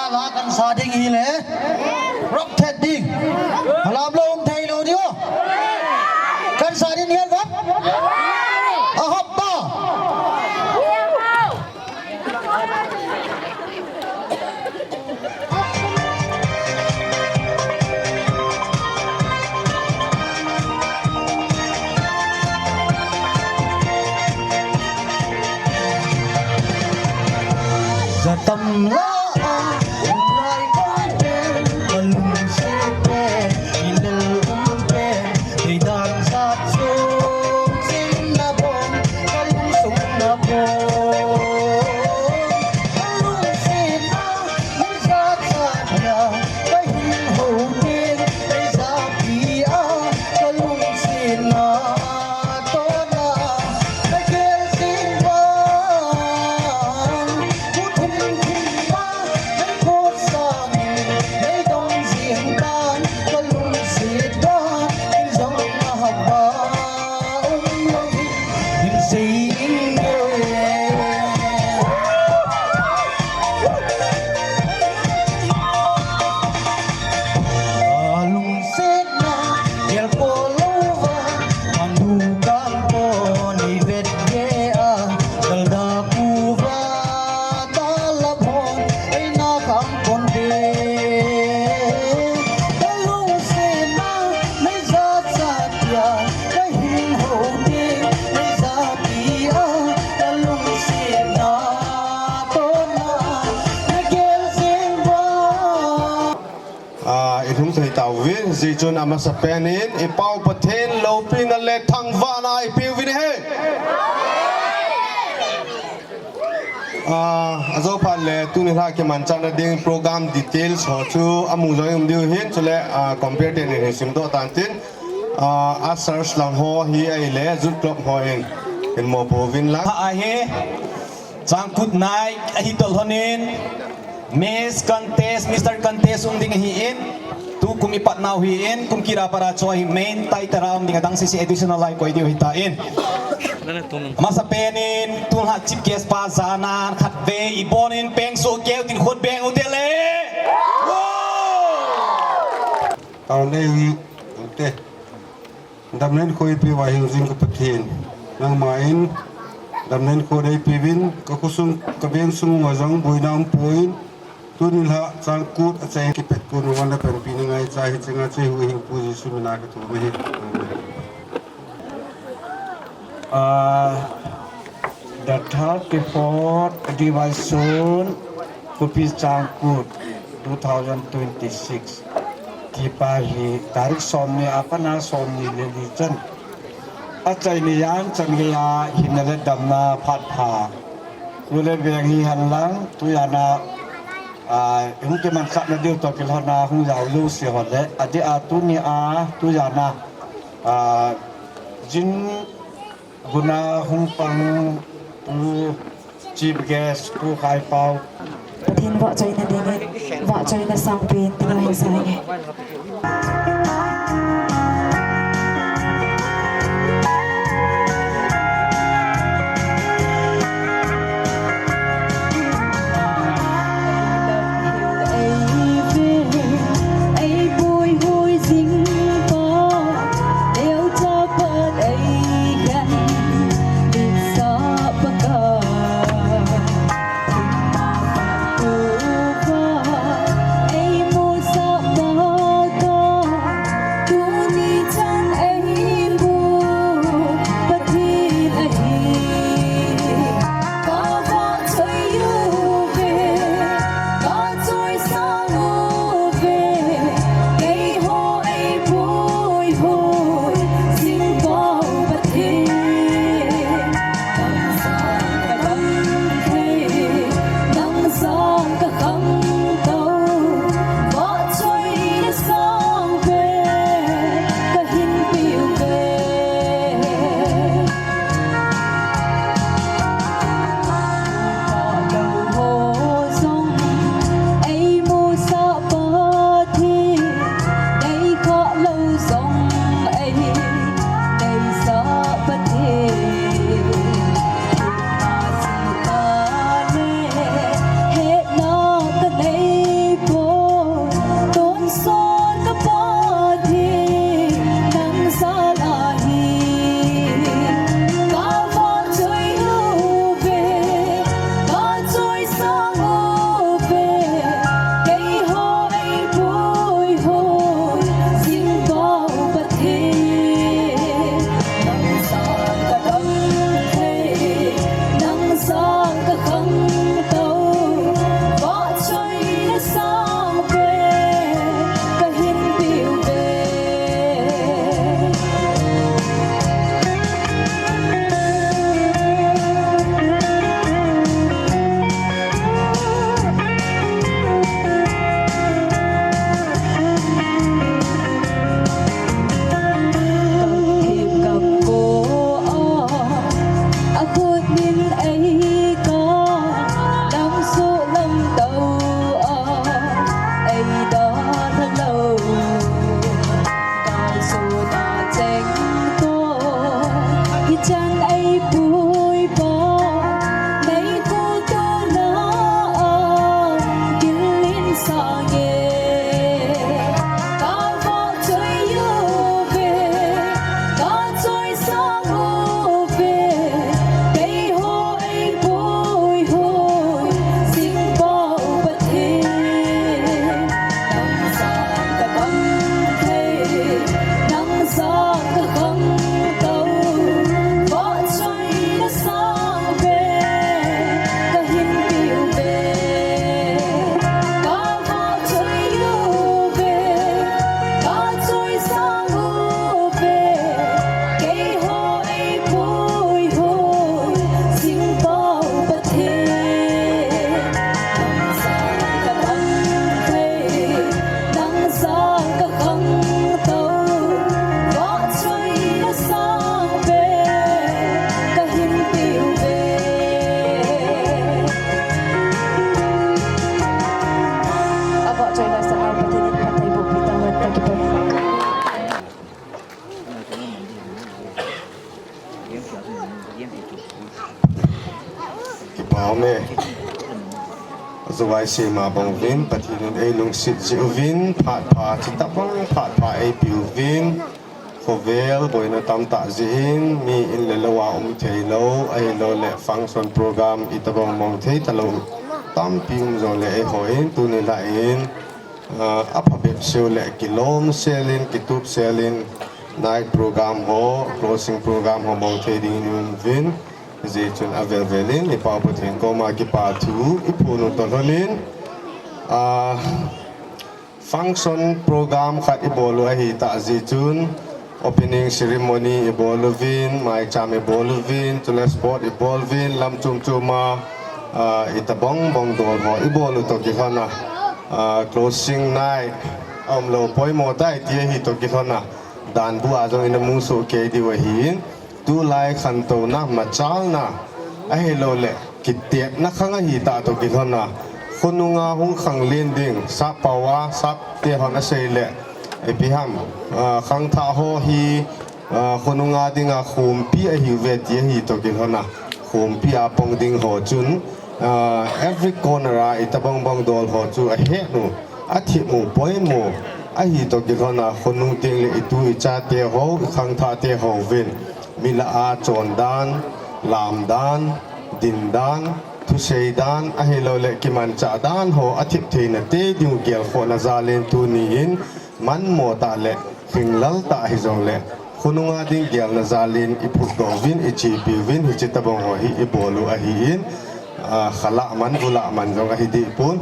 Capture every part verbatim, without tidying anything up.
La kan sa ding hile. Rock thet ding. Alam lou um thei lou diu. Kan sa ding hel va. Ahop ba. Zatam la a, lai kong pen, kalungset pen, ilel um pen, deidan sat sung, sin na bom, kalungsung na bom. Kalungset na, Ah, i lhung thei tauvin, hijeh chun amasa pen in, i Pau Pathen loupina le thangvahna i peuvin ahi. Ah, ajo phat le, tuni lha kimanchahna ding program details ho chu amu jong um diu hin, chule, ah, compere ten in hin simdoh tan tin, ah, ushers lang ho hi ahile, youth club ho in, hin mopo uvin lang. Ahi. Changkut nai ahi tol honin, Miss Contest, Mister Contest um ding ahin, tukum i patnau hin, kum kit a pat a chu hi main title a um ding, adang sese additional a i koi diu ahitan. Amasa pen in, tulha chief guest pa jana khatvei i bonin peng soh keu tin khut beng ute le. Wow! Tao nei ute. Damna in khoi pe va hing jing ka Pathen. Nangma in damna in khoi dei pe vin, ka khosung, ka veng sung uva jong boina um poi. Tuni lha Changkut a chai kipet kon uva na panpi na ngaicha hi chenga chai hu hing pu Jesu mina ka thum ahi. Amen. Ah, the thirty-fourth Division, Khopi Changkut, two thousand twenty-six. Tipa hi tarik somni a pat a somni le li chan. Achaina jan chan geiya hinna le damna phat pha. Tule veng hi henlang, tujan a, ah, hung kimanchahna diu toh kilhon a hung jao jouse ho le, adeh a tuni a, tujan a, ah, jin Guna hung pang Pu Chief Guest, Pu Khaipau. Pathen vahchoina dingin, vahchoina sangpen, tina hung sa nge. Vaisima bang uvin, Pathen in eilungset jeh uvin, phat pha, chutobang phat pha eipe uvin, khovel boina tamtah jeh in, mi in le lou a um thei lou, ahilou le function program itobang mong thei talou tampi um jong le eiho in, tuni lah in, ah, aphabep seu le kilom selin, kitup selin, night program ho, closing program ho mong thei ding in um uvin, hijeh chun avel vel in, i Pa Pathen koma kipa thu iphon u toh lhon in, ah, function program khat ibol u ahi tah jeh chun, opening ceremony ibol uvin, maicham ibol uvin, chule sport ibol uvin, lam chom chom a, ah, itobang bang dol ho ibol u toh kilhon a, ah, closing night, aumlou poimo tai ti ahi toh kilhon a, danbu a jong ina musoh kei diu ahin, tulai khantouna, machalna, ahilou le, kitetna khang ahi tah toh kilhon a, khonung a hung khang len ding, sap pao a, sap te hon asei le, ipi ham, ah, khangthah ho hi, ah, khonung a dinga khompi ahiuve ti ahi toh kilhon a, khompi a pang ding ho chun, ah, every corner a itobang bang dol ho chu ahet u, athip u, poimo, ahi toh kilhon a, khonung teng le itu icha te ho, ikhangthah te ho uvin, mi lah a chon dan, lam dan, din dan, thusei dan, ahilou le kimanchah dan ho athip theina te diu gelkhohna jal in tuni in, manmo tah le, hringlal tah hijong le, khonung a ding gelna jal in iphutdoh uvin, ichepi uvin, hiche tobang ho hi ibol u ahin, ah, khalah man, vulah man jong ahi deh pon.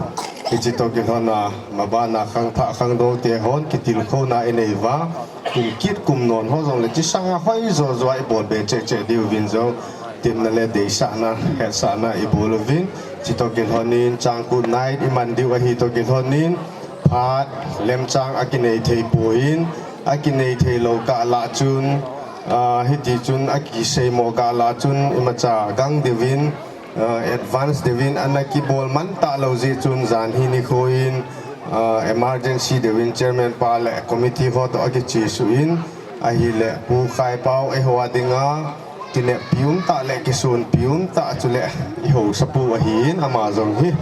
Hiche toh kilhon a, maban a khangthah khangdou te hon kitilkhouna inei uva, kum kit kum non ho jong le, hiche sang a hoi jo jo a ibol be cheh cheh diu vin jong, temna le deisahna, hetsahna ibol uvin, hiche toh kilhon in, changkut night iman diu ahi toh kilhon in, phat, lemchang akinei thei pon, akinei thei lou kah lah chun, ah, hiti chun akiseimo kah lah chun imacha gang diuvin, ah, advance diuvin ana kibol man talou jeh chun jan hi nikho in, ah, emergency diuvin chairman pa le committee ho toh akichesuh in, ahile Pu Khaipao eiho a dinga, kineppi um tah le kisonpi um tah chule ihaosapu ahin ama jong hi.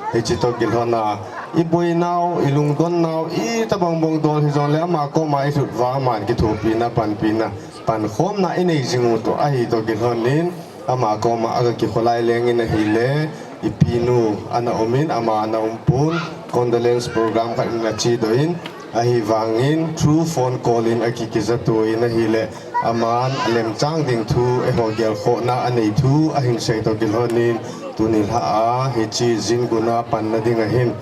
Hiche toh kilhon a, iboinau, ilungdonnau, itobang bang dol hijong le ama koma ilhut uva aman kithopina, panpina, pankhomna inei jing u toh ahi toh kilhon in, ama koma aga kikholai leng in ahile, ipinu ana um in, ama ana um pon, condolence program khat in ana chedoh in, ahivangin through phone call in aki, kijato in ahile, aman alemchang ding thu, eiho gelkhohna anei thu ahin sei toh kilhon in, tuni lhah a hiche jin gun a panna ding ahin,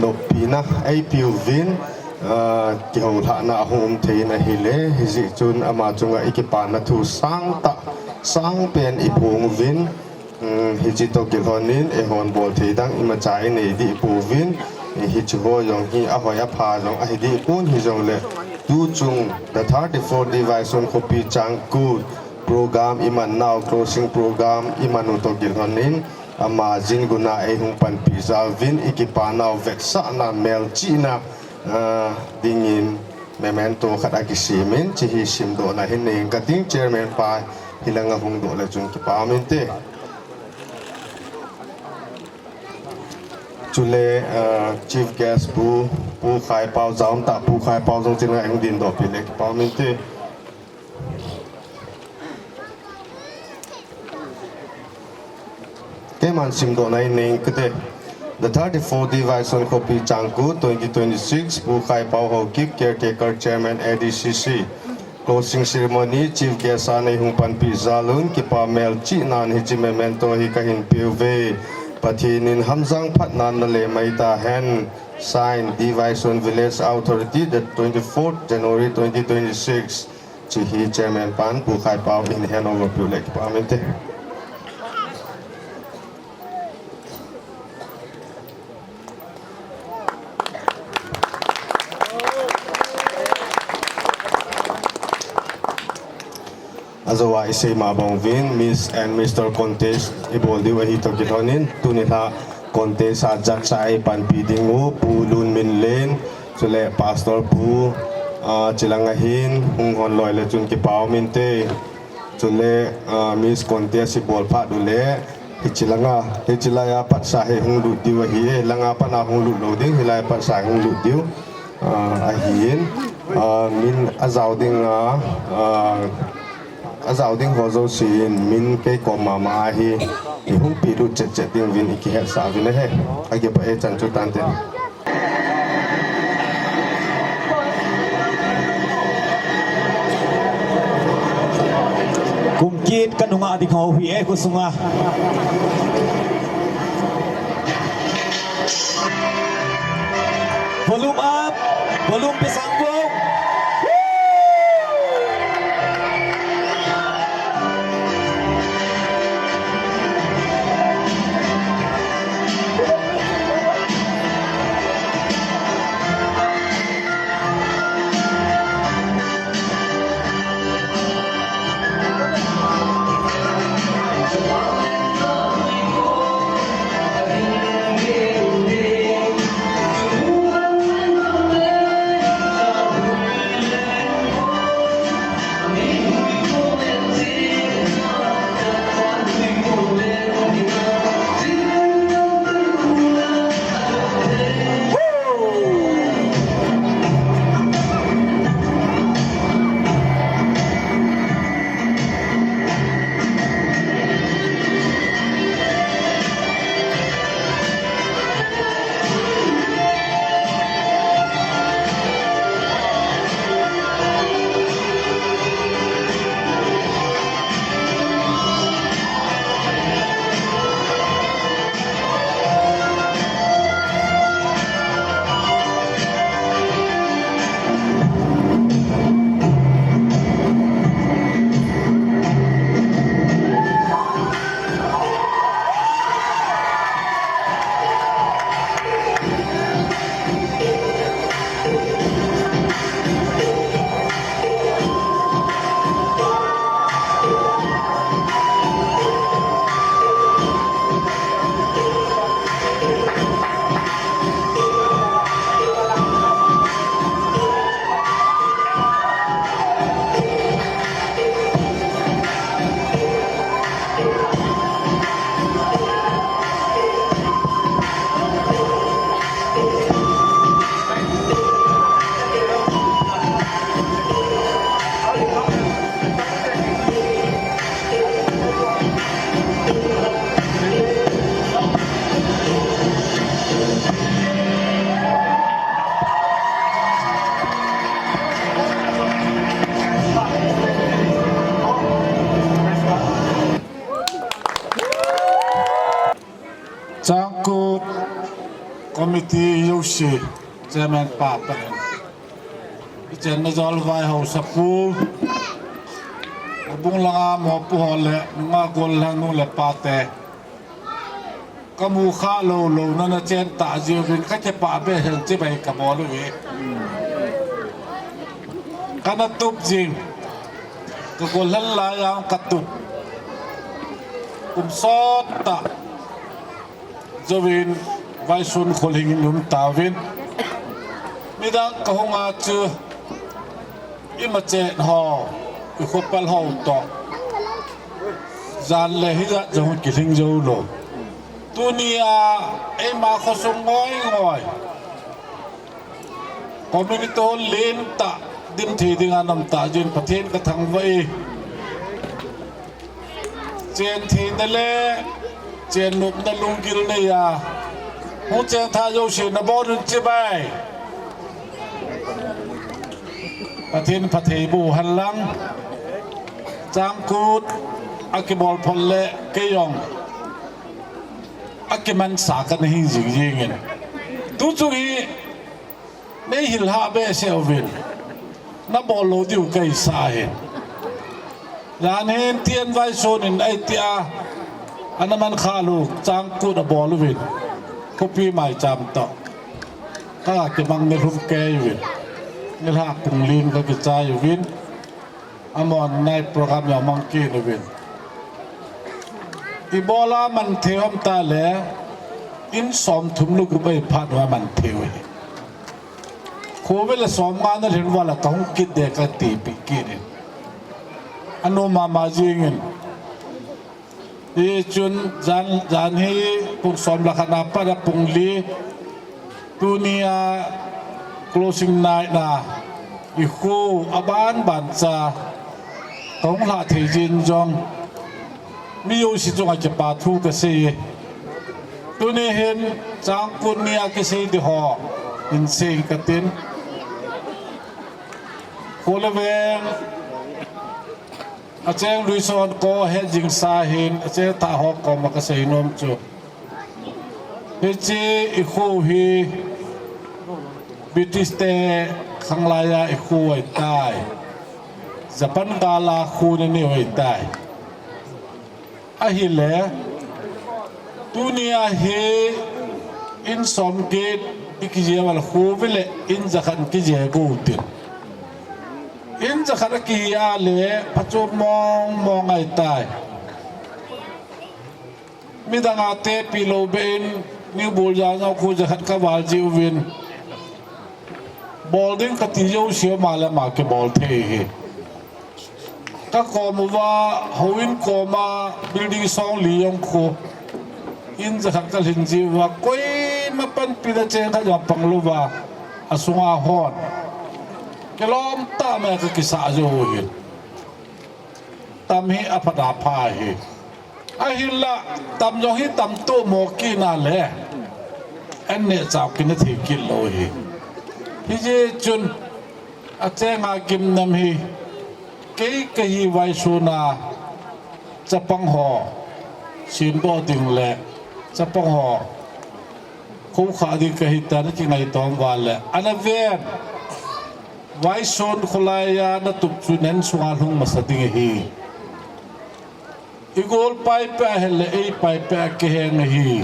noppina eipe uvin, ah, kihoulhahna ahung um thei in ahile, hijeh chun ama chunga ikipana thu sangtah, sangpen iphong uvin, um, hiche toh kilhon in eihon bol thei dang imacha inei deh pouvin, hiche ho jong hi ahoi apha jong ahi deh pon hijong le, tuchung the thirty-four D Vaison khopi Changkut program iman nau, closing program iman u toh kilhon in, ama jin gun a eihung panpi jal uvin, ikipa nau vetsahna melchihna, ah, dingin memento khat akisem in, hiche hi simdohna hin nei inge kating, chairman pa hilanga hungdoh le chun kipa um inte. Chule, ah, chief guest Pu, Pu Khaipao, jaum tah Pu Khaipao jong chun eihung dindoh peh le kipa um inte. Keiman simdohna in nei inge kate. The thirty-four D Vaison khopi Changkut twenty twenty-six, Pu Khaipao Haokip, caretaker chairman A D C C. Closing ceremony, chief guest a neihung panpi jal un, kipa melchihnan hiche memento hi kahin peuve. Pathen in hamjang phatnan nale mai tahen. Signed, D Vaison Village Authority, the twenty-fourth January twenty twenty-six. Hiche hi chairman pan Pu Khaipao in handover peh le kipa um inte. Ajou a isei ma bang uvin, Miss and Mister Contest ibol diu ahi toh kilhon in, tuni lha contest a judge a eipanpi ding u Pu Lunminlen, chule Pastor Pu, ah, chulang ahin hung hon loi le chun kipa um inte. Chule, ah, Miss Contest ibol phat u le, Hichi langa, hichi laiya patsa hi hung lut diu ahi e, langa pat a hung lut lou ding, hilai patsa hung lut diu, ah, ahi in, ah, min a jao ding a, ah, a jao ding ho jouse in min kei kom mama ahi, i hung pe lut chet chet ding uvin i kihetsah uvin ahi, a kipah e chan chu tante. Kum kit ka nunga ding ho hi e khosunga. Volume up, volume pe sang vo. Changkut committee jouse, chairman pa, pa. Ichenna jol vaihausa pu, abung langa mopo ho le, nunga gollhang nu le pa te. Kamu kha lou lou na nachen ta jiuvin kakipah behseh in chibai kabol uve. Kana tup jing. Ka gollhang lai a katup. Kum sot tah jouvin vaisun kholhing in um tauvin. Midang kahung a chu ima chen ho, i khopal ho toh. Jan le hijat jong kilhing jou lou. Tunia eima khosung ngoi ngoi. Community hall lentah dim thei dinga nam tah jin Pathen kathangvah e. Chen theina le chen nopna lunggil neiya hung cheng tha jouse nabon un chibai. Pathen phatthei boh hen lang. Changkut akibol phot le kei jong akimansa kana hi jing jing in. Tu chung hi nei hilhah behseh uvin. Nabol lou diu kaisa ahi. Jan hin tin vaisun in ahi tia, ana man kha lou Changkut abol uvin. Khopi maicham toh. Kakimang nilhum kei uvin. Nilhah pung li in kakichai uvin. Amon nai program jong mang kit uvin. Ibola man thei u ham tile, in somthum le gup a iphat uva man thei u ahi. Khovel a somnga nalhin uva la kahung kit de katipeh kit in. Anom mama jing in. Hichun jan, jan hi pung som le khat a pat a pung li, tunia closing night na i khu aban ban cha kahung lha thei jin jong mi jouse chunga kipa thu kasei. Tuni hin Changkut nia kisei di ho hin sei katin. Khu le veng acheng lui son ko he jingsa hin acheng tha ho koma kasei nom chu, hiche i khu hi British te khanglai a i khu ahitai. Japan gal a khu nani ahitai. Ahile, tunia hi in som get i kijia val khu vele in jakhat kijia go tin. In jakhat akihi a le phachu mong mong ahitai. Midang a tepi lou be in, New Buljang khu jakhat kaval jiuvin. Bol ding kati jouse ma le ma kibol thei hi. Kakom uva, houin koma building song li jong khu in jakhat kalhin jiuva, koima panpi na cheng khat jong pang louva, asunga hon kilom tah mai kakisah jou hin. Tam hi aphat apha hi. Ahinla tam jong hi tam tomo kit na le an neh chau kit na thei kit lou hi. Hijeh chun achenga gimnam hi kei kahi vaisuna chapang ho semdoh ding le chapang ho khoukhah ding kahi tia na kingaito uva le ana ven. Vaisun kholai a natup chu na insunga lhung masa ding ahi. I golpai peh a hile eipai peh a kiheng ahi.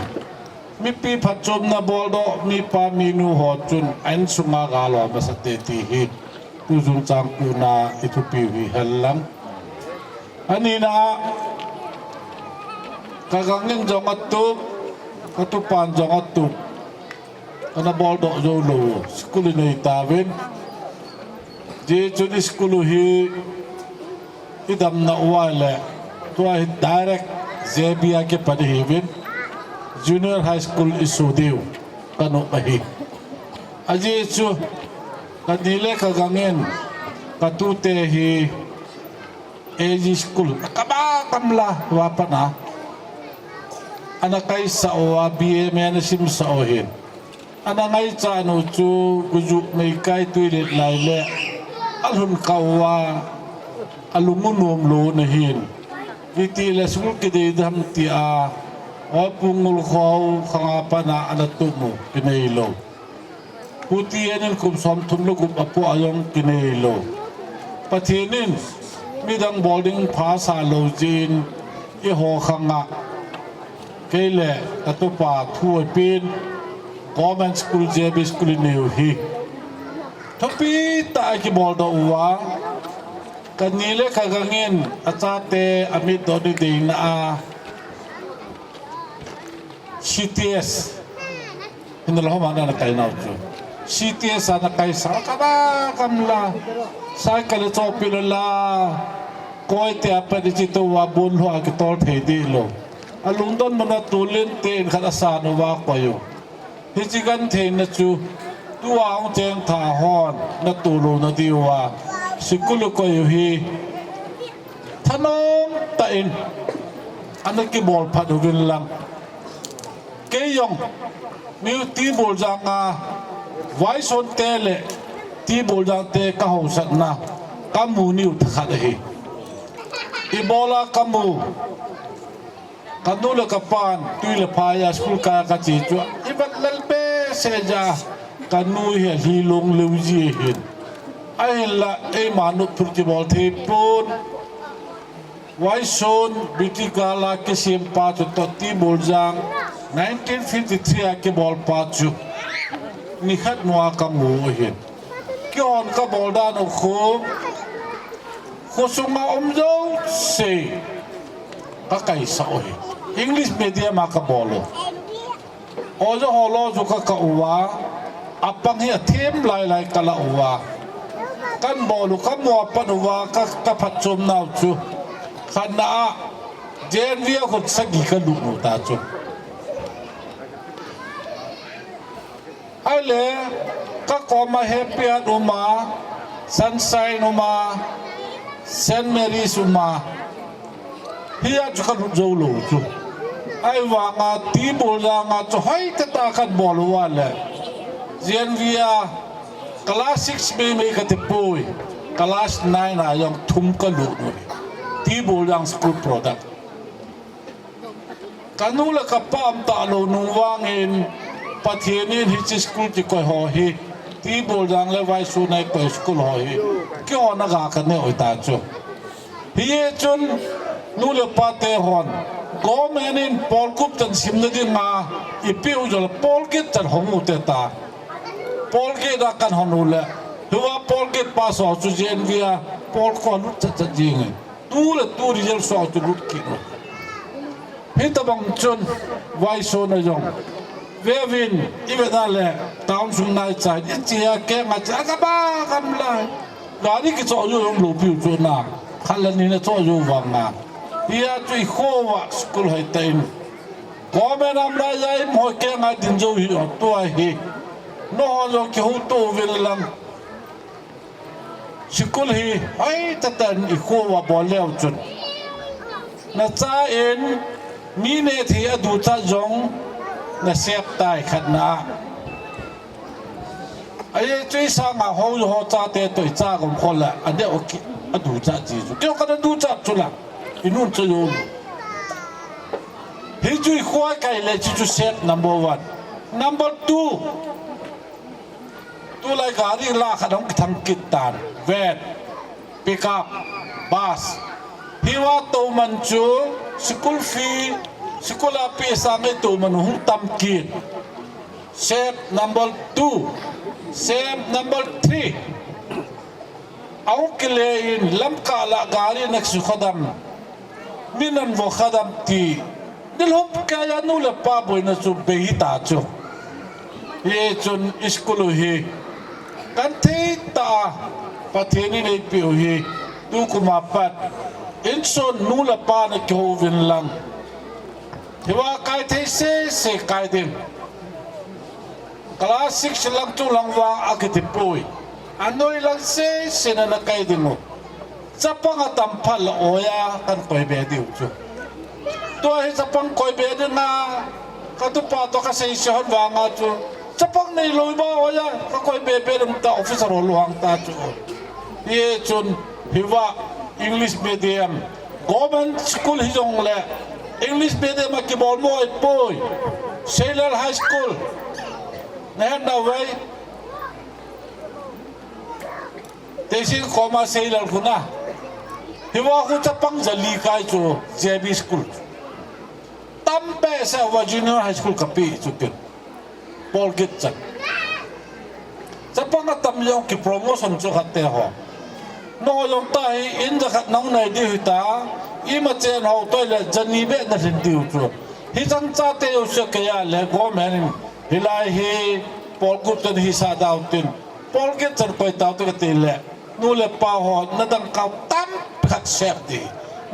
Mipi phatchomna boldoh mipa minu ho chun a insunga gal ho masa te ti hi tujung Changkut na i thupiu hi hen lang. Anina a, ka gangin jong atup, ka tupan jong atup, kana boldoh jou lou, school i nei tauvin. Hijeh chun i school u hi i damna uva le, tua hi direct J B a kipat ihiuvin, Junior High School i so diu ka nom ahi. Ajeh chu, kani le ka gangin, ka tute hi, A G school, akaba kamla, uva pat a ana kaisah uva, B A M A ana simsah u hin. Ana ngaichat u chu, gujuh meikai tuilet lai le alhun kah uva, alung u nom lou na hin. Itile school kidei dam tia, Oipu Ngulkhou khanga pat a ana tup u, kinei lou. Pu T N in kum somthum le gup apoh a jong kinei lou. Pathen in midang bol ding pha sa lou jeh in eiho khanga kei le ka tupa thu eipen, government school, J B school i neiu hi thupi tah a kiboldoh uva, kani le ka gangin achate amitdoh ding deina a C T S. Hinlah homa na kainau chu. C T S ana kaisah, akaba kamla. Cycle le chopi le la. Koi te apat ichi tou va bon lhou a kitol thei dih lou. Alungdon muna tulin te in khat asan uva koi u. Hichi gentheina chu tua hung cheng tha hon na tolou na diuva school u koi u hi thanom tah in ana kibol phat uvin lang. Kei jong, New Tibuljang a, Vaison te le Tibuljang te kahaosatna, kamu niu thakhat ahi. Ibola kamu, kanu le kapan, tui le phai a school kai a kache chu, ivet lel behseh jeh a, kanu hi alhi long leu ji ahin. Ahinla, eima nopthur kibol thei pon. Vaison, British gal a kisem pa chu toh Tibuljang, nineteen fifty-three a kibol pa chu. Nikhat nua kamu ahin. Kihon kabol dan u khu, khosunga um jouse kakaisah u ahi. English medium a kabol u. Oja holo chu kakah uva, apang hi athem lailai kalah uva. Kanbol u, kamu a pat uva, ka, kaphatchomnau chu. Khatna a, J N V a khut sagi ka lut u ta chu. Ahile, ka koma Happy Heart uma, Sunshine uma, Saint Mary's uma. Hia chu ka lut jou lou chu. Ahivanga T. Boljang a chu hoitah tah a ka bol uva le. J N V a class six meimei ka ti poi. Class nine a jong thum ka lut u. T. Boljang school product. Ka nu le ka pa um talou nung vangin Pathen in hiche school kikoi ho hi, T. Boljang le Vaisona koi school ho hi, keiho na ga ka neh u ta chu. Hijeh chun nu le pa te hon, government in polkup chan simna dinga ipeh u jong le polgit chan hong u te ta. Polgit a kan hon u le, hiva polgit pass ho chu J N V a polkho lut chat chat jing e. Tu le tu result sua chu lut kit u. Hitabang chun Vaisona jong. Veuvin, i vet na le, town sung nai chai, i chia keng a chia, ka ba kam lai. Gari kichoh jou jong lou piu chu na. Khat le ni na choh jou vang na. Hia chu i kho uva school hoi ta in. Government am lai a i mo keng a din jou hi o tua hi. Nangho jong kihouto uvin lang. School hi hoitah tah in i kho uva bol leu chun, na cha in mi neh thei a ducha jong na sep tai khatna a. Ajeh chu i sanga hou ho chate toh i cha gom khol le a neh u kit a ducha chi chu. Keiho ka na ducha chu la i nun cha jou. Hichu i kho a kai le chi chu sep number one. Number two. Tulai gari la khat hung kithang kit tan. Van, pickup, bus. Hiva tou man chu school fee, school a peh sang e tou man hung tam kit. Sep number two. Sep number three. Ahung kile in lamkah la gari na kisukha dam. Min an vo kha dam ti. Nilhum kei a nu le pa boina chu bei ta chu. Hichun school u hi kan thei tah a Pathen in eipeh u hi. Tukum a pat insung nu le pa na kihou uvin lang. Hiva kai thei sese kai ding. Class six lang chu lang vang a kiti poi. Anoi lang sese na na kai ding u. Chapang atam phat le oja kan koi be diu chu. Tua hi chapang koi be ding a, ka tupa toh ka seise hon vang a chu. Chapang neilou ba oja ka koi be be ding ta officer ho lunghang ta chu. Hichun hiva English medium, government school hijong le English medium a kibol mo ahipoi. Seilal High School. Na het nau ve. Teshing koma Seilal khu na. Hiva khu chapang jali kai chu J B school. Tam behseh uva junior high school kapeh chu tin. Polgit chan. Chapang atam jong ki promotion chu khat te ho. Nangho jong ta hi in jakhat nang nai diu hita. Ima chen ho toh le jani beh na lhin diu chu. Hichang chate jouse kei a le government in hilai hi polgit chan hisah dau tin. Polgit chan koi tau te kati le. Nu le pa ho na dangka u tam khat sep ding.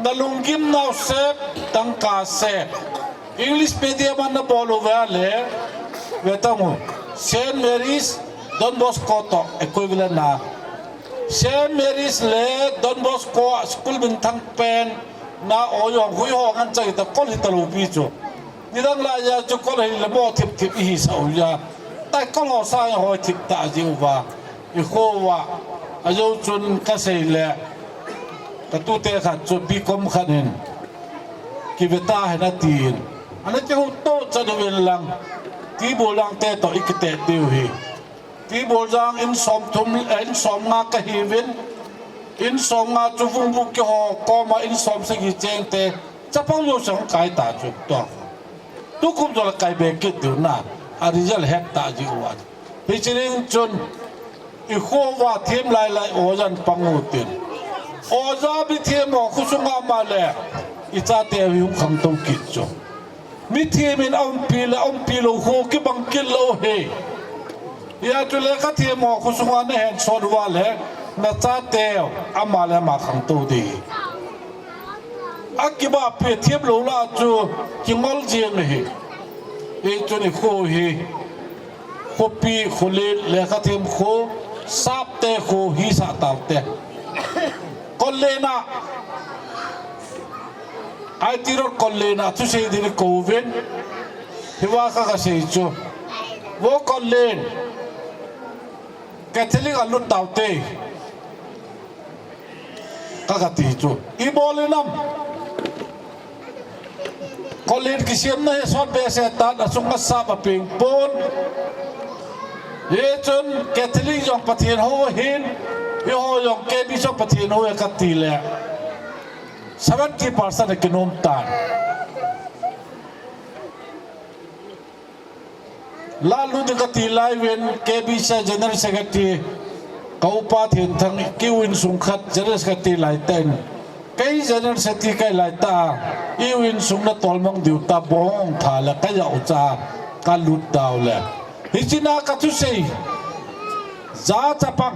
Na lunggim nau sep, dangka sep. English medium a na bol u ve le, ve tang u. Saint Mary's, Don Bosco toh equivalent na. Saint Mary's le Don Bosco a school minthang pen na o jong hui ho ngan chai ta kol hi ta lou pi chu. Nidang laiya chu kol hi le mo thip thip i hisah u ja. Tai kol ho sa ho thip ta ji uva. I kho uva. Ajou chun ka sei le. Ka tute khat chu B Com khat in. Ki ve ta hen a tin. Ana kihouto chan uvin lang. T. Boljang te toh i kite diu hi. T. Boljang in som thum, eh, in som nga ka hiuvin. In som nga chu Vungbu keiho koma in som sagi cheng te. Chapang jouse kai ta chu tua. Tukum jol a kai be kit diu na. A result het ta ji uva. Hiche ding chun i kho uva thiem lai lai ojan pang u tin. Oja mi thiem ho kho sunga ma le i chate hi hung khangtou kit chu. Mi thiem in a umpi le a umpi lou kho kibang kit lou hi. Hia chu lekha thiem ho kho sunga na hen sot uva le na chate ama le ama khangtou ding. Akibahpi thiam lou lah chu kingol jeng ahi. Hichun i kho hi khopi, kholen, lekha them kho, sapte kho hisah taute. Kollen a, I T Road Kollen a thusei ding kouvin. Hiva ka kasei chu, vo Kollen, Catholic a lut taute, ka kati chu. Ibol inam? Kollen kisemna hi sot behseh tan, asunga sap apeng pon. Hichun Catholic jong Pathen hou ahin, eiho jong K B C jong Pathen hou ahi kati le seventy percent akinom tan. Lalut ding kati lai uvin, K B C General Secretary ka upa Thenthang, kei u insung khat General Secretary lai tah in, kei General Secretary kahi lai tah a, i u insung natolmang diu ta, bong tha le kajah u cha kalut tau le. Hichea kathusei ja chapang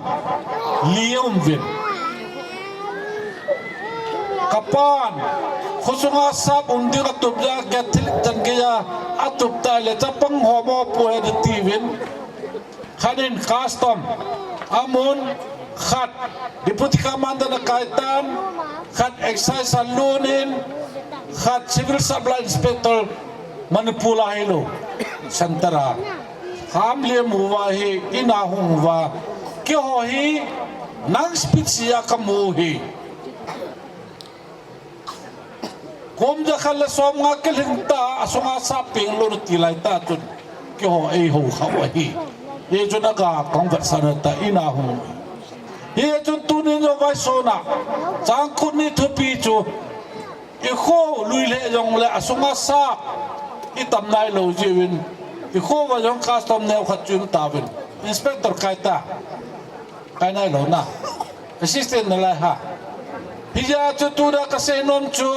li aum uvin. Kapan khosunga sap um ding atup ja, Catholic chan geiya atup tah le chapang ho mopo ahi atiuvin. Khat in custom amun, khat Deputy Commander ana kai tan, khat excise alun in, khat Civil Supply Inspector Manipur a hilou, Centre a. Ham le mu uva hi, ina hung uva. Keiho hi, nang speech a kamu hi. Kum jakhat le somnga kilhing ta, asunga sap peng lou nati lai tah chun, keiho eihou khah u ahi. Hichun aga kong vetsahna tah ina hung. Hichun tunin jong vaisona, Changkhut ni thupi chu, i kho lui lheh jongle asunga sap itam nailou jeh uvin, i kho uva jong custom neo khat chu um tauvin, Inspector kai ta. Kai nailou na. Assistant nalai ha. Hijeh chun tuna kasei nom chu,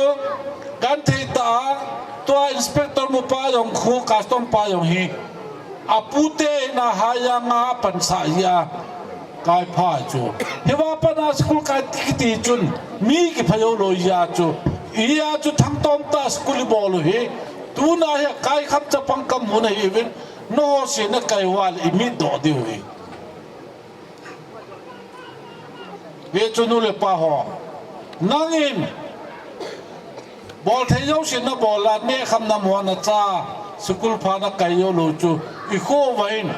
kathei tah a, tua Inspector mu pa jong khu, custom pa jong hi, apute ina hajanga pansah jeh a kaipha chu. Hiva pat a school kai kiti chun mi kipha jou lou jeh chu. Hijeh chun thangtom tah a school ibol u hi. Tuna hi kaikham chapang kamu nahiuvin, nangho sena kai uva le imitdoh diu hi. Hichun nu le pa ho, nangin bolthei jouse nabol a, nehkham namu a, nacha school pha nakai jou lou chu, i kho uva hin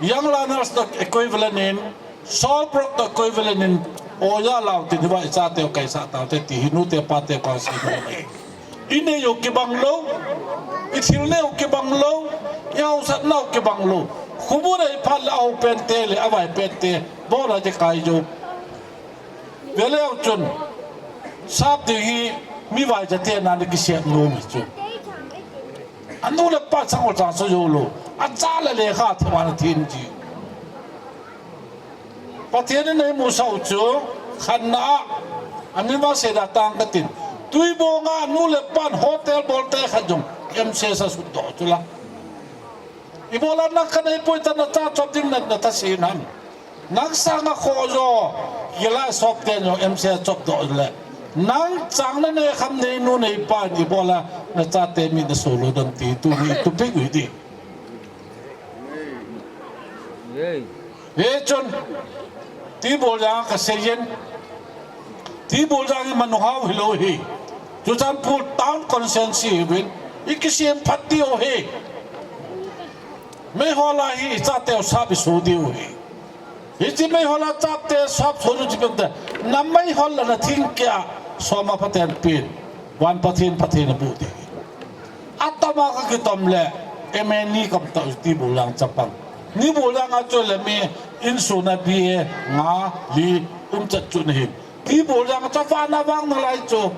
Young Learners toh equivalent in, Salt Brook toh equivalent in, oja lau tin hiva ichateu kaisah taute ti hi nute pate kosei nom ahi. Inei u kibang lou, ithil nei u kibang lou, ihaosatna u kibang lou. Khomun a iphat le ahao pente le avai pente, bol a kikai jou. Veleu chun, sap ding hi mi vaichatena ana kisem nom hi chu. Anu le apa chang u chang sa joulou, acha le lekha thema ana them ji. Pathen in eimusah u chu, khatna a, ami vang seida tang katin. Tuibong a nu le pan hotel bolte khat jong M C S a sutdoh chu la. Ibola nang kanei poi ta, nacha chop ding na, natha se nam? Nang sanga khoh jo, kila sopte jong M C S chopdoh le, nang chang nanei kham neinu neipa in ibola nachate mit nasol u dam ti tuni tupi gui di. Hichun, Tibuljang kaseiyin, Tibuljang hi manunghao hilou hi, Churachandpur Town Constituency hiuvin, ikisem phat diu hi. Meihol a hi ichateu sap iso diu hi. Hiche meihol a chate sap so diu chu ipi ham itile, nameihol le nathingkeh a soma phaten pen, van Pathen, Pathen in abuh ding. Atoma kakitom le, M A ni kaum tah Tibuljang chapang. Tibuljang a chu le mi insung a B A nga li umchat chu nahin. Tibuljang a chu vana vang nalai chu.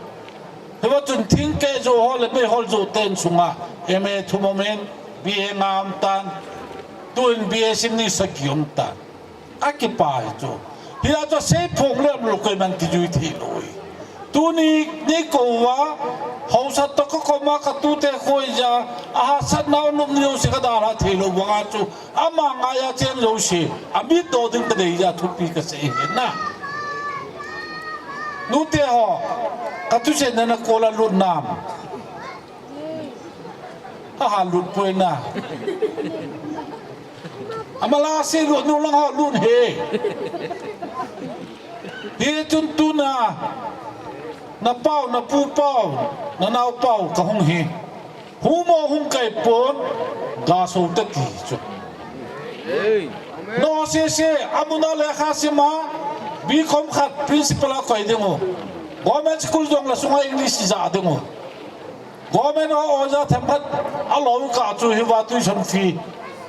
Hiva chun thingkeh jou ho le meihol jou ten sunga M A thum umin, B A nga umtan. Tun B A sim ni sagi umtan. Akipah hi chu. Hia chu seiphong le umlou koiman kijui theilou hi. Tuni neikou uva, haosa toh kakoma katute khoija, ahahsatnau nopnau jouse kadalha theilou vanga chu, ama ngaiya cheng jouse amitdoh ding kadeija thupi kasei ahi na. Nute ho, ka thuseina na kol a lut nam? Aha, lut poi na. Amala se lut nu lang ho lut he. Hichun tuna, na pau, na pu pau, na nao pau ka hung hi. Humo hung kai pon, ga so ta ti chu. No se se, amuna lekha sima, B Com khat principal a koi ding u. Government school jong la sunga English ja ding u. Government o oja themkhat, a lo ka chu hiva tuition fee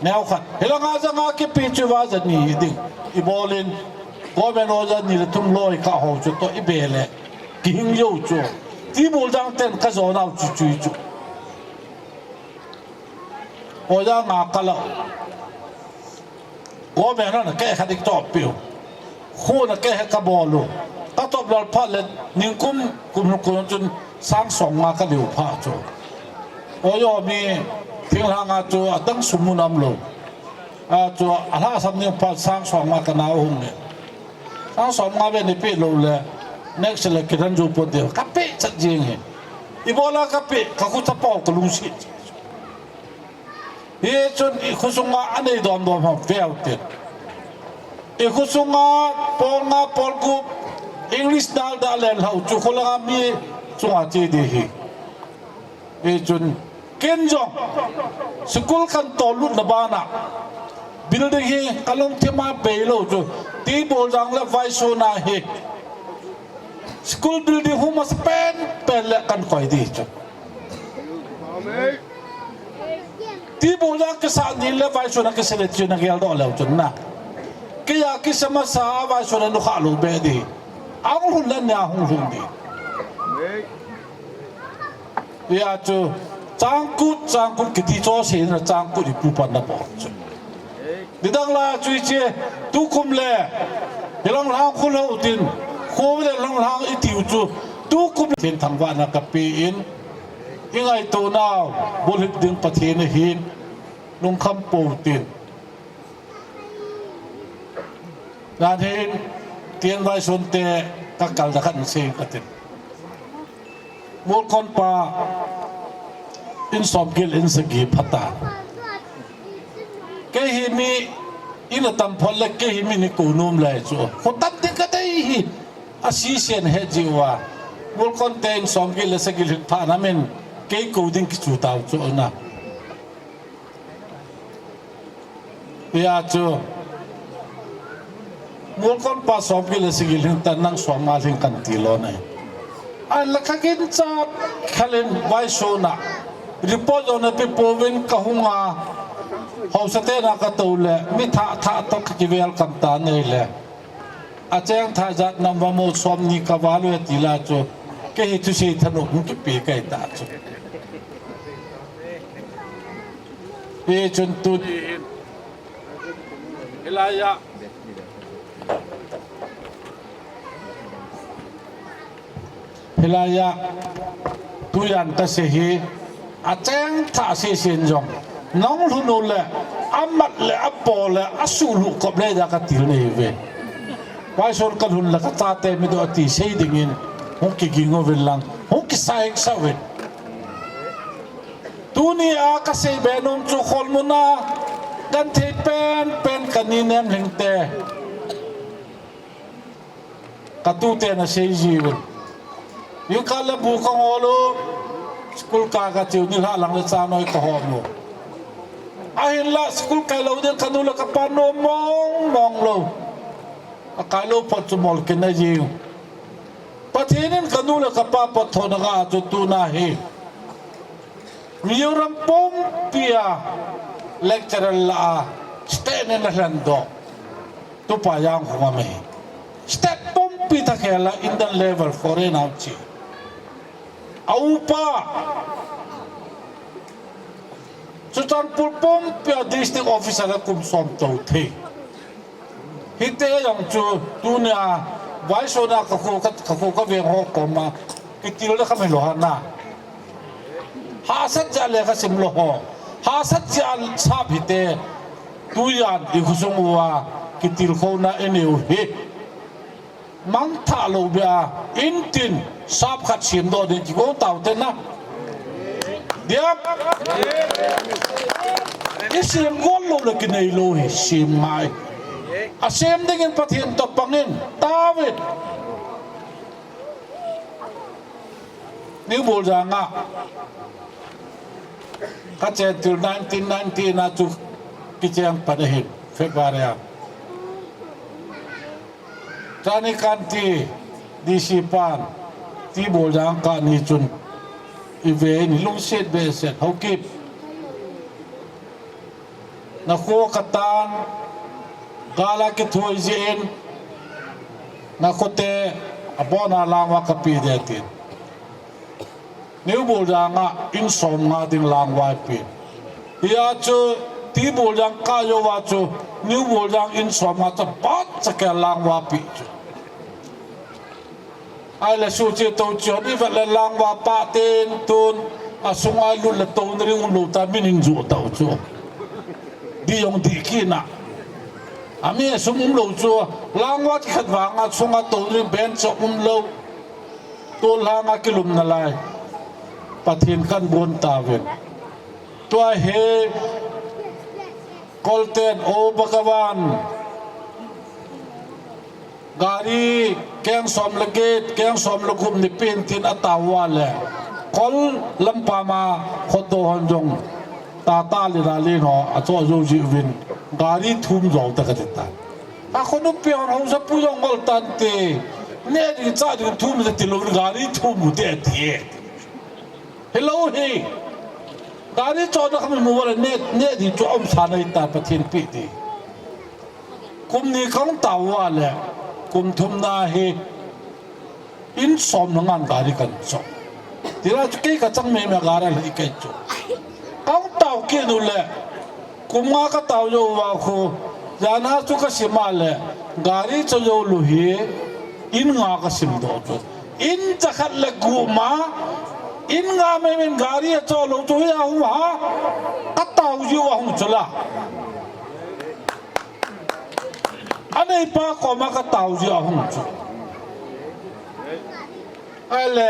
neo khat. Hilanga janga kipe chu va ja ni ding. I bolin, government oja ni le thum loi ka ho chu to i be le. Kihing yo chu. Ti bul jang ten ka jo nau chu chu chu. Oja nga ka lo. Government na ke kha dik to piu. Khu na ke he ka bolu. Ka top lal pha le ningkum kum kum chun sang song nga ka liu pha chu. Oyo mi thing la nga chu adang sumu nam lo. A chu a la sam ni pha sang song nga ka nau hung ne. Sang som nga ve ni pe lo le, next le kidan ju pon de, ka pe chat jing hi. I bola ka pe, ka khu ta pau ka lungsi. Hichun i khu sunga anei dom dom ham veu te. I khu sunga pol nga pol gup, English dal da le hlau chu khu langa mi chunga che de hi. Hichun, ken jong, school kan to lut na bana, building hi ka lungthima bei lo chu, ti bol jang le vai so na hi. School building hu masa pen, pen le kan koi di chu. Ti bol jang kisa ni le vai so na kisa le chu na gel do le chu na. Kiya kisa masa vai so na nu kha lo be di. Ang hun la nya hung hung di. Hia chu, changkut, changkut kiti chu seina changkut i pu pan na bol chu. Nidang la chu i che, tukum le, i lang lang khu lo tin, khu le lang lang i tiu chu, tukum le thin thangvahna ka pe in, i ngaito nau, bulhit ding Pathen ahin, lungkham pou tin. Jan hin, T N Vaisonte ka kal da khat sei ka tin. Molkon pa in som gil in sagi phata. Kei hi mi in a tam phot le kei hi mi ni ko nom le chu. Ko tam ding ka dei hi. A si sen he ji wa. Molkonte in som gil le sagi lhit pha na min. Kei ko ding ki chu tau chu na. Hia chu, Molkon pa som gil le sagi lhing ta nang som nga lhing kan ti lo nai. An la ka gin cha khalin vai so na. Report on a pi povin ka hunga. Hausa te na ka to le, mi tha tha to ka ki welcome ta nei le. A cheng tha jat nam va mo som ni ka va lo ti la chu. Kei hi thusei thanop hung kipe kai ta chu. Hichun tuni hin. Hilaiya. Hilaiya. Tujan ka sei hi. A cheng tha sei sin jong. Nong lhun u le. A mat le, a po le, a su lu kop le ja ka til nei ve. Vaison ka lhun le ka chate mi do ti sei dingin. Hung ki ging uvin lang. Hung ki sai sa uvin. Tuni a ka sei be nom chu kholmuna kan thei pen pen ka ni nem lhing te. Ka tute na sei ji uvin. Yu ka le bu ka ngol u. School ka ka chiu ni la lang le cha noi ka hom u. Ahin la school kai lo ding ka nu le ka pa nom mong mong lo. A kai lo phot chu mol kin a ji u. Pathen in ka nu le ka pa pot thona ka chu tuna hi. Mizoram pumpi a lecturer la a state in a hlan do. Tupa yang hung a mi. State pumpi ta khela Indian level foreign out chi. A upa. Churachandpur pumpi a district officer a kum som to thei. Hite jong chu tunia Vaisona ka kho ka, ka kho ka veng ho koma kitil da ka mi lo hana. Hahsat ja le ka sim lo ho. Hahsat ja sap hite tujan i khosung uva kitil khona i neiu hi. Mangthah lou bia, in tin, sap khat sem doh ding kikou tau te na. Diam. I sem gol lou le kinei lou hi, sem ngai. A sem dingin Pathen toh pangin, tavin. New Boljang a. Ka chen til nineteen ninety-eight a chu kicheng pan ahin, February a. Chani Kanti D C pan, T. Boljang kani chun, i ve ni lungset behseh, Haokip. Na kho ka tan, gal a kithuai jeh in, na khote, abon a langva ka pe ding tin. New Boljang a in som nga ding langva pe. Hia chu, T. Boljang ka jou va chu, New Boljang in som nga chu, bat cha ke langva pe chu. Ahile suhche touche hon i vet le langva pa ten tun a sunga lut le touna ding um lou ta, min in ju tau chu. Di jong di kina. Ami a sum um lou chu, langva khat vanga sunga touna ding ben chu um lou. Tol langa kilum nalai. Pathen kan bon tavin. Tua hi Kolten, O Bhagavan, gari keng som le get, keng som le gup ni pen tin a tau va le, Kol lampam a khotdoh hon jong, Tata le Lalen ho a cho jou ji uvin, gari thum jou ta ka ti ta. A khonung pi hon hausa pu jong ngol tante, ne ding cha ding thum le ti lou, gari thum u te ti e. Hello hi. Gari cho na kami mu va le ne, ne ding cho um sa nai ta Pathen pi ti. Kum ni kang tau va le, kum thum na hi, in som na ngan gari kan cho. Tira chu kei ka chang me me gari le i kei cho. Kang tau kit u le, kum nga ka tau jou va khu, jan a chu ka sim a le, gari cho jou lou hi, in nga ka sim doh chu. In cha khat le gup ma, in nga me min gari a cho lou chu hi a hung ha, ka tau jiu a hung chu la. A neipa koma ka tau ji a hung chu. Ahile,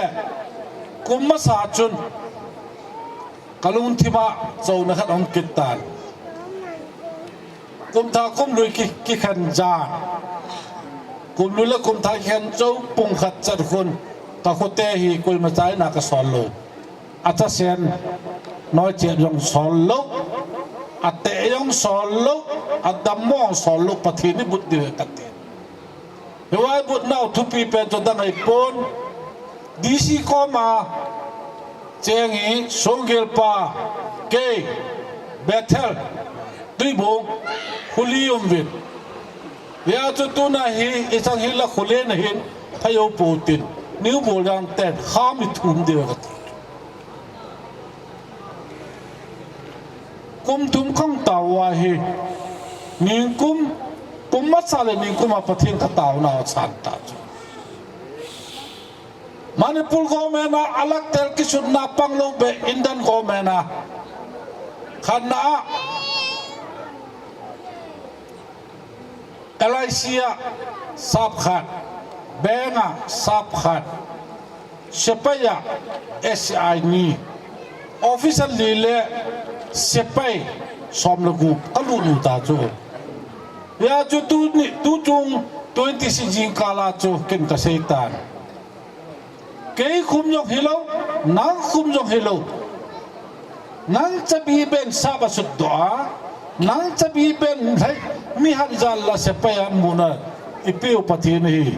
kum masa chun, ka lungthim a, chona khat hung kit tan. Kum thah kum lui ki, kikhen jan. Kum lui le kum thah kikhen chou pung khat chet khun, ka khote hi koima cha in a ka sol lou. A chasen, noi chep jong sol lou, a teh jong sol lou, a dammo jong sol lou, Pathen i but diu ka ti. Hiva i but nau thupi pen chu dang ahi pon, D C koma, cheng hi, Songgel pa, kei, Bethel, Tuibong, khu li um vin. Hia chu tuna hi, i chang hi la khu le na hin, pha jou pou tin, New Boljang ten, kham i thum diu ka ti. Kum thum kang tau va hi, ningkum, kum masa le ningkum a Pathen ka tauna a chan ta chu. Manipur government a alak tel kisutna pang lou be Indian government a. Khatna a, L I C a sap khat, bank a sap khat, sepai a S I ni, officer li le sepai som le gup ka lut u ta chu. Hia chu tuni, tu chung twenty six jingkal a chu ken ka sei tan. Kei khum jong hilou, nang khum jong hilou. Nang chabi ben sap a sut doh a, nang chabi ben lhai, mi hat jal la sepai a muna, i piu Pathen hi.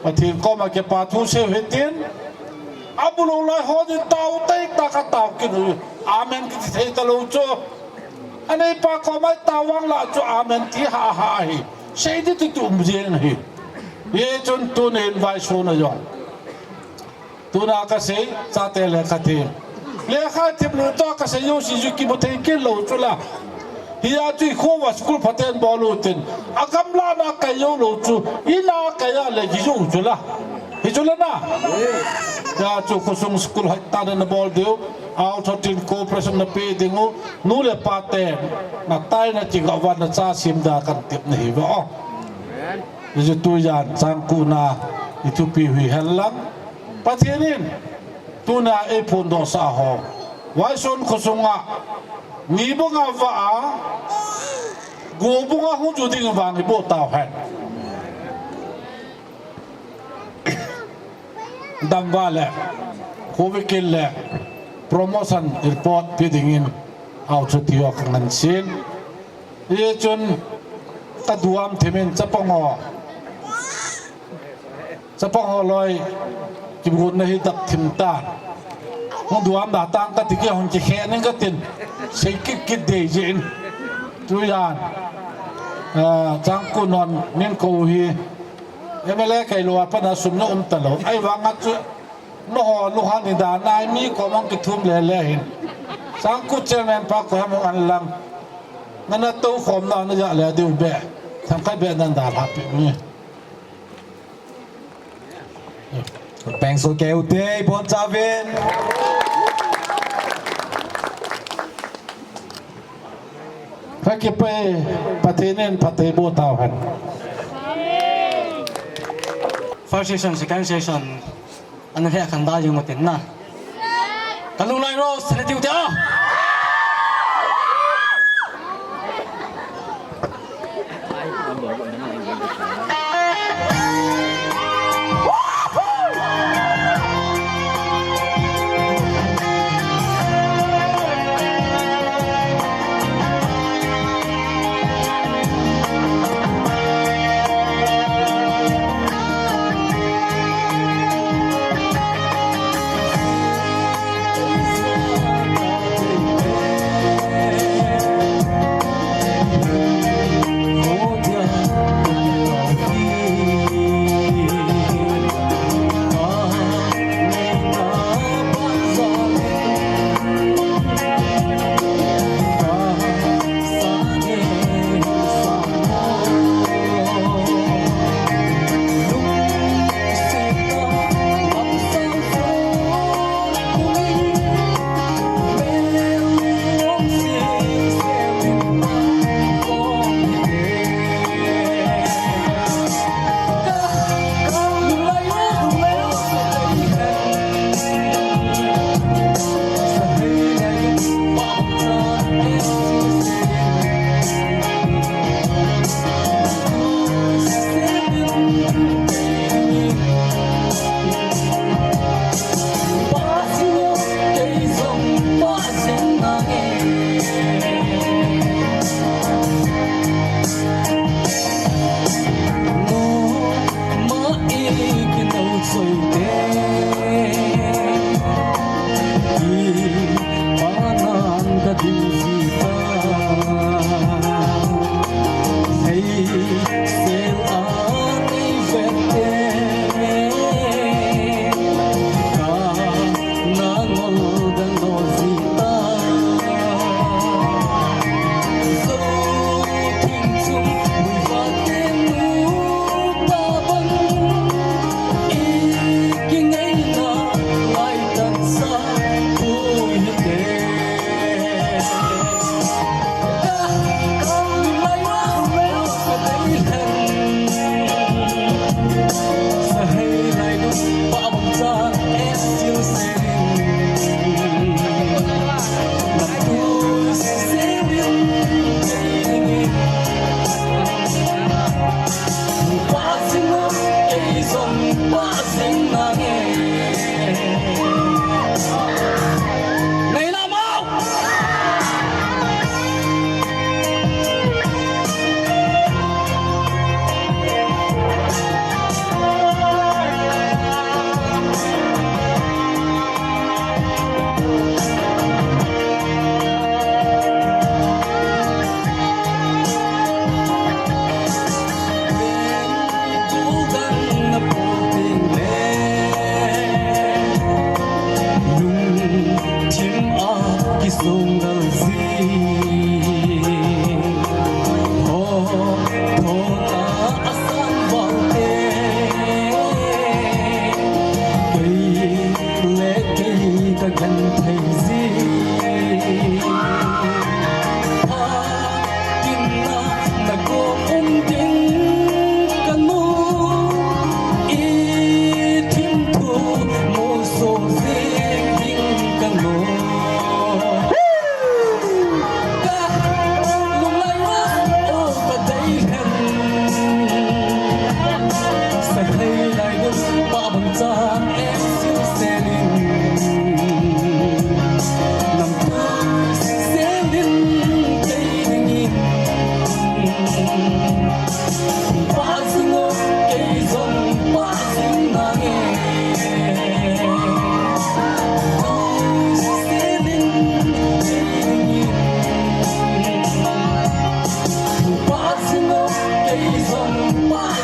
Pathen koma kipa thu seiu hitin. A bulou lai ho din tau tai ta ka tau kit u. Amen kiti thei ta lou chu. A neipa koma i tau vang la chu amen ti ha ha hi. Sei di tu tu um jeng hi. Hia chun tunin vaisuna jong. Tuna ka sei, chate lekha thiem. Lekha thiem lou ta ka sei jouse chu kimu thei kit lou chu la. Hia chu i kho va school phaten bol u tin. A gamla na kai jou lou chu, in a kai a le ji jou chu la. Hi chu la na. Hia chu khosung school hoi ta na bol diu. Au thotin cooperation na pe ding u. Nu le pa te. Na tai na ti ga va na cha sim da kan tip na hi va o. Hichu tujan Changkuhna i thupi hi hen lang, Pathen in tuna eiphondohsah ho, Vaison khosunga ni banga vah a, go banga hung chu ding vang iboh tauhen. Damva le Covid kin le promotion report pe dingin, au chu tiho kangansen. Hichun kaduam thimin chapang ho, chapang ho loi kibuna hi dap thim tan. Hung duam da tang kati, kihon kikhen ning katin, sei kit kit dei jin. Tujan, ah, Changkuh non min kou hi, M L A kailou a pat a sum na um talou. Ahivanga chu nangho lunghan hi dan a mi kom hung kithum lele hin, Changkuh chairman pa koi ham hung an lang, nana toukhomna naja le diu be, thangkhat be nan dalha peh uve. Pengso keu te, ibonchauvin. Kakipah e, Pathen in phatthei boh tauhen. First session, second session, ana lheh khan da jing utin na. Kalunglai Rose, ana tiu te a.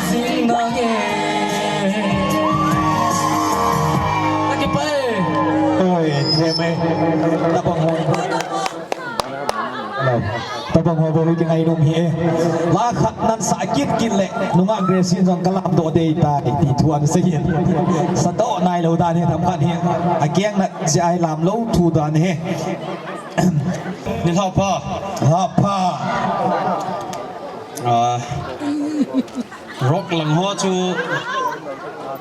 Jing nang e. Aki pai. Oi, theme. Tabang ho. Hello. Tabang ho bou hi kingai nom hi e. La khat nan sa kit kit le. Nungah Grace in jong kalam doh dei tai. Ti thu ana sei in. Sa doh nai lou dan hi themkhat hi. Akeng na jeh a lam lou thu dan hi. Ni lhapha. Lhapha. Ah, rock lang ho chu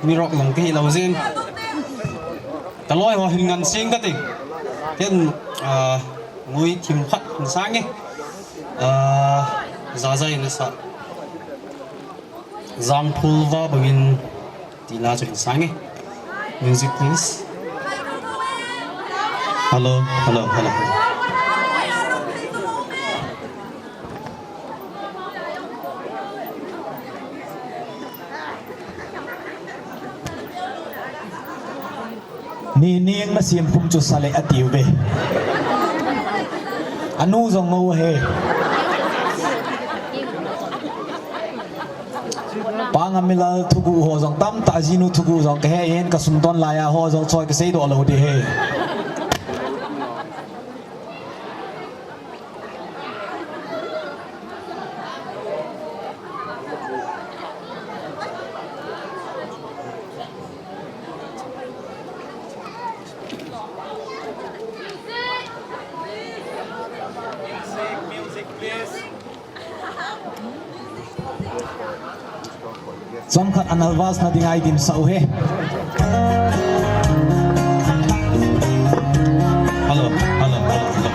mi rock lang kahi lou jin. Ka loi ho hin ngan sing kati. Ken, ah, ngui thim khat hin sang e. Ah, Jajai nasa. Jangphul va bangin ti la chu hin sang e. Music, please. Hello, hello, hello. Ni ning na sim pum chu sa le ati uve. Anu jong ngou he. Panga Milal thugu ho jong tamtah, jinu thugu jong kahe in, kasum don laiya ho jong choi kasei doh lou ding he. Music, please. Chomkhat a nervous na dinga idin sah u he. Hello, hello, hello, hello.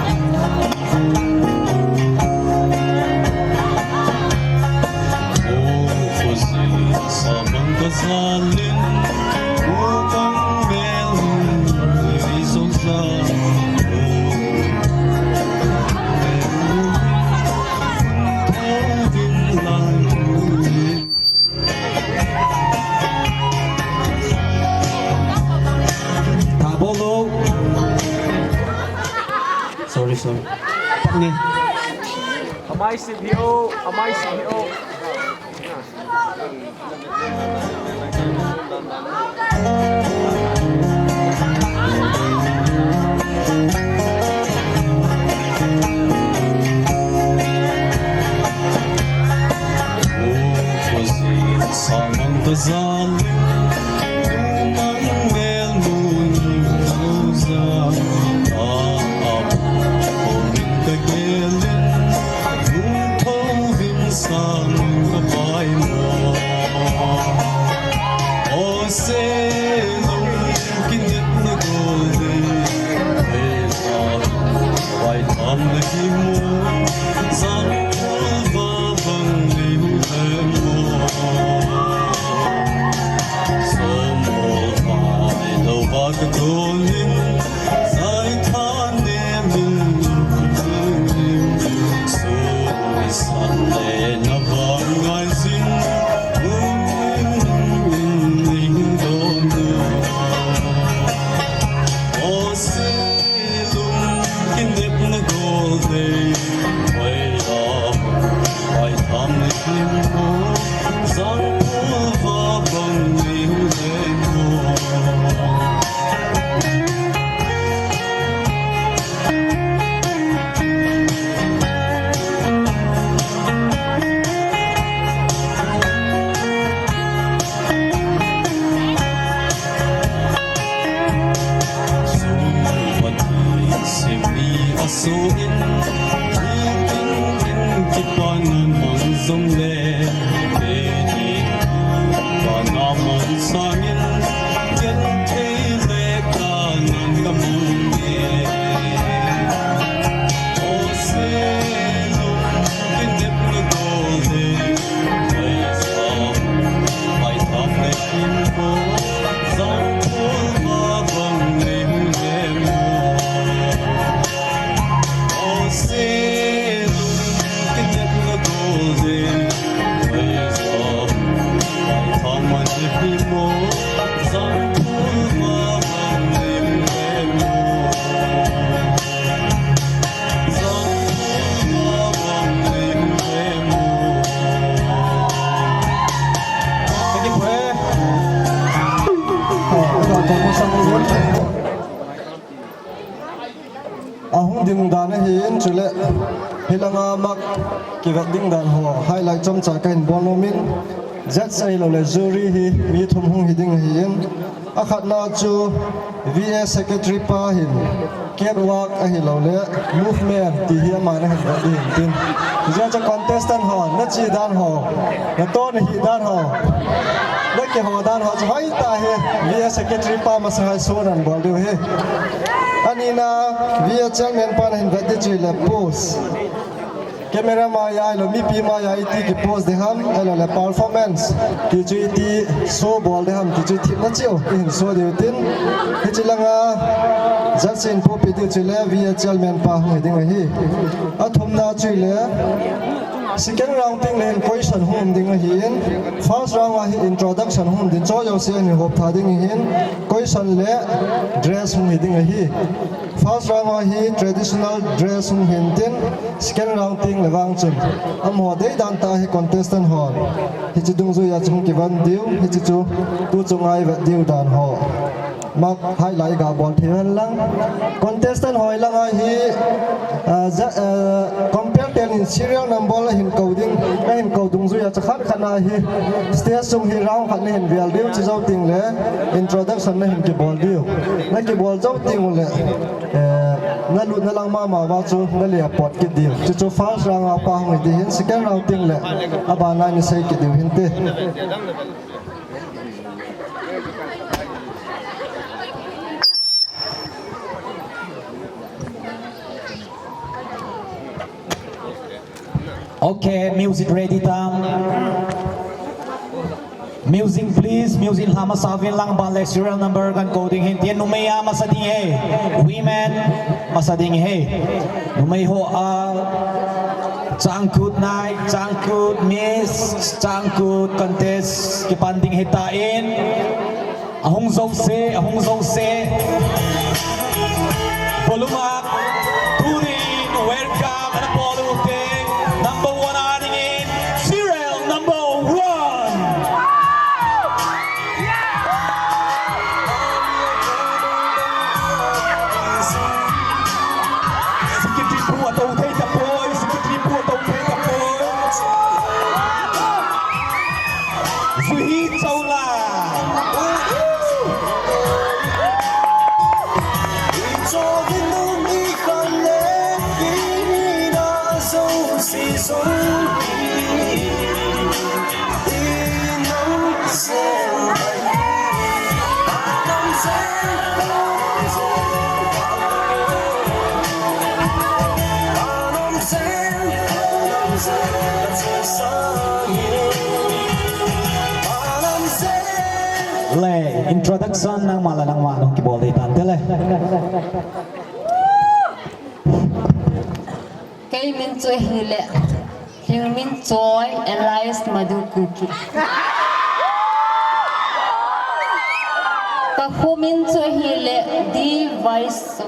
Sorry, sorry. Ni. Amai si bio, amai si bio. Dan ahin, chule hilanga mark kivet ding dan ho highlight chomcha kahin bol nom in, judge ahilouleh jury hi mi thum hung hi ding ahin, akhatna chu V A secretary pa hin catwalk ahilouleh movement ti hi aman ahin vet ding ahin tin. Hijeh chun contestant ho, nache dan ho, nato nahi dan ho, nakiho dan ho chu hoitah hi V A secretary pa masanga hi show nan bol diu ahi. Anina, V A chairman pan ahin vet ding chu ahile pose. Camera maiya ahilou, mipi maiya iti kipose ding ham, ahilouleh performance ti chu iti show bol ding ham ti chu themna cheh u ihin show diu tin. Hiche langa judge in popi diu chu ahile V A chairman pa hung hi ding ahi. Athumna chu ahile second round tengle hin question hung um ding ahin, first round a hi introduction hung um ding, choi jouse ahin hop tha ding ahin, question le dress hung hi ding ahi. First round a hi traditional dress hung hin tin, second round tengle vang chun amaho deidan tah hi contestant hon hiche dungjuiya chu hung kivon diu, hiche chu tuchung a ivet diu dan ho mark highlight ga bol thei hen lang. Contestant hoi langa hi, ah, compere ten in serial number ahin kou ding, ahin kou dungjuiya chu khat khat na hi stage sung hi round khat nahin vel diu, chujou tengle introduction nahin kibol diu. Nakibol jou tengule, eh, nalutna lang mama uva chu nale a pot kit diu. Chuchu first round a pa hung hi ding ahin, second round tengle abana nasei kit diu hinte. Okay, music ready tam? Music please, music lha masa uvin lang, banle serial number kakou ding ahin, tin numei a masa ding ahi, women masa ding ahi. Numei ho a Changkut night, Changkut miss, Changkut contest kipan ding ahitan. Ahung jouse, ahung jouse. Volume up. Tunin welcome ana bol ute. Number one a dingin serial number one. Secretary pu atou thei tapoi, secretary pu atou thei tapoi. Juhi Chola. Le, introduction nangma le nangma nahung kibol ding tante le. Kei min chu ahile Lhingminchoi alias Madu Kuki. Ka kho min chu ahile D Vice.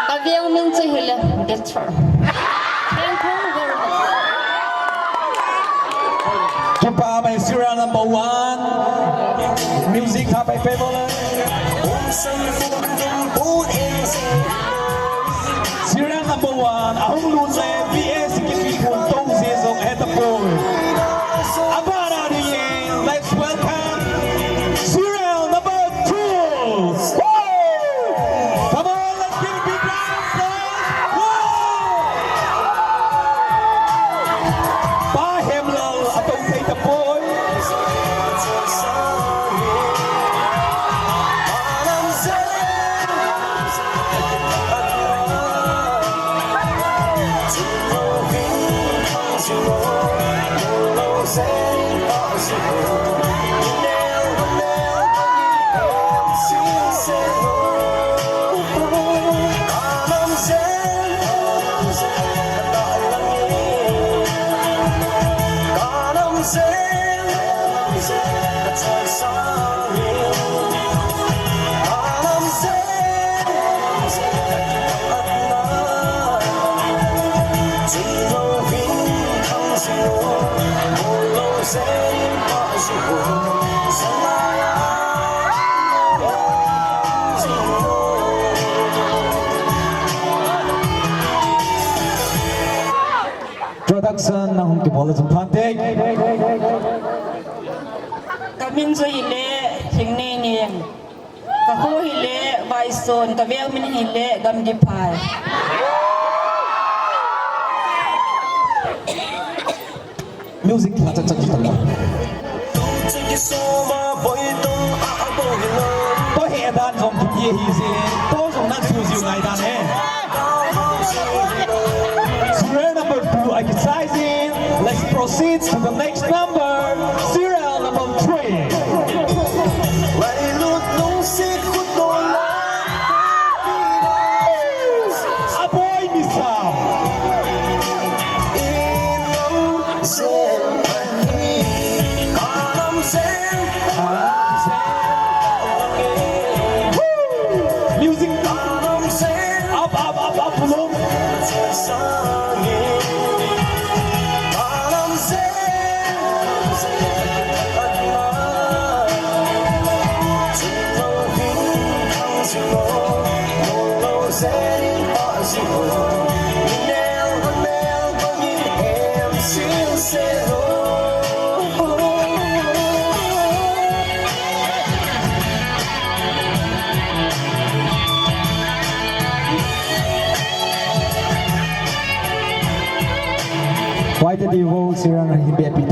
Ka veng min chu ahile Better. Thank you very much. Kipa mai serial number one. Music tha pai pai bol le. Serial number one, ahung lut le, V A secretary pu atou jeh jong ahe tapoi. Abana dingin, let's welcome serial number two. Woo! Come on, let's give a big round of applause. Woo! Pa Hemlal atou thei tapoi. Nang hung kibol a chun phante. Ka min chu hile Hingneinem. Ka kho hile Vaison, ka veng min hile Gamgiphai. Music la cha cha ji tang. To he dan jong kiti hi ji. To jong nan su ji ngai dan he. Serial number two, I decide. Let's proceed to the next number. Serial number three. Aboi Misam. Music. Up, up, up, up, up. Why did you go, Sirang? He be a bit.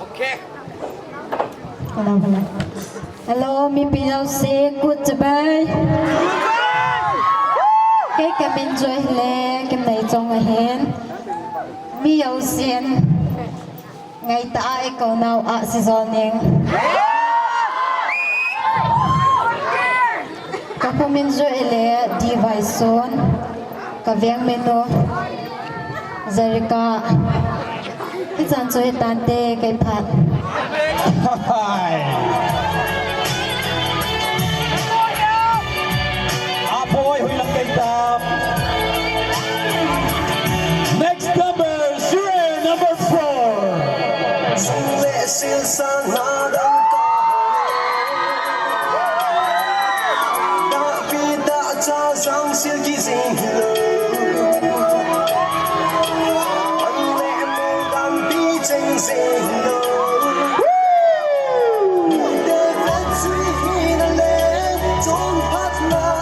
Okay. Hello, hello. Hello, mipi jouse, kut chabai. Kei ka min chu ahile, Kimneichong ahin. Mi jousen ngaitah a eikou nau Ahsijolneng. Ka kho min chu ahile D. Vaison. Ka veng min u Jerika. Hichan chu hitante, kei phat. Aboi, hui lang kei tam. Next number, serial number four. Sung le sil sang ha dang ka. Da pi da cha sang sil ki sing lo.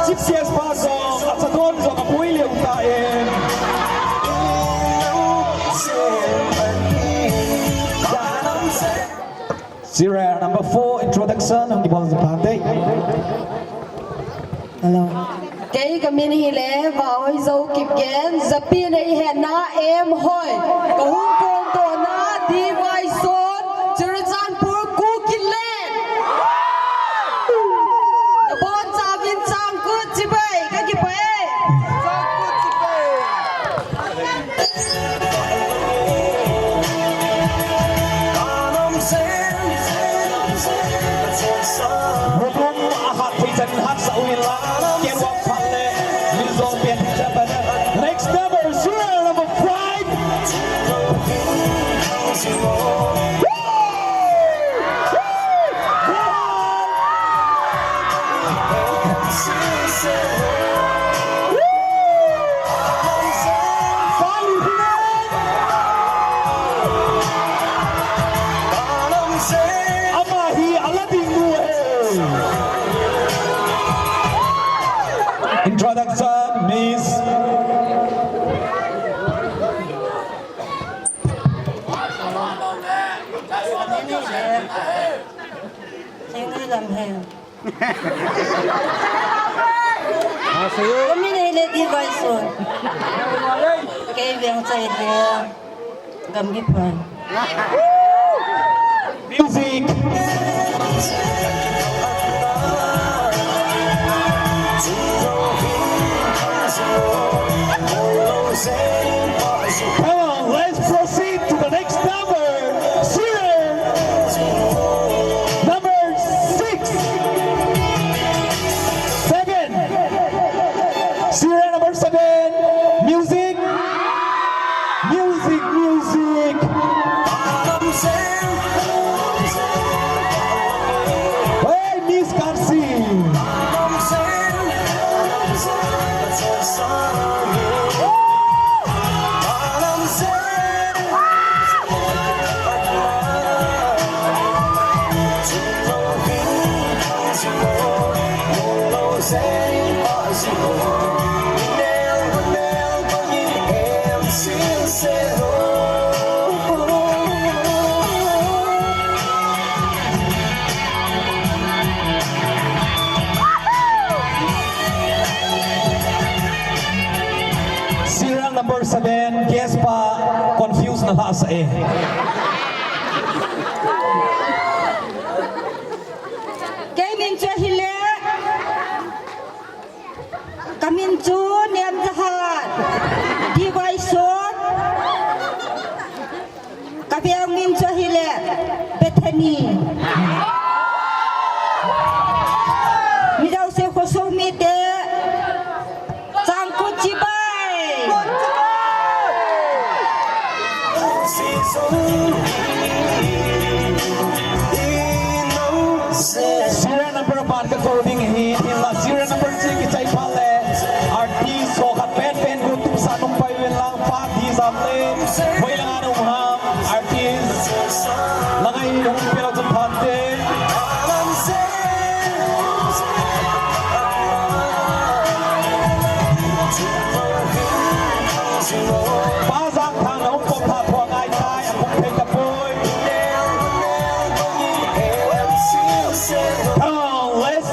Chief guest pa jong, a cha don jong a pui leu ta e. Serial number four, introduction, hung kibol jing phante. Hello. Kei ka min hile Vahoijou Kipgen, japi nei hena em hoi. Ka hung kong kona D. Vaison, Churachandpur, Kukiland. Na bon chauvin chang kut chibai, ka kipah e. Chang kut chibai. Next number, serial number five. Introduction, Miss. Ka min ahile D. Vaison. Kei veng chu ahile Gamgiphai. Music. Come on, let's proceed to the next number. Serial number six. Seven. Serial number seven. Music. Music, music. Serial number seven, guest pa confuse na lhasah e. Kei min chu ahile, ka min chu Nemjahat, D Y Son, ka veng min chu ahile Bethany. Mi jouse khoso mite, changkut chibai. Serial number one ka call ding ahi, hinla serial number three kichai phat le artist ho khat pen pen gu tum sa nung pai ven lang, phat hi jam le, hoilanga na um ham, artist, langa i hung pe lou chun phante. Pa Jangthang na hung pom tha thua ngai tai, a pom thei tapoi. Now, let's,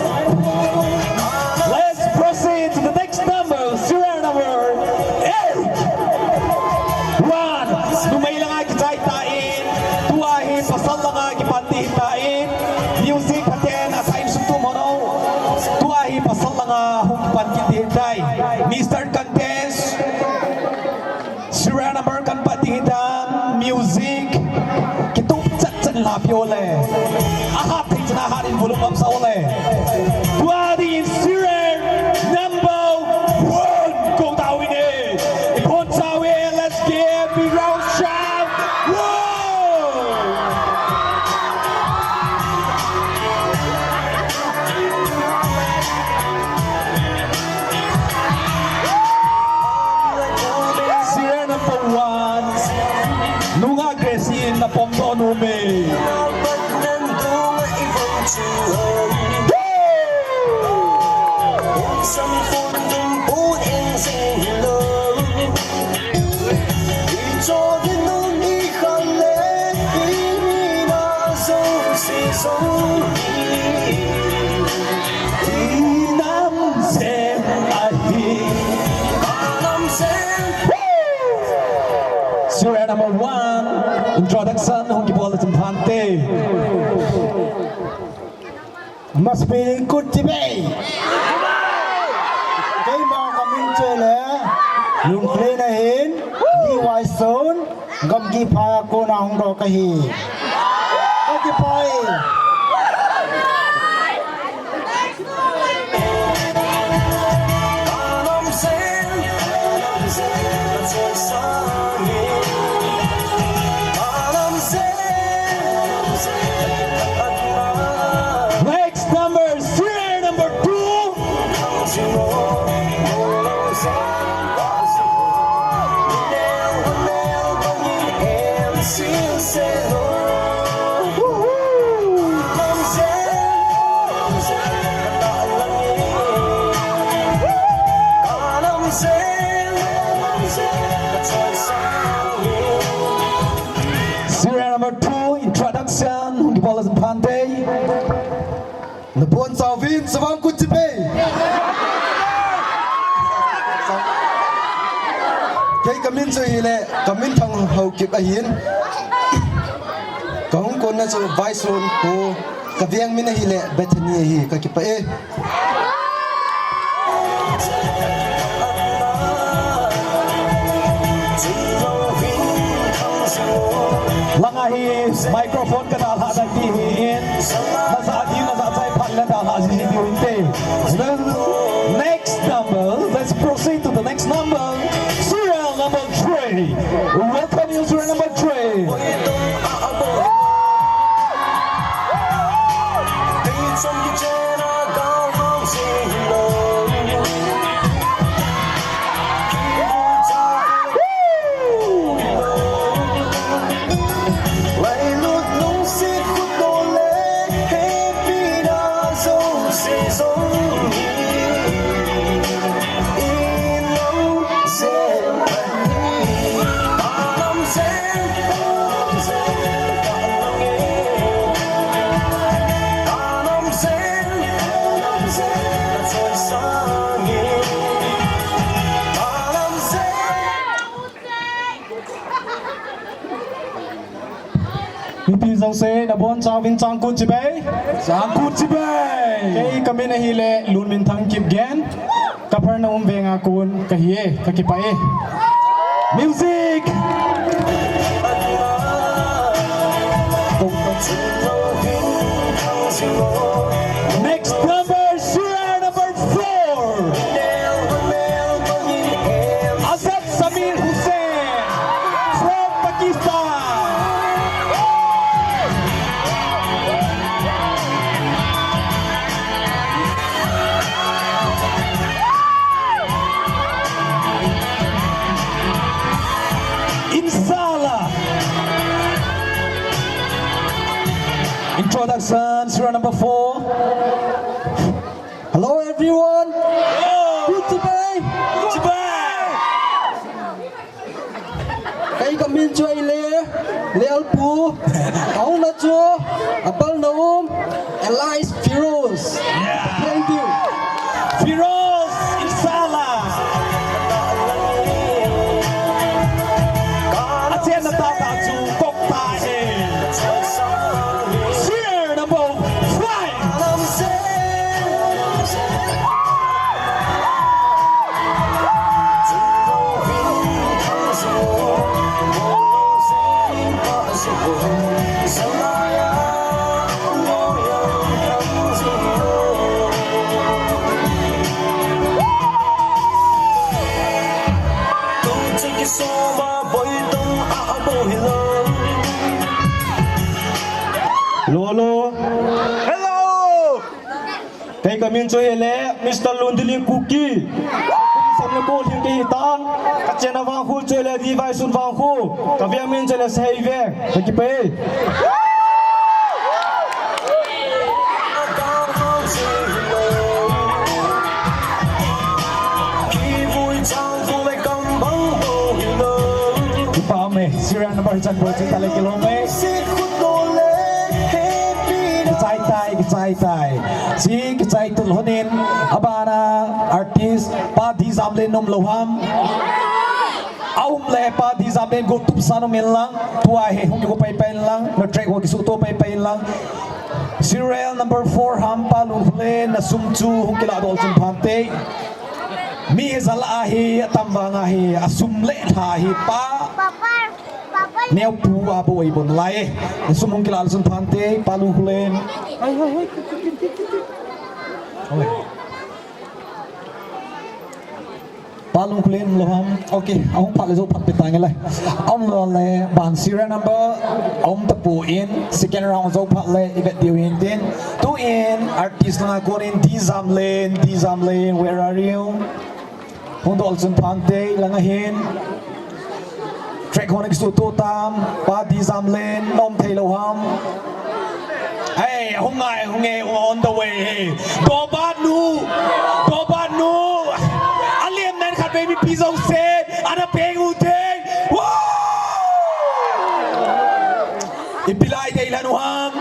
let's proceed to the next number, serial number eight. One, numei langa kichai tan, tua hi pasal langa kipan ding ahitan, music phaten a thain sum tum hono. Tua hi pasal langa hung kipan kit ding ahitai. Mister Contest, serial number kan pat ding ahitan, music kitup chat chat in la peh o le. A hat thei chan a hat in volume up sa o le. Tua ding in serial number one, ko tau in e. I pon tau e, let's give big round shout. Whoa! Serial number one, nungah Gracie in na pom doh nom e. Serial number one, introduction hung kibol le chun phante. Must be good to be. Keima ka min chu le, Lungklen ahin, D Y Son, Gamgi phai a kona hung doh kahi. Ka kipah e. Next number, serial number two. Serial number two, introduction, hung kibol le chun phante. Nabonchauvin, Savang Kutchipe. Kei ka min chu hile, ka min Thanghaokip ahin. Ka hung konna chu Vaison, ko ka veng min ahile Bethany ahi, ka kipah e. Langa hi microphone ka dalha ding ahin. Najah diu, najah chai phat le dalha ji diu hinte. Next number, let's proceed to the next number. Serial number three. Welcome you, serial number three. Sei, nabonchauvin changkut chibai. Changkut chibai. Kei kamin ahile Lunminthang Kipgen. Kapernaum venga kon kahi e, kakipah e. Music. Next number, serial number four. Asad Samir Hussain from Pakistan. Inshallah. Introduction, serial number four. Hello, everyone. Good to be. Good to be. Kei kamin chu ahile Lealpu, ahung na chu, apal na um, Elias Firoz. Yeah. Thank you. Firoz, inshallah. Achenna tahtah chu kok ta e. Serial number five. Hello, hello. Hello. Kei kamin chu ahile Mister Lundili Kuki. Kum som le ko lhing kahi tan. Kachenna vangkho chu ahile Divaisun vangkho. Kaveng min chu ahile Seive. Kakipah e. Kipah e, serial number hichan bou chu tale kilom e. Kichai tai, kichai tai. Chi kichai tul honin, abana artist, Pa Dijamlen um lou ham. Aum le Pa Dijamlen go tup san um in lang, tua hi hung kigo pai pai in lang, na track ho kisuto pai pai in lang. Serial number four ham Pa Lungkholen, na sum chu hung kiladoh chun phante. Mi hi jal ahi, atam vang ahi, asum le lha hi Pa Neopu a bou ei bon lai. Na sum hung kiladoh chun phante, Pa Lungkholen. Pa Lungkholen um lou ham. Ok, ahung phat le jou phat pe tange lai. Aum lou le, ban serial number aum tapon, second round jou phat le ivet diu hintin. Tuin artist langa konin Dijamlen, Dijamlen, where are you? Hung doh chun phante, langa hin. Track ho na kisuto tam, Pa Dijamlen, na um thei lou ham. Hey, hung ngai, hung e, on the way, hey. Dobat nu, Dobat nu. Alem nan khat baby pi jong se, ana peng u te. Wow! Ipi lai dei lhanu ham.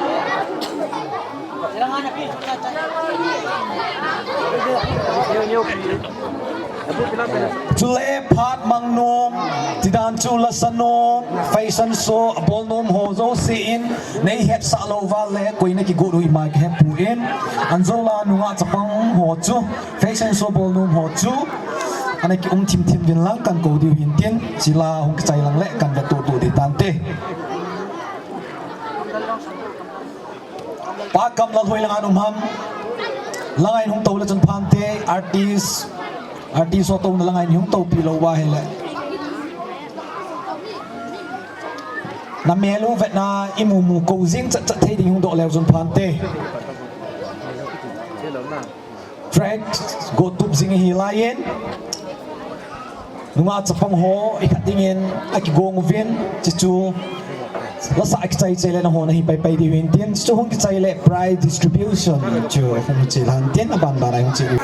Chule phat mang nom, tidan chu lasa nom, fashion show, abol nom ho jouse in, nei hetsah lou val le, koi na kigot u ima kahe pon, anjola nungah chapang ho chu, fashion show bol nom ho chu, ana kium thim thim vin lang kan kou diu hintin, chule hung kichai lang le kan veto to di tante. Pa Kamlalhoi langa um ham. Langa in hung tou le chun phante, artist. Artist ho touna langa in hung toupi lou va hile. Na mel u vetna imu mu kou jing chat chat thei ding hung doh leu chun phante. Track go tup jing ahi laiyin. Nungah chapang ho, ikhat dingin, akigong uvin, chuchu. Lasa akichai chai le nahon ahi pai pai diu hintin, chuchu hung kichai le prize distribution chu hung chai lhan tin, aban ban a hung chai.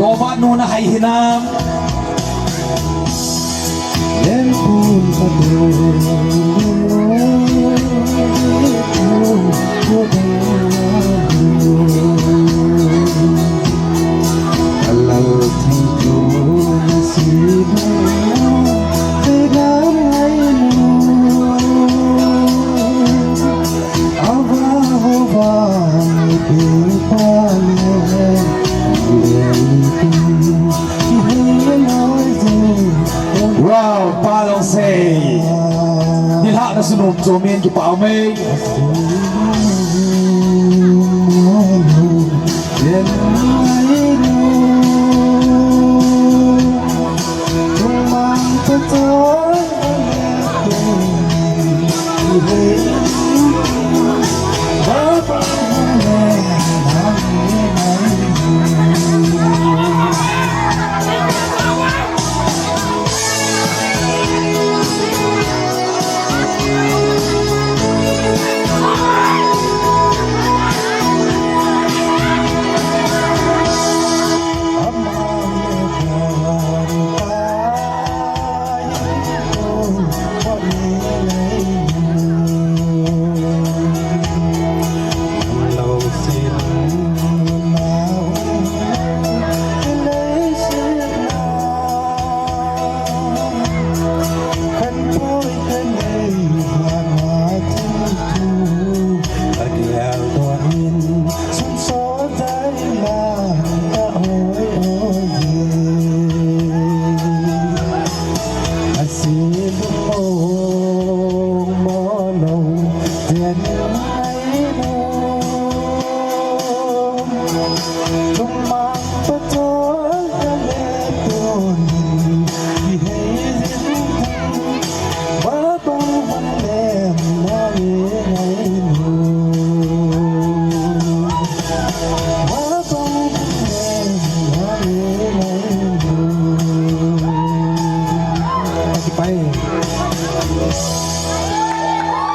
Goba nu na hai hinam. Wow, pa Longsei. Nilhah na sunum chomin kipah ume.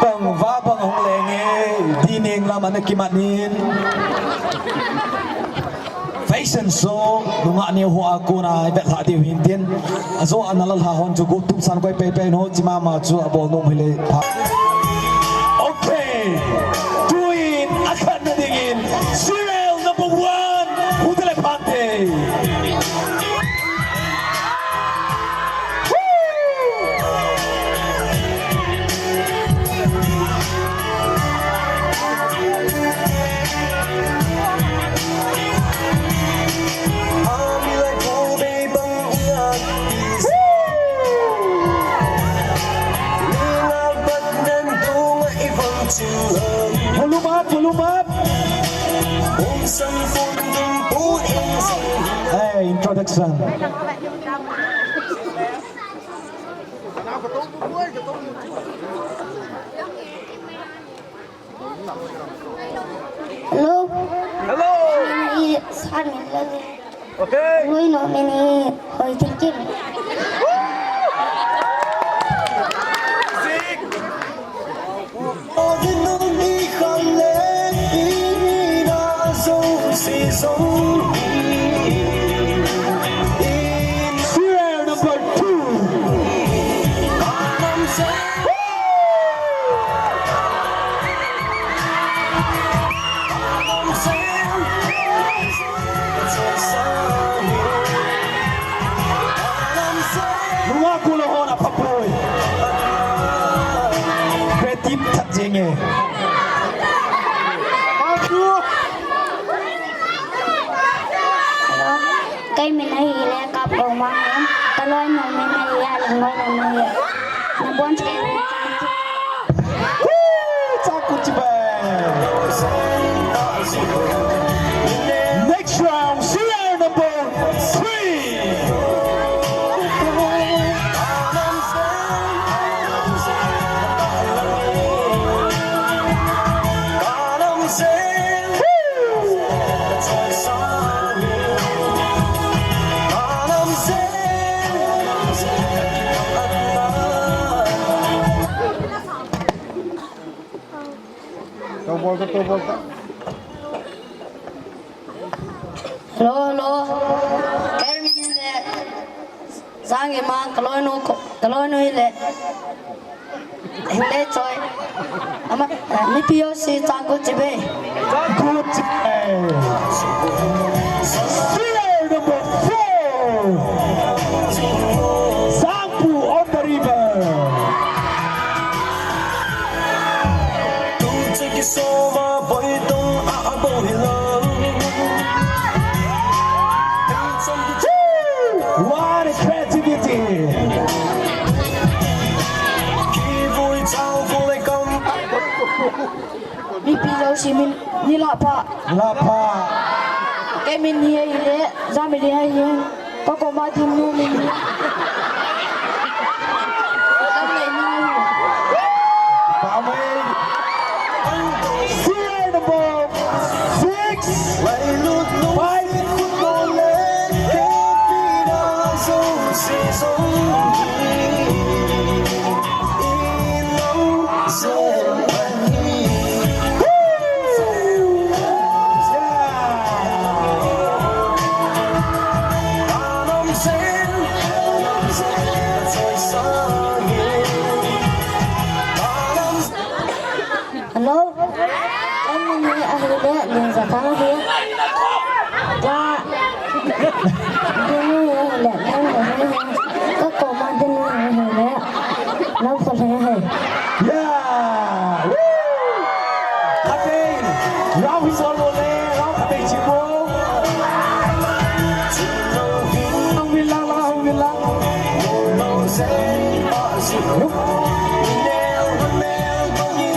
Bang va bang hung lenge, dineng lam ana kimat in. Fashion show, nungah neo ho a kona i vet lha diu hin tin. Ajo ana la lha hon chu gup tum san koi pei pei no, chi mama chu abol nom hile pha. Okay. Tuin akhatna dingin serial number one, Hutale Phate. Volume up, volume up. Hey, introduction. Hello. Hello. Sir, min la le. Okay. Rui no mene hoi thil kim. Serial number two. Nunga kulo hona papoi. Creative that jenge. Kei min ahile Kap Loma, ka loi nu min ahile Ling loi nu min ahile. Nabon cheh. Next round, serial number three. Hello, hello. Kei min le Jang Imang, kaloinu ko, kaloinu le. Hingle choi. Ama, eh, mipi jouse chang kut chibe. Good. Serial number four. Sangpu on the river. What a creativity! Mipi jouse min, ni lah pha. Lah pha. Kei min hi ahile, Jamili ahi. Ka koma ding nu min hi. Ka nei ni hi. Pamei. Serial number six. Five. Hello. Ka min hi ahile Lingjathang ahi. Ka, ka min hi ahile, ka min hi ahile, ka koma ding hi ahile, Lamkholheng ahi. Yeah! Woo! Khatvei, round hi bol lou le, round khatvei chi bol. Hung vin lang, lang, hung vin lang.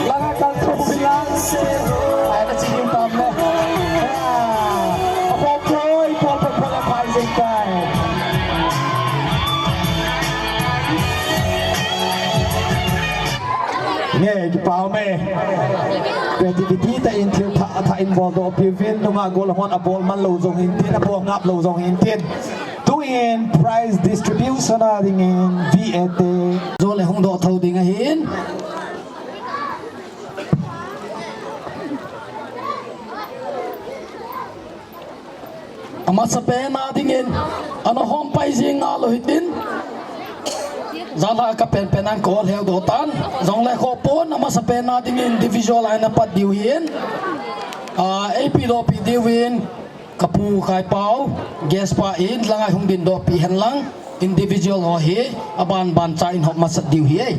Langa kal tho vin lang. Ai, na chi ding tam le. Ah, apo poi, po, po, po, la phai jeng tai. Nge, kipa um e. Creativity tah in thil thah, thah in bol doh piuvin, nungah gollhang hon abol man lou jong hin tin, abol ngap lou jong hin tin. Tuin prize distribution a dingin V A te. Jole hung doh tho ding ahin. Amasapen a dingin, ana hom pai jing ngal u hitin. Janlhah a ka penpen a ka ol heu doh tan. Jongle khoh pon, amasapen a dingin individual a ana pat diu hin. Ah, eipi dohpi diuvin, ka pu Kaipau, guest pa in, langa hung ding dohpi hen lang. Individual ho hi, aban ban cha in hop masat diu hi e.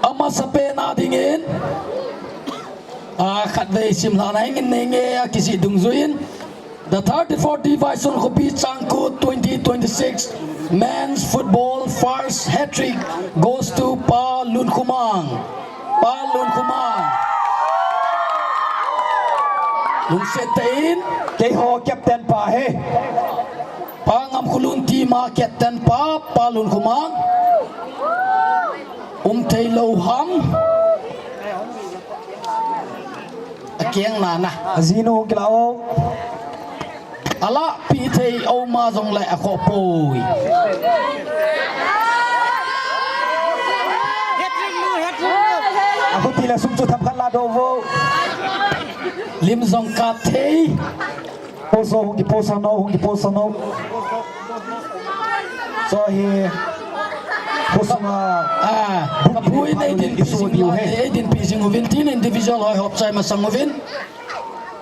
Amasapen a dingin, ah, khatvei simlhah na hing in nei nge a kijih dungjuiyin, the thirty-four D Vaison Khopi Changkut twenty twenty-six Men's Football First Hat-Trick goes to Pa Lunkhumang. Pa Lunkhumang. Lungset tah in. Keiho captain pa hi. Pa Ngamkholun team a captain pa, Pa Lunkhumang. Um thei lou ham. Akeng nana. Ajinu kila o. Alahpeh thei uma jongle akhoh poi. Akhuti le sum chu thapkhat la doh vo. Lim jong kap thei. Post o, hung kipost o, hung kipost o. So hi, khosunga. Ah, kapui nei din pi jing uvin, nei din pi jing uvin, tin individual hoi hop chai masang uvin.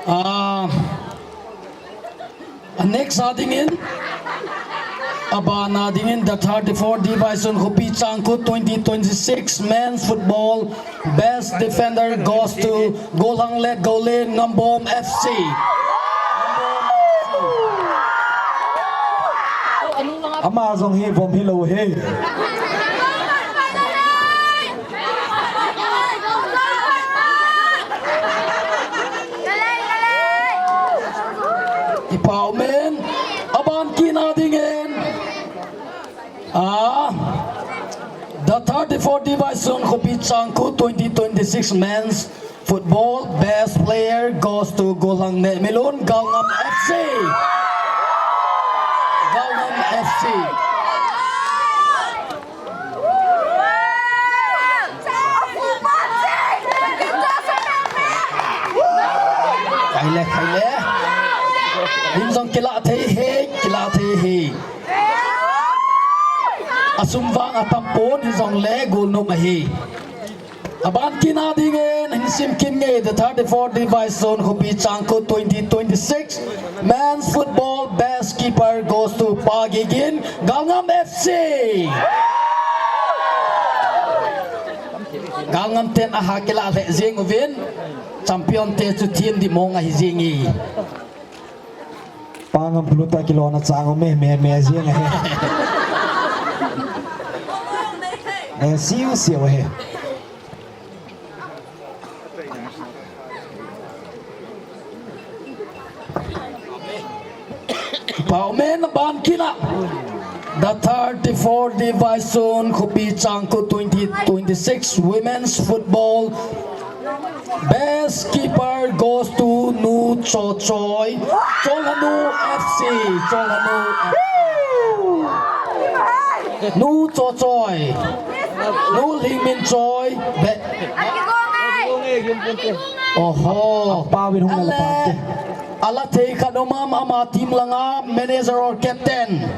Ah, a next a dingin, abana dingin, the thirty-four D Vaison Khopi Changkut twenty twenty-six Men's Football Best Defender goes to Golhang Let Go Lane Ngambom F C. Ama jong hi vom hilou hi. Kipa um in, aban kit na dingin. Ah, the thirty-four D Vaison Khopi Changkut twenty twenty-six Men's Football Best Player goes to Golhang Nehmilun, Galngam F C. Galngam F C. Khaile, khaile. Hijong kila thei hi, kila thei hi. Asum vang atam pon hijongle golnop ahi. Aban kit nadingin, hin sim kit nge, the thirty-four Device Zone Khopi Changkhut twenty twenty-six Men's Football Best Keeper goes to Pa Gigin, Galngam F C. Galngam ten aha kila lheh jing uvin, champion te chu thim dimong ahi jing e. Pa Ngam Plu ta kilona chang ume, me, me jing ahi. Me siu siu ahi. Pau men ban kila. The thirty-four Device Zone Khopi Changkhut twenty twenty-six Women's Football Best Keeper goes to Nu Chochoi, Cholhanu F C, Cholhanu F C. Nu Chochoi, Nu Lingminchoi, be- Oho. Pavin hung la pate. Ala thei khat um am, ama team langa manager or captain.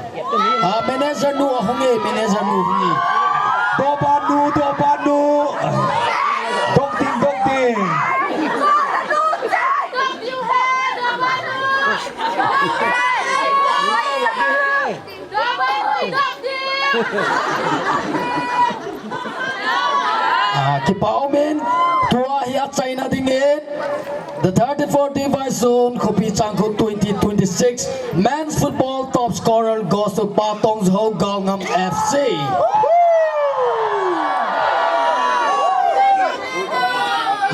Ah, manager nu ahung e, manager nu ahung e. Doba nu, doba nu. Dok ding, dok ding. Ah, kipa umin, tua hi achaina dingin. The thirty-four Device Zone Khopi Changkhut twenty twenty-six Men's Football Top Scorer goes to Pa Tongzahou, Galngam F C.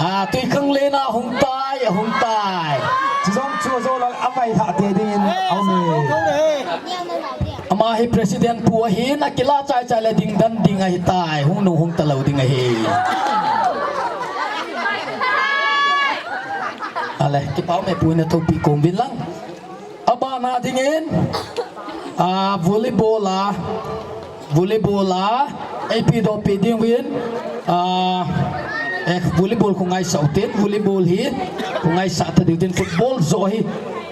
Ah, tui khang lena hung tai, hung tai. Chujong chu zo la avai tha te dingin, aume. Ama hi president pu ahin, akila chai chai le ding dan ding ahi tai, hung nu hung ta lou ding ahi. Ale, kipa ume pu, nathopi kom uvin lang. Abana dingin, ah, volleyball a, volleyball a, eipe dohpi ding uvin, ah, eh, volleyball khu ngaisah utin, volleyball hi, khu ngaisah ta diu tin, football joh hi,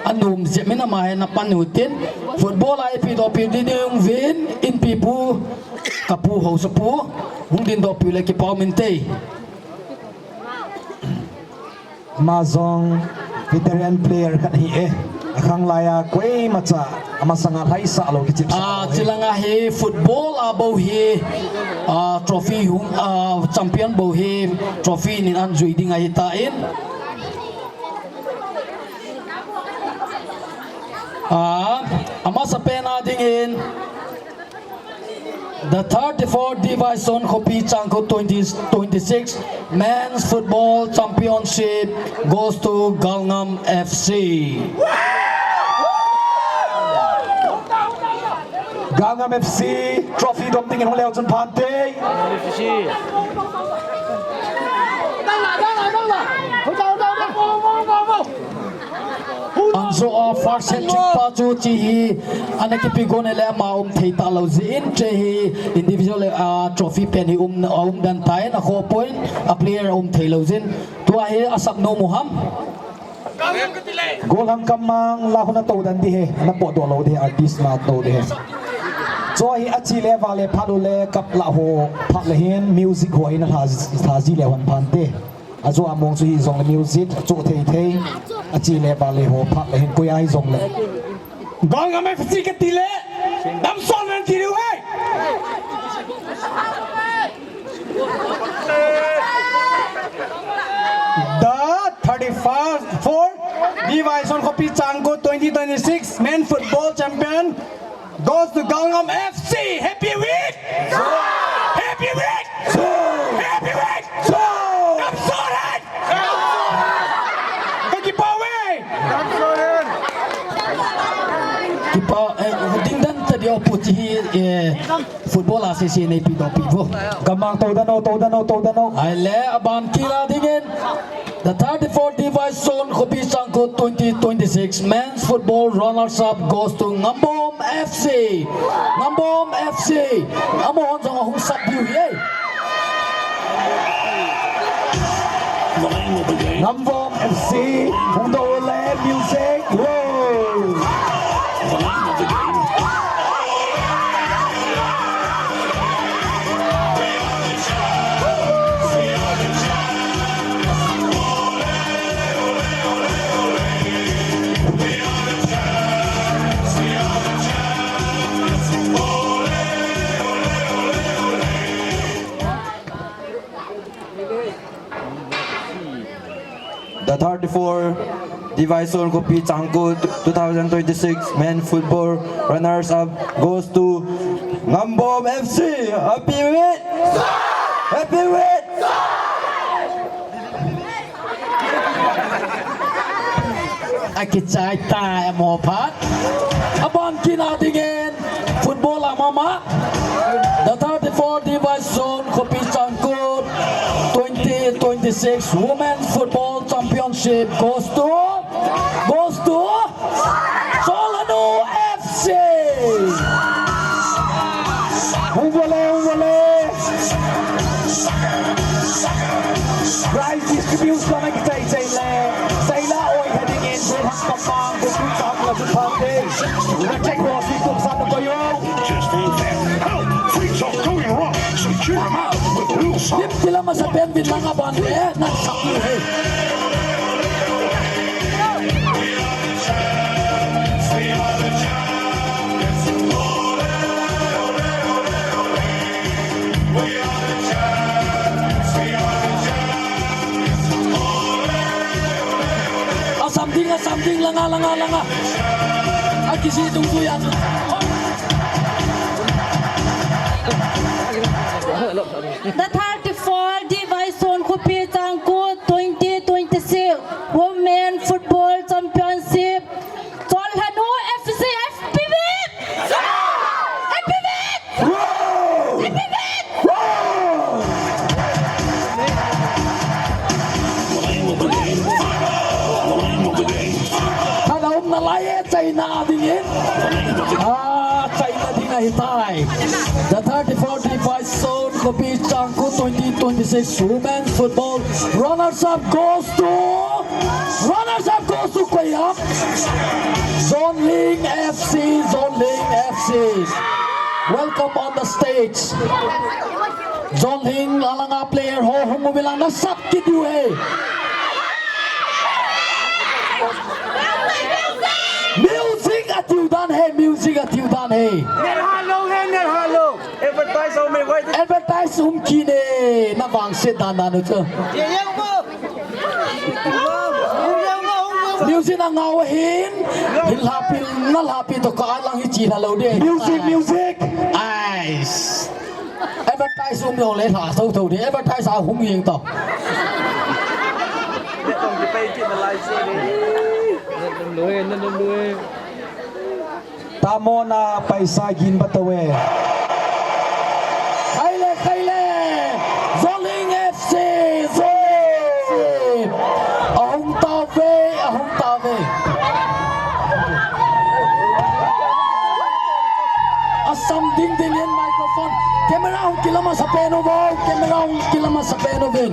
anom jep in ama hi napan utin, football a eipe dohpi ding uvin, inpi pu, kapu haosapu, hung ding dohpi le kipa umin te. Ama jong veteran player khat ahi e. Akhang laiya koimacha amasanga lhaisah lou kichepsah lou e. Ah, chilanga hi football a bou hi, ah, trophy hung, ah, champion bou hi trophy nin anjui ding ahitan. Ah, amasapen a dingin. The thirty-four Device Zone Khopi Changkhut twenty twenty-six Men's Football Championship goes to Galngam F C. Galngam F C trophy dom dingin hung leu chun phante. Anjo a first hat-trick pa chu chi hi, ana kipe gon le ama um thei talou jeh in, che hi individual, ah, trophy pen hi um, um dan tan, akhoh pon, a player um thei lou jeh in. Tua hi asap nom u ham. Gollhang Kamang la hung na tou dan di he, na potdoh lou di he, artist na tou di he. Chu hi achi le vale phat u le kap la ho, phat le hin music ho hi na lha, lha ji le hon phante. Ajo a mong chu hijongle music, acho thei thei. Achi le vale ho phat le hin koi a hijongle. Galngam F C kati le. Damson nan ti le hei. The thirty-first for Device Zone Khopi Changkhut twenty twenty-six Men Football Champion goes to Galngam F C. Happy week! Happy week! Happy week! Damson hai! Ka kipa uve! Kipa, eh, ding dan ta di opu ti hi, eh, football a sese nei pi doh pi vo. Kamang tou dan o, tou dan o, tou dan o. Ahile, aban kila dingin. The thirty-four Device Zone Khopi Changkhut twenty twenty-six Men's Football Runners Up goes to Ngambom F C. Ngambom F C. Amahon jong ahung sap diu hi e. Ngambom F C, hung doh le music, whoa! The thirty-four Devi Zone Khopi Changkut two thousand twenty-six men football runners up goes to Ngambom F C. Happy with! Happy with! Akichai tai mo phat. Abang kina dingin. Football a mama. The thirty-four Devi Zone Khopi Changkut twenty twenty-six Women's Football Championship goes to, goes to Cholhanu F C. Hung vale, hung vale. Prize distribution a kichai chai le. Saila oi heading in, goal hang kapang, goal kick hang la supante. Red check was he took Santa Koyo. Just like that. Oh, free throw going wrong. So cheer him out with a little song. Lim kila masa pen bin langa ban le, na sap ni he. Asam ding, asam ding, langa, langa, langa. Akisi tung tu ya. The thirty-four Devi Zone Khopi Changkut twenty twenty-six Women Football Championship. Cholhanu F C, F P V! F P V! F P V! Khat a um nalai e, China dingin. Ah, China ding ahitai. The thirty-four Devi Zone Khopi Changkut twenty twenty-six Women's Football runners up goes to Runners up goes to Koyap. Zonling F C, Zonling F C. Welcome on the stage. Zonling, alanga player ho, hung umilang na sap kit u he. Music atiu dan he, music atiu dan he. Ner halo he, ner halo. Advertise ho me, why the Advertise um kine, na vangset dan dan u chu. Ye, ye, wo. Music na ngau hin, hin lapi, na lapi to ka lang hi chi la lo de. Music, music. Ais. Advertise um yong le la tho tho de. Advertise a hung yeng to. Tamona paisa gin batawe. Khaile, khaile. Zonling F C, Zonling F C. Ahung tave, ahung tave. Asam ding ding in microphone. Camera hung kila masa pen uvin. Camera hung kila masa pen uvin.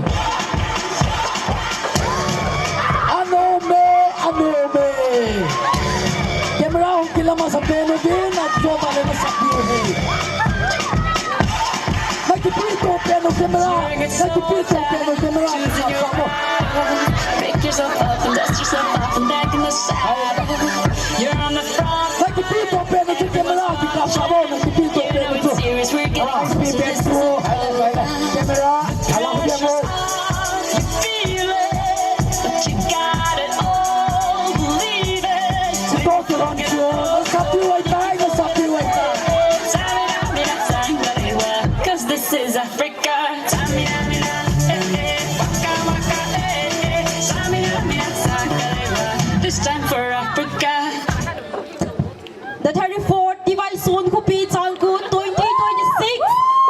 Ano me, ano me. Camera hung kila masa pen uvin, na jo ba le masa pi uve. Na kipi to pen u camera, na kipi to pen u camera. Pick yourself up and dust yourself off and back in the saddle. You're on the front. Na kipi to pen u camera, kikap sa mo, na kipi to pen u. Ala, pi pen u, camera, ala, camera. Cause this is Africa. This time for Africa. The thirty-fourth Devi Zone Khopi Changkut twenty twenty-six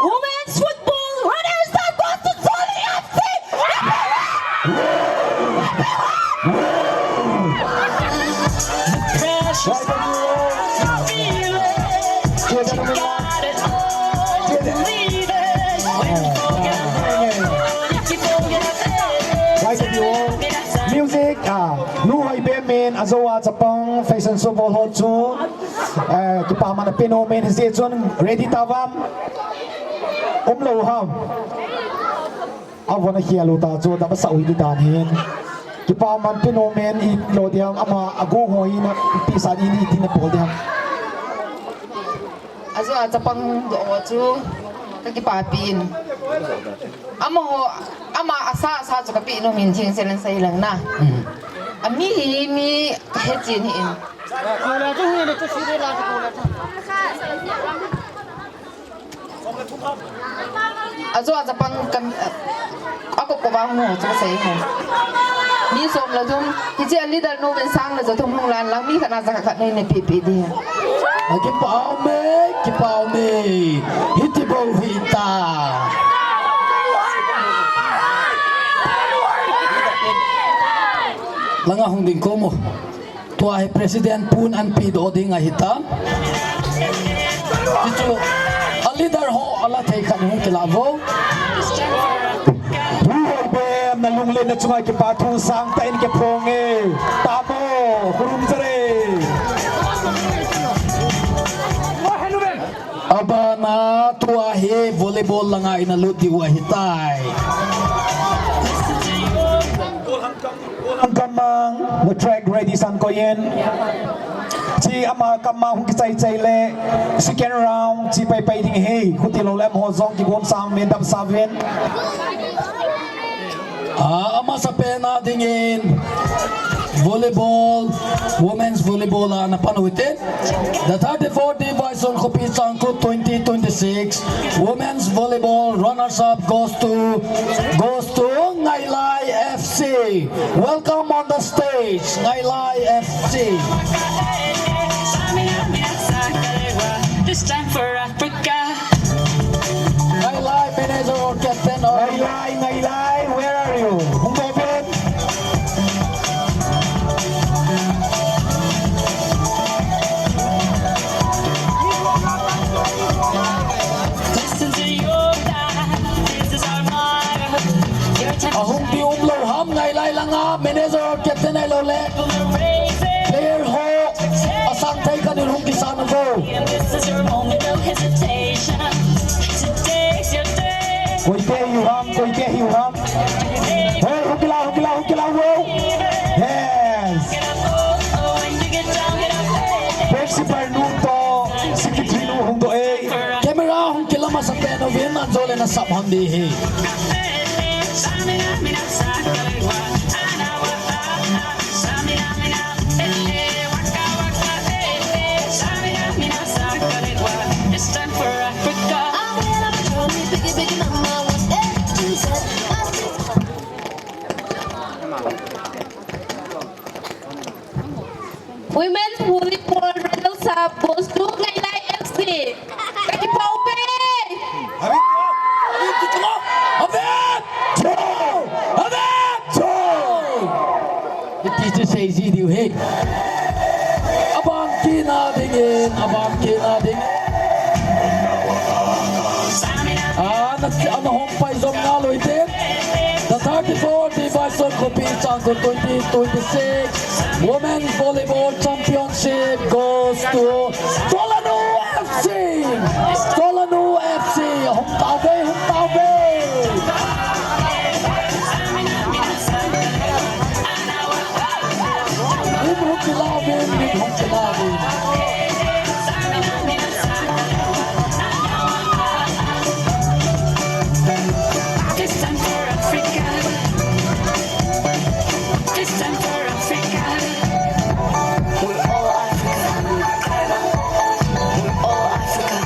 Women's Football Runners Up goes to Zonling F C. Zo a chapang fashion show bol ho chu, eh, kipaman ape nom in, hijeh chun ready tauvem? Umlou ham? Avon akhel u ta chu, dap asah u hi ti dan hin. Kipaman pe nom in, iti lou diam, ama ago ho hin, ipi san in, iti na bol diam. Ajo a chapang doh ho chu kakipapi in. Amaho, ama asa asa chu kapeh nom in, theng selen sai lang na. Hmm. Ami hi mi kahe chin hi in. Ajo a chapang kan, akop kop a hung ho chu kasei hi. Mi som le thum, hiche a leader nu vin sang le ja thum hung lan lang, mi khat na ja khat nei ne pi pi di. Kipa ume, kipa ume. Hiti bou hita. Langa hung ding kom o. Tua hi President pun an pe doh ding ahi ta. Tichu, a leader ho ala thei khat hung kila vo. Hu hoi bem, na lunglen na chunga kipa thu sangtah in kiphong e. Tamo, khurum jare. Abana tua hi volleyball langa ina lut diu ahi tai. Kamang, the track ready san ko yen. Chi ama kamang hung kichai chai le second round chi pai pai ding hi. Khuti lou le mo jong kigom sang men dam sa ven. Ah, amasa pen a dingin volleyball, women's volleyball a na pan u hite. The thirty-four D Vaison Khopi Changkhut twenty twenty-six women's volleyball runners up goes to, goes to Ngailai F C. Welcome on the stage, Ngailai F C. This time for Africa. Ngailai manager or captain or Ngailai, Ngailai, where are you? Hung doh pen. Listen to your God. This is our motto. Your time. Ahung di umlou ham Ngailai langa manager or captain ahilou le. Player ho, asang thei khat in hung kisan vo. Koite hiu ham, koite hiu ham. Hey, hung kila, hung kila, hung kila vo. Yes. Principal nu toh secretary nu hung doh e. Camera hung kila masa pen uvin, anjo le na sap ham di hi. Women's volleyball runners up goes to Ngailai F C. Kakipah uve. Abit! Abit! Abit! Abit! Iti chu sei ji diu hi. Aban kit na dingin, aban kit na dingin. Ana, ana hung pai jom nalou hite. The thirty-four D Vaison Khopi Changkhut twenty twenty-six Women's Volleyball Championship goes to Tolhanu F C. Tolhanu F C. Hung tauve, hung tauve. Min hung kila uvin, min hung kila uvin. This time for Africa. This time for Africa. We're all Africa. We're all Africa.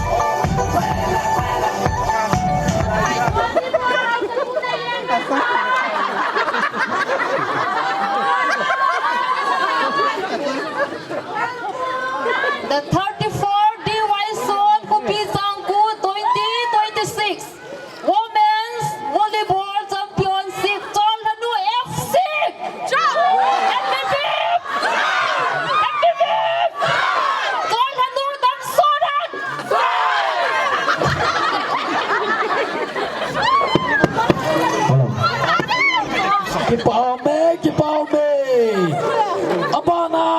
The thirty-four D Vaison Khopi Changkhut twenty twenty-six Women's Volleyball Championship, Tolhanu F C! Tolhanu! Tolhanu damsot hen! Kipah ume, kipah ume. Abana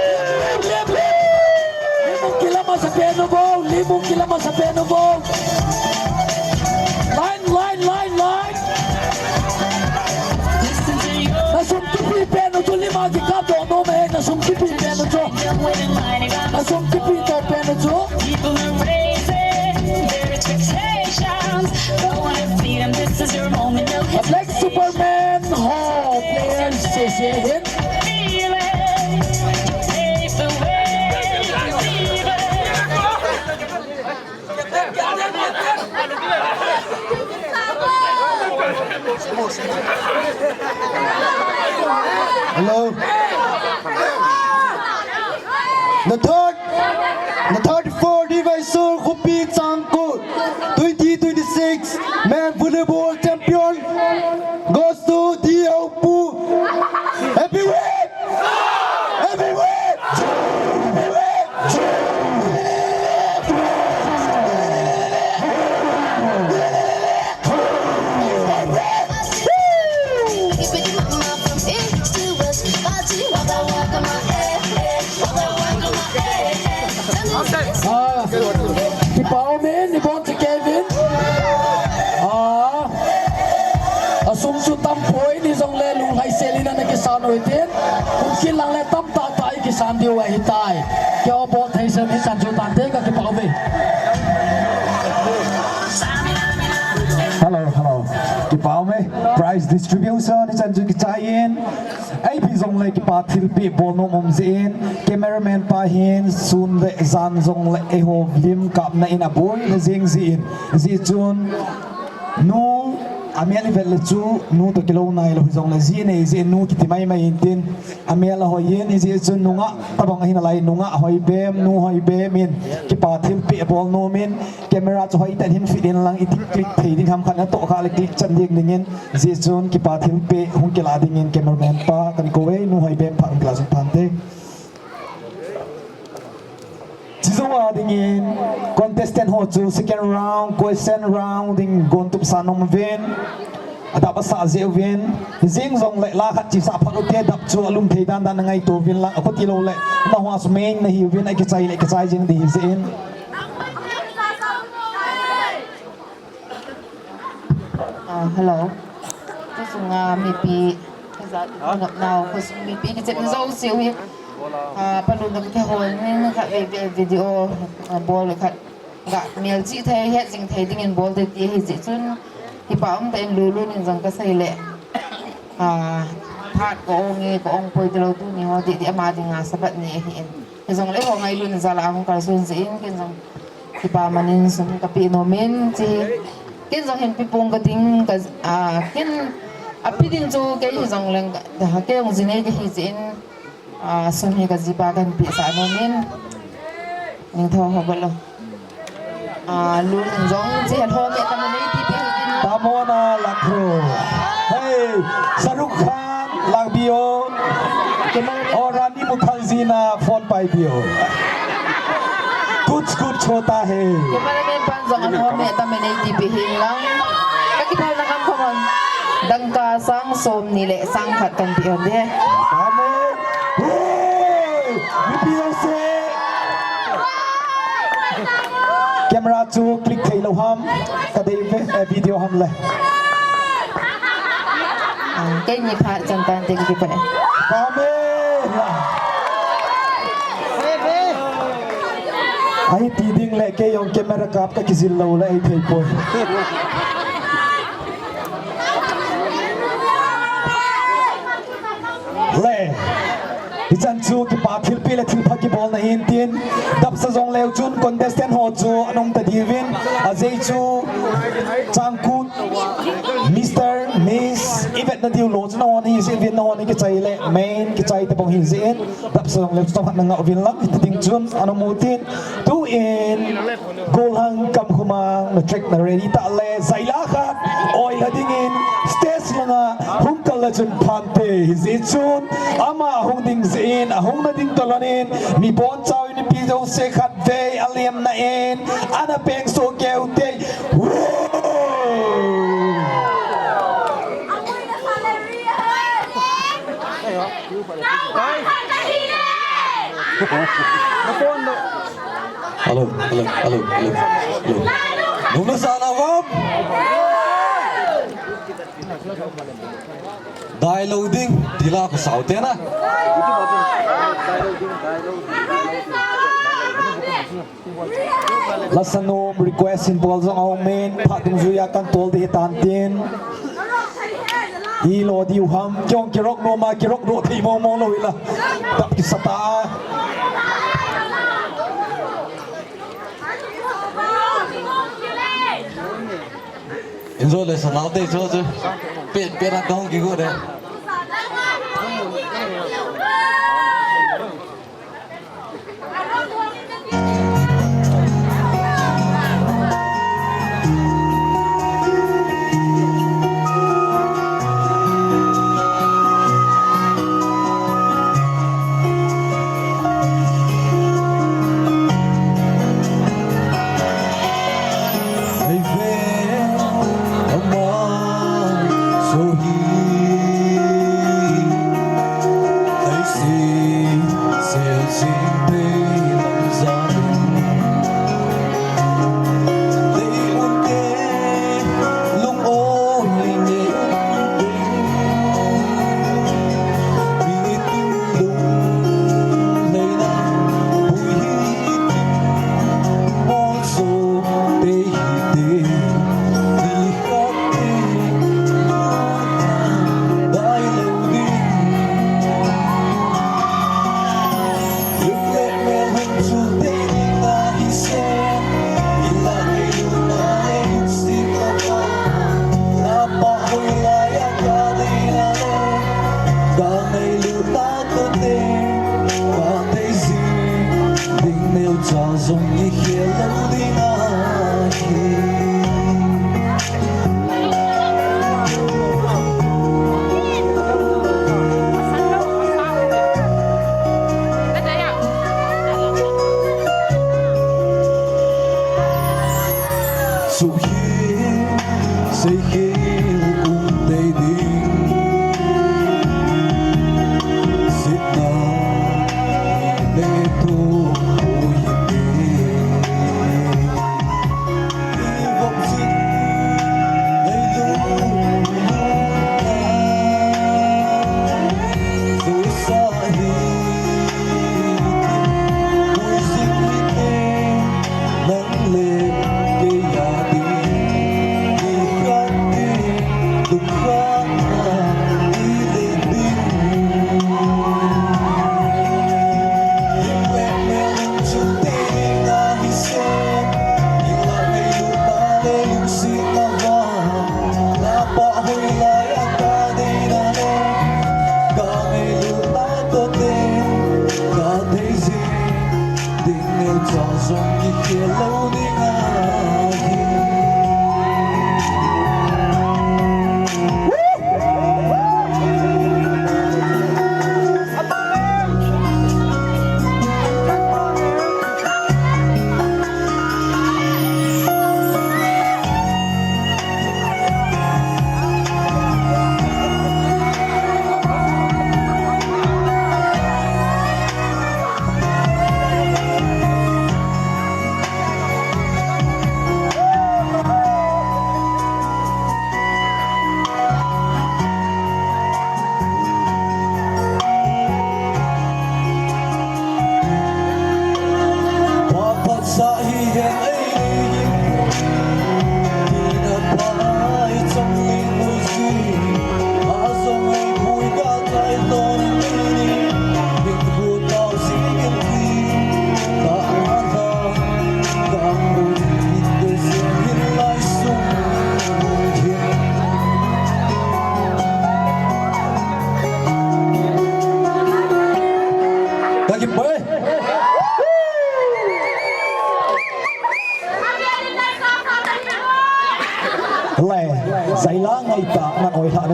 Limung kila masapen u bou, limung kila masapen u bou. Line, line, line, line. Nasum kipi pen u chu lima kikap doh nom e, nasum kipi pen u chu. Nasum kipi to pen u chu. People are raising their expectations. Go on and feed 'em. This is your moment. They'll hesitate. Black Superman ho players se se hin. Feel it. Pave the way. Feel it. Hello. The third, the thirty-four Divisor Khopi Changkul twenty twenty-six Men Volleyball Champion goes to D O Pu. Happy win! Happy win! Happy win! Ah, kipa umin, ibon Kevin. Ah. Asum chu tam poi ni jongle lunglhai sel in ana kisan u hitin. Kum kit lang le tam tah tah i kisan diu ahitai. Keiho bol thei sem hichan chu tante ka kipa uve. Hello, hello. Kipa ume. Prize distribution hichan chu kichai in. Ipi jongle kipa thilpeh bol nom um jeh in, cameraman pa hin sun le jan jongle eiho film kapna in aboina jing jeh in, hijeh chun nu amel ivet le chu nu toh kilou nailou hijongle ji nei jeh in nu kiti maimai intin amel ahoi in, hijeh chun nungah tabang ahi nalai, nungah hoi bem, nu hoi bem in kipa thilpeh bol nom in, camera chu hoitah in hin fit in lang, iti click thei ding ham khat natoh kha le click chan ding dingin, hijeh chun kipa thilpeh hung kila dingin cameraman pa kakou e, nu hoi bem phat hung kila jing phante. Chujou a dingin contestant ho chu second round, question round ding gontup sa nom uvin. Adap asah jeh uvin. Jing jongle la khat chesa phat ute, dap chu alum thei dan dan angaito uvin lang, akhuti lou le. Nahung a chu main nahi uvin, akichai le kichai jing ding hijeh in. Ah, hello. Tusunga mipi, kajat nop nau, kusung mipi kichep na jouse u hi. Ah, palun na kihol ni na khat ve, ve video, ah, bol khat. Ga mel chi thei, het jing thei dingin bol te ti hijeh chun. Kipa um tah in lulu nin jong kasei le. Ah, phat ka ong e, ka ong poi tilou tuni ho didi ama dinga sabat ni ahi in. Hijongle ho ngailutna jal a hung kalson jeh in, ken jong kipa manin sum kapeh nom in, chi. Ken jong hin pipung kading ka, ah, ken Api ding chu kei hi jong leng, kei jong jinei kahi jeh in, ah, sum hi kajipa kahin pehsah nom in. Ningthou ho bolo. Ah, lun jong chi hello me tamo nei ti ti hin. Tamona Lakho. Hey, Shahrukh Khan, Lakbio. Kei ma Aur Rani Mukherjee na phone pai dio. Kuch kuch hota hai. Cameraman pan jong an home ta me nei ti pi hin lang. Ka kiphal na kam khomon. Dangka sang som ni le sang khat kan ti hon de. Amen. Hey! Mipi jong se. Camera chu click thei lou ham. Ka dei ve, eh, video ham le. Ah, kei ni phat chan tan te ki pe. Amen. Ahi ti ding le kei jong camera kap ka kijil lou le ahi thei poi. Le. Hichan chu kipa thilpeh le thilpha kibolna hin tin. Dapsa jong leu chun contestant ho chu ana um ta diuvin. Ajeh chu Changkut Mister, Miss, i vetna diu lou chu nahon hi jeh in, nahon hi kichai le, main kichai tabang hi jeh in, dapsa jong leu chu chomkhat na ngah uvin lang, hiti ding chun, ana mu tin, tuin, Golhang Kamkhumang, na track na ready ta le, jaila khat, oi la dingin, stage langa, hung kal le chun phante, hi jeh chun, ama hung ding jeh in, ahung na ding toh lhonin, mi bonchau in, mipi jouse khat vei, alem na in, ana peng so keu te, Hello, hello, hello, hello, hello. Nung nasana vam? Dai lou ding, tila ko sao te na. Lasa nom request in bol jong aum in, phat dungjuia kan tol ding hitan tin. I lo diu ham, kei jong kirok nom a, kirok nom thei mong mong lou ila. Tap kisa ta. Injo le sanal te cho cho. Pe, pe na kong ki go de.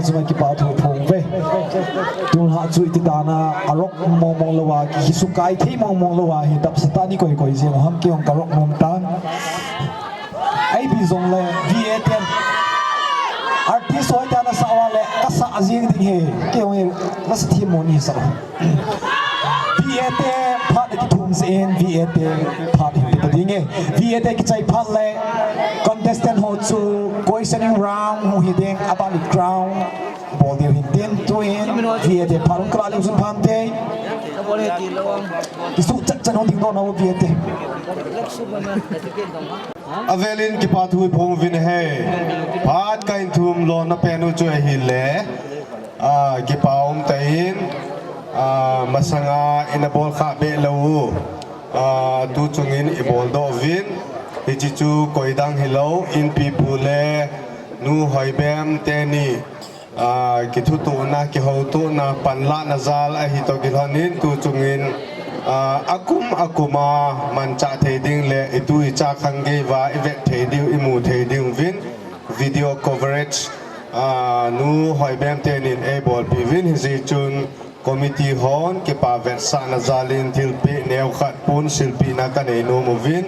Chunga kipa thu phong ve. Tulha chu iti dan a, a rock mong mong lou a, ki, kisukai thei mong mong lou a, hi dap satan ni koi koi jeng ham kei ong ka rock mong tan. Ai bi jong le, V A ten. Artist hoi ta na sa wa le, ka sa jing ding he. Kei ong e, na sa thi mo ni sa. V A te phat kithum se in, V A te phat hi ta ding e. V A te kichai phat le, contestant ho chu questioning round ho hi ding, a ban round. Bol diu hin tin, tu in, V A te phat hung kala leu sun phan te. Kisu chat chat hung ding do na V A te. Avelin kipa thu i phong vin he. Phat ka in thum lo na pen u chu ahi le. A, kipa um ta in, a, masanga in a bol kha be lo u. A, tu chungin i bol do vin. Hichi chu koi dang hi lo, in pi pu le, nu hoi bem te ni. A, kithutuhna, kihotuhna, panlahna jal ahi toh kilhonin tu chungin, a, akum, akuma manchah thei ding le itu icha khang geiva ivet thei diu, imu thei diu vin video coverage, a, nu hoi bem tenin eibolpi vin hijeh chun Committee hon kipa vetsahna jalin thilpeh neokhat pun silpehna kanei nom uvin,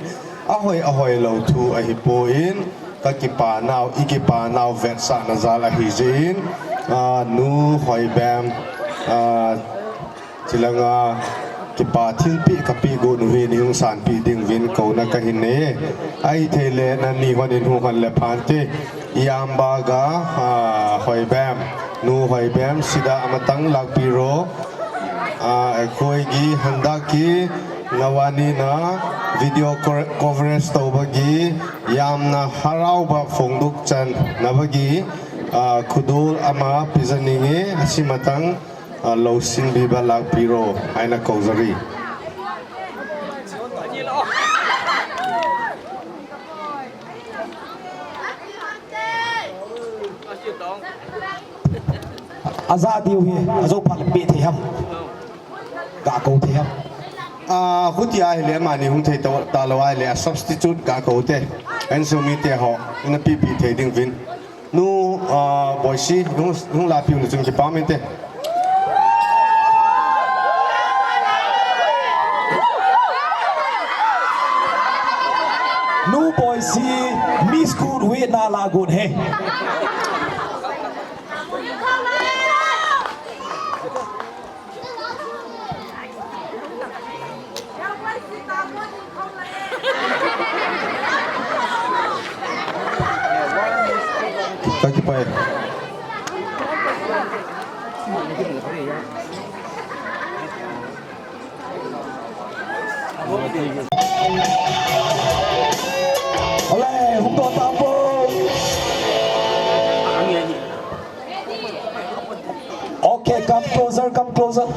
ahoi ahoi lou thu ahipon, ka kipa nau, i kipa nau vetsahna jal ahi jeh in, a, nu Hoibem, a, chilanga kipa thilpeh kapeh got u hi neihung sanpeh ding uvin kouna kahin nei e. Ahithei le nani hon in hung hon le phante. Iyam baga, a, Hoibem, nu Hoibem, sida amatang lakpi ro, a, koigi handaki nawani na video co-, coverage to bagi, yamna harau ba phongduk chan na bagi, a, khudol ama pijaninge, asimatang, a, losin biba lakpi ro, aina kou jari. Aja diu hi, ajo phat le pe thei ham. Ga kou thei ham. A, huti ahile, mani hung thei ta, ta lou ahile, a substitute ga kou te. Ansumi te ho, ina pipi thei ding vin. Nu, a, Boisi, hung, hung lapiu nu chun kipah inte. Nu Boisi, Miss Good Win na la got he. Ka kipah e. Ole, hung doh tao. Okay, come closer, come closer.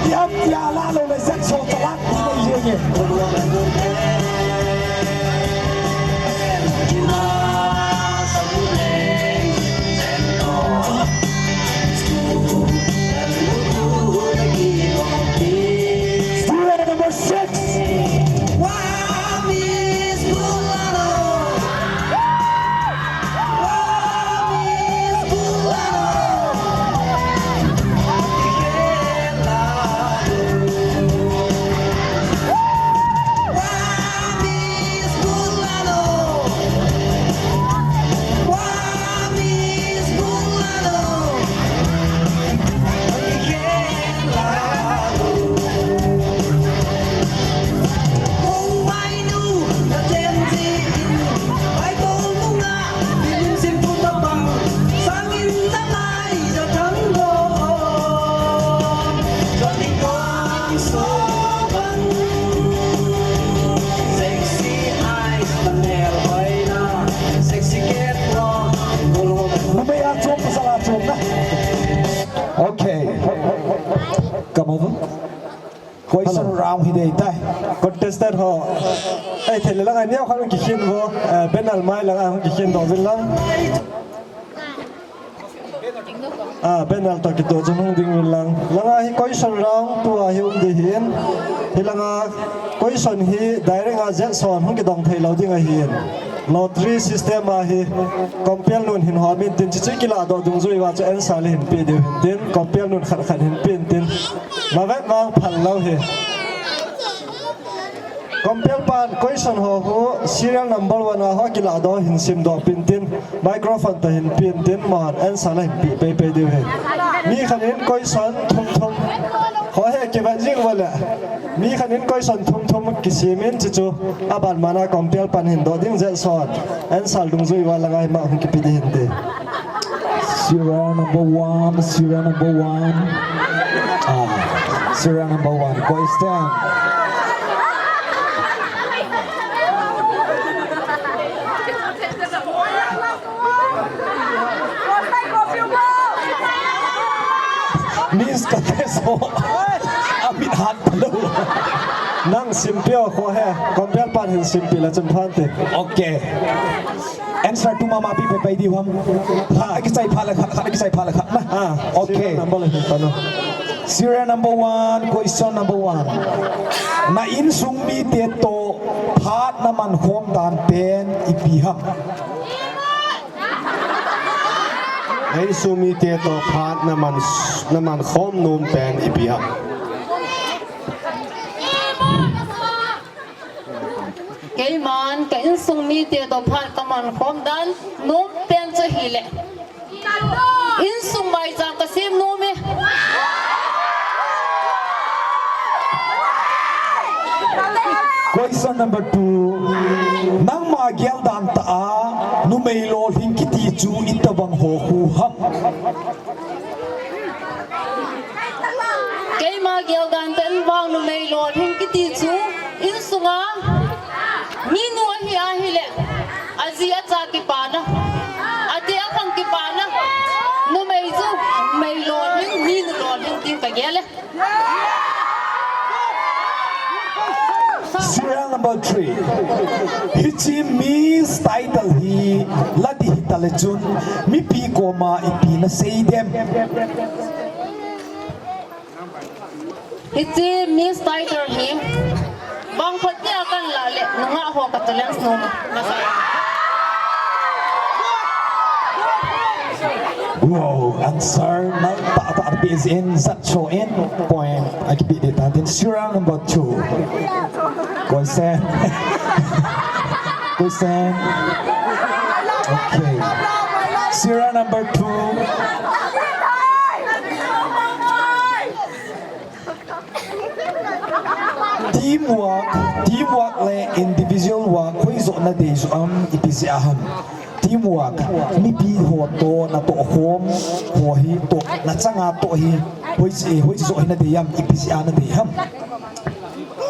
Piam pia la lo le zet so talat ti le ye ye. Student number six. Numei a chom, pasal a chom na. Okay. Come over. Question round hi dei tai. Contestant ho. Ei, thei le lang a neo khan kikhin vo. Eh, panel mai lang a kikhin doh vin lang. Ah, panel toh kitoh chun hung ding vin lang. Langa hi question round tua hi um ding ahin. Hi langa question hi direct a zet son hung kidong thei lou ding ahin. Lottery system a hi compel nun hin hom intin, chuchu kilah doh dungjui uva chu answer le hin pe diu hintin, compel nun khat khat hin pe intin. Mavet vang phal lou hi. Compel pan question ho khu serial number one a ho kilah doh hin sim doh pin tin, microphone toh hin pe intin, mon answer la hin pe pei pei diu ahi. Mi khat in question thum thum. Ho he kivan jing uva le. Mi khat in question thum thum kisim in, chuchu aban mana compel pan hin doh ding zet son. Answer dungjui uva langa hi ma hung kipe ding hinte. Serial number one, serial number one. Ah, serial number one. Question. Miss Kateso. Amit hat palo. Nang simpeh o, ko he. Compel pan hin simpeh le chun phante. Okay. Answer tu mama pi pe pai diu ham. Ha, kichai pha le khat, khat kichai pha le khat na. Ah, okay. Serial number le hin pano. Serial number one, question number one. Na insung mite toh phat na man khom dan pen ipi ham. Na insung mite toh phat na man, na man khom nom pen ipi ham. Keiman ka insung mite toh phat ka man khom dan nom pen chu hile, insung maicham ka sem nom e. Question number two. Nangma gel dan tah a numei lolhing kiti chu itobang ho khu ham. Keima gel dan tah in vang numei lolhing kiti chu insunga minu ahi ahile, aji acha kipana, ati akhang kipana, numei chu numei lolhing, minu lolhing tin ka gel e. Serial number three. Hiche Miss title hi la ding hita le chun mipi koma ipi na sei dem? Hiche Miss title hi bang khat tia kan la le nungah ho ka challenge nom. Wow, answer nal tah tah pi in zat cho in point. Akipi ding tan tin. Serial number two. Question. Question. Okay. Serial number two. Teamwork, teamwork le individual work, hoijoh na dei joh am, ipi jeh a ham. Teamwork, mipi ho toh natoh khom ho hi toh, nachanga toh hi, hoijoh, hoijoh hi na dei am, ipi jeh a na dei ham.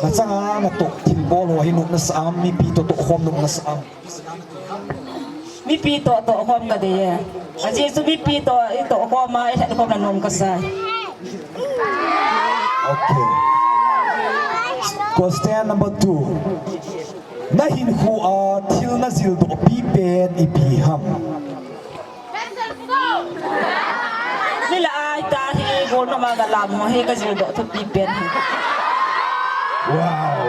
Nachanga natoh thilbol ho hi nop nasa am, mipi toh toh khom nop nasa am. Mipi toh toh khom ka dei e. Ajeh chu mipi toh itoh khom a, ilhen khom na nom kasa. Okay. Question number two. Na hinkho a thil na jildoh pipen ipi ham? Nila ai ta hi gol na ma ga lam mo hi ka jildoh thupi pen hi. Wow.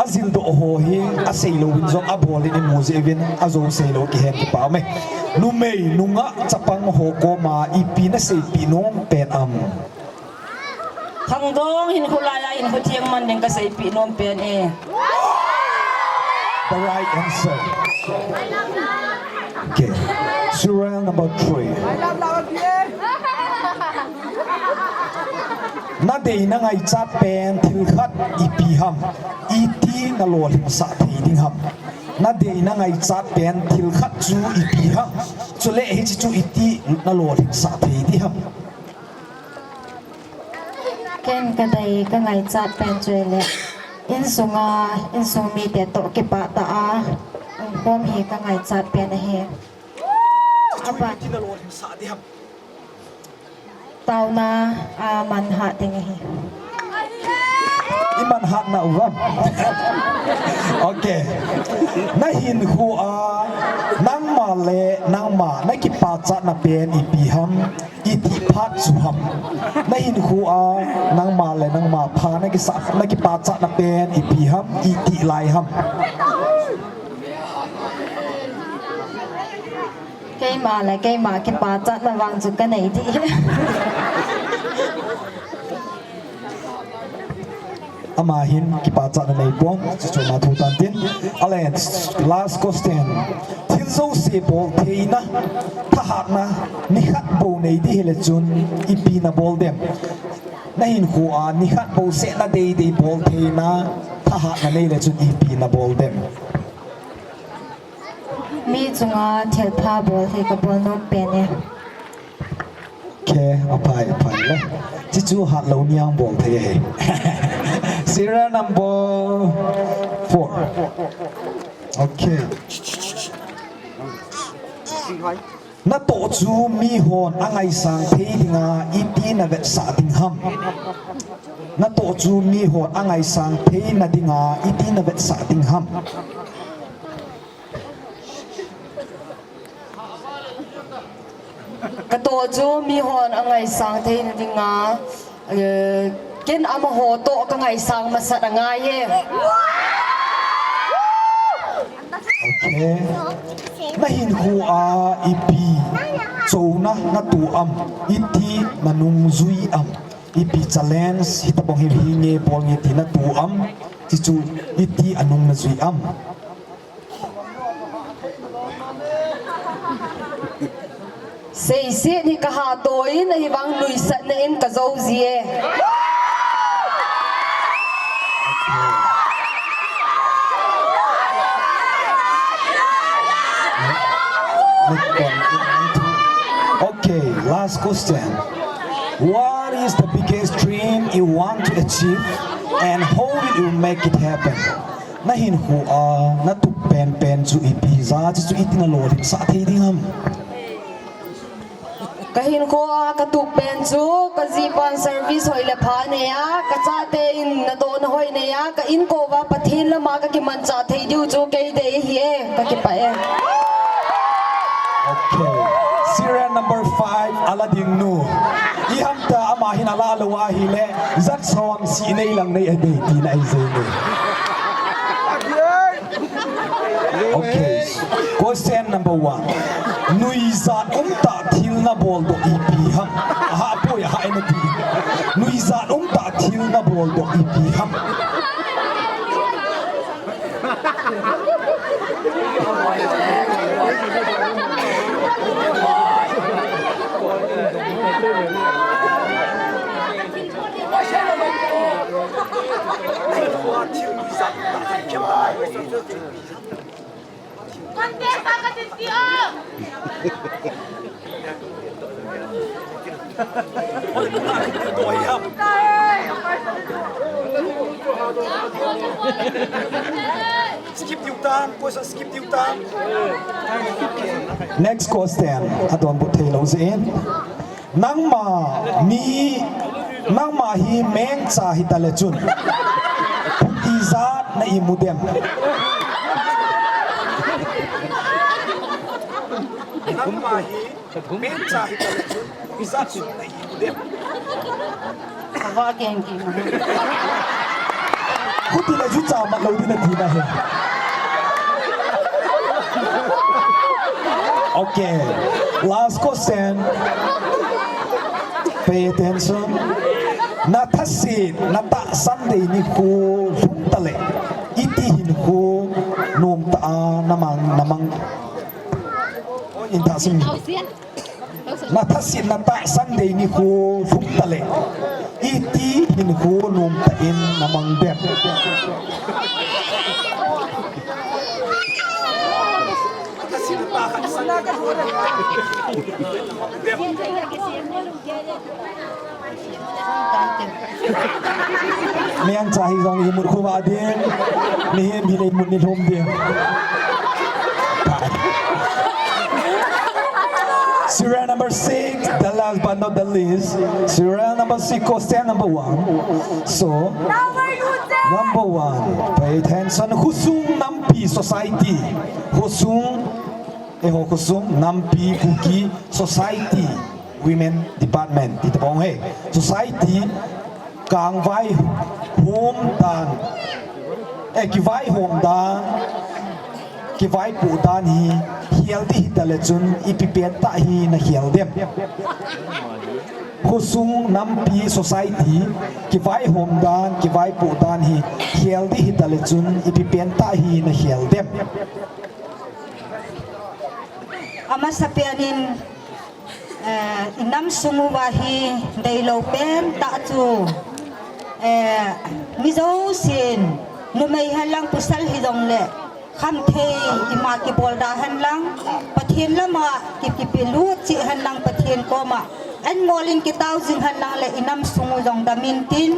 A jildoh ho hi a seilou in jong a bol in i mu jeh uvin a jou seilou kihen kipah me. Numei nungah chapang ho koma ipi na seipeh nom pen am? Khangdong hinkho lai a hinkho thiang man ding ka seipeh nom pen e. The right answer. Okay. Serial number three. Na dei na ngaichat pen thil khat ipi ham? Iti na lolhinsah thei ding ham? Na dei na ngaichat pen thil khat chu ipi ham? Chule hiche chu iti na lolhinsah thei ding ham? Ken ka dei ka ngaichat pen chu ahile, insunga, insung mite toh kipah tah a umkhom hi ka ngaichat pen ahi. Aban, taona a manhat ding ahi. I manhat nau vem? Okay. Na hinkho a nangma le nangma na kipachatna pen ipi ham? Iti phat chu ham? Na hinkho a nangma le nangma pha na kisa, na kipachatna pen ipi ham? Iti lai ham? Keima le keima kipachatna vang chu ka nei ding. Ama hin kipachatna nei pon, chuchu ama thu tan tin. Ale, last question. Thil jouse bol theina, thahatna, nikhat bou nei ding hile chun ipi na bol dem? Na hinkho a nikhat bou seh na dei dei bol theina, thahatna nei le chun ipi na bol dem? Mi chunga thilpha bol thei ka bol nom pen e. Okay, aphai, aphai le. Chuchu hatlou niang bol thei e. Serial number four. Okay. Natoh chu mihon angaisang thei dinga iti na vetsah ding ham? Natoh chu mihon angaisang theina dinga iti na vetsah ding ham? Katoh chu mihon angaisang theina dinga, eh, ken amaho toh ka ngaisang masat angai e. Okay. Na hinkho a ipi chouna na to am, iti na nungjui am, ipi challenge hitabang hi hinge bol nge ti na to am, chuchu iti a nung na jui am? Seiset hi ka hatoh in ahivang nuisatna in ka jou ji e. Okay, last question. What is the biggest dream you want to achieve and how will you make it happen? Na hinkho a na tup penpen chu ipi ham, chuchu iti na lolhinsah thei ding ham? Ka hinkho a ka tup pen chu ka jipan service hoi le pha nei a, ka chate in natohna hoi nei a, ka inko uva Pathen lama ka kimanchah thei diu chu kei dei ahi e, ka kipah e. Okay. Serial number five, ala ding nu. Iham ta ama hin ala lou ahile, jat som si nei lang nei a dei tina i jeng e. Okay. Question number one. Nuijat umtah thil na boldoh ipi ham? Aha, poi, aha, ena ti. Nuijat umtah thil na boldoh ipi ham? Skip diu tam, question skip diu tam. Next question, adonbut thei lou jeh in. Nangma mi, nangma hi mengcha hita le chun, ijat na imu dem? Nangma hi mengcha hita le chun, ijat na imu dem? Ava keng ki ma. Khuti le jucha mat lou ding nati na he. Okay. Last question. Pay attention. Na thasit, na tahsan dei nikho lhung ta le, iti hinkho nom tah a na mang, na mang. Oi, in tahsan. Na thasit na tahsan dei nikho lhung ta le, iti hinkho nom tah in na mang dem? Mengcha hi jong imut khuva ding, mihem hi le imut ni lhum ding. Serial number six, the last but not the least. Serial number six, question number one. So, number one, pay attention. Khosung Nampi Society. Khosung, eh, Khosung Nampi Kuki Society. Women Department, ti tapong he. Society, kangvai hom dan, eh, kivai hom dan, kivai pu dan hi, hiel di hita le chun, ipi pen tah hi na hiel dem? Khosung Nampi Society, kivai hom dan, kivai pu dan hi, hiel di hita le chun, ipi pen tah hi na hiel dem? Amasa pen in, eh, i nam sung uva hi deilou pen tah chu, eh, mi jousen, numei hen lang pasal hi jong le, khamthei ima kibol da hen lang, Pathen lama ki, kipelut cheh hen lang, Pathen koma anmol in kitao jing hen lang le, i nam sung u jong dam in tin,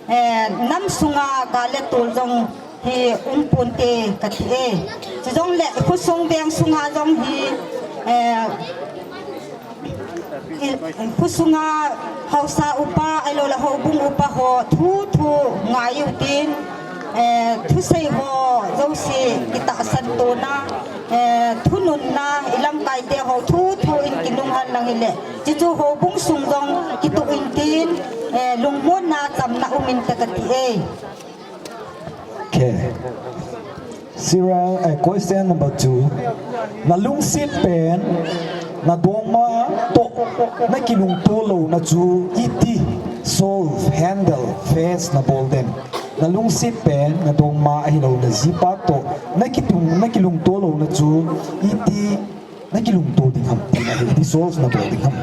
eh, nam sunga gal le tol jong hi um ponte kati e. Chujong le khosung veng sunga jong hi, eh, i, khosunga haosa upa, ahilou le houbung upa ho thu thu ngai u tin, eh, thusei ho jouse kitahsan tona, eh, thununna, i lamkai te ho thu thu in kinung hen lang hile, chuchu houbung sung jong kituh in tin, eh, lungmonna chamna um inte kati e. Okay. Serial, eh, question number two. Na lungset pen, na dongma toh, na kilungto louna chu iti solve, handle, face na bol dem? Na lungset pen, na dongma ahilou na jipa toh, na kitung, na kilungto louna chu iti na kilungto ding ham, iti solve na bol ding ham?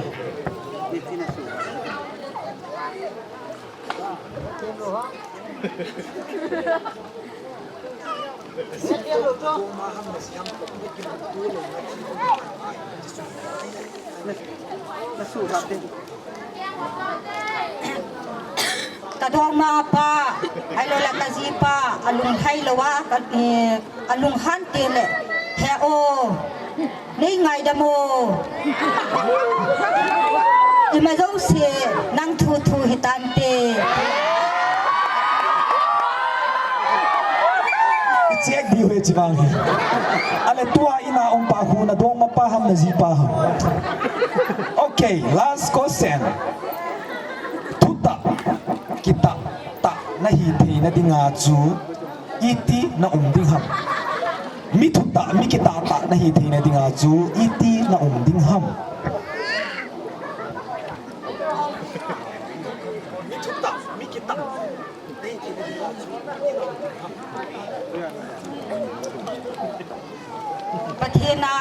Ka dongma pa, ahilou le ka jipa, alung hai lou a, ka, eh, alung han te le, he o, nei ngaidam o. Ima jouse, nang thu thu hitante. I check diu he chivang hi. Ale tua ina um pa khu na dongma pa ham na jipa ham? Okay, last question. Thutah, kitah, tah na hi theina dinga chu iti na um ding ham? Mi thutah, mi kitah tah na hi theina dinga chu iti na um ding ham? Mi thutah, mi kitah. Pathen a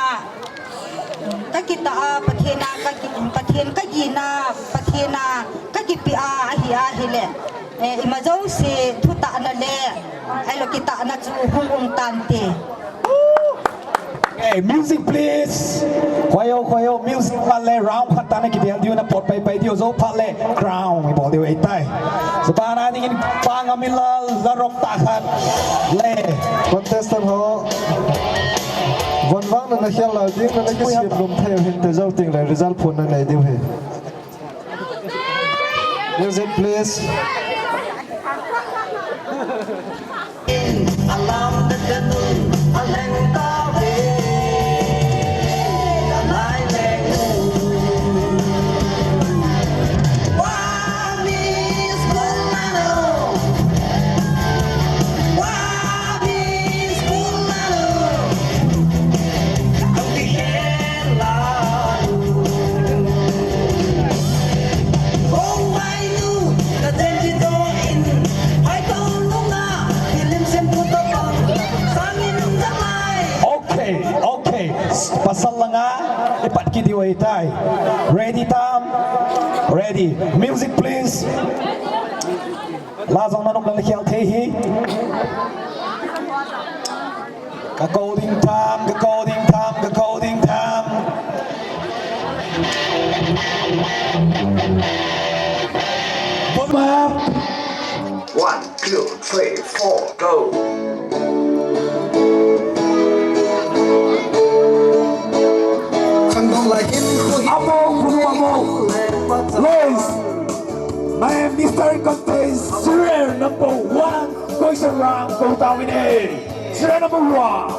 ka kitah a, Pathen a ka ki, Pathen ka gina, Pathen a ka kipe a, ahi ahile, eh, ima jouse thutahna le, ahilou kitahna chu hung um tante. Hey, music please. Khoi o, khoi o, music phat le round khat tah na kibol diu, na pot pai pai diu, jou phat le crown i bol diu ahitai. Sapa na dingin Pa Ngaminlal, la rock tah khat le. Contestant ho, von vang na na khel lal ding, na na kisem lum thei u hinte, jou teng le result phon na nei diu ahi. Music, please. Okay, okay. Pasal langa, ipat kit diu ahitai. Ready tam? Ready. Music, please. La jong nanung lang khel thei hi. Ka kou ding tham, ka kou ding tham, ka kou ding tham. Warm up. One, two, three, four, go. Amo, amo. Ladies, my Mister Contest, serial number one, question round, go down in A. Serial number one.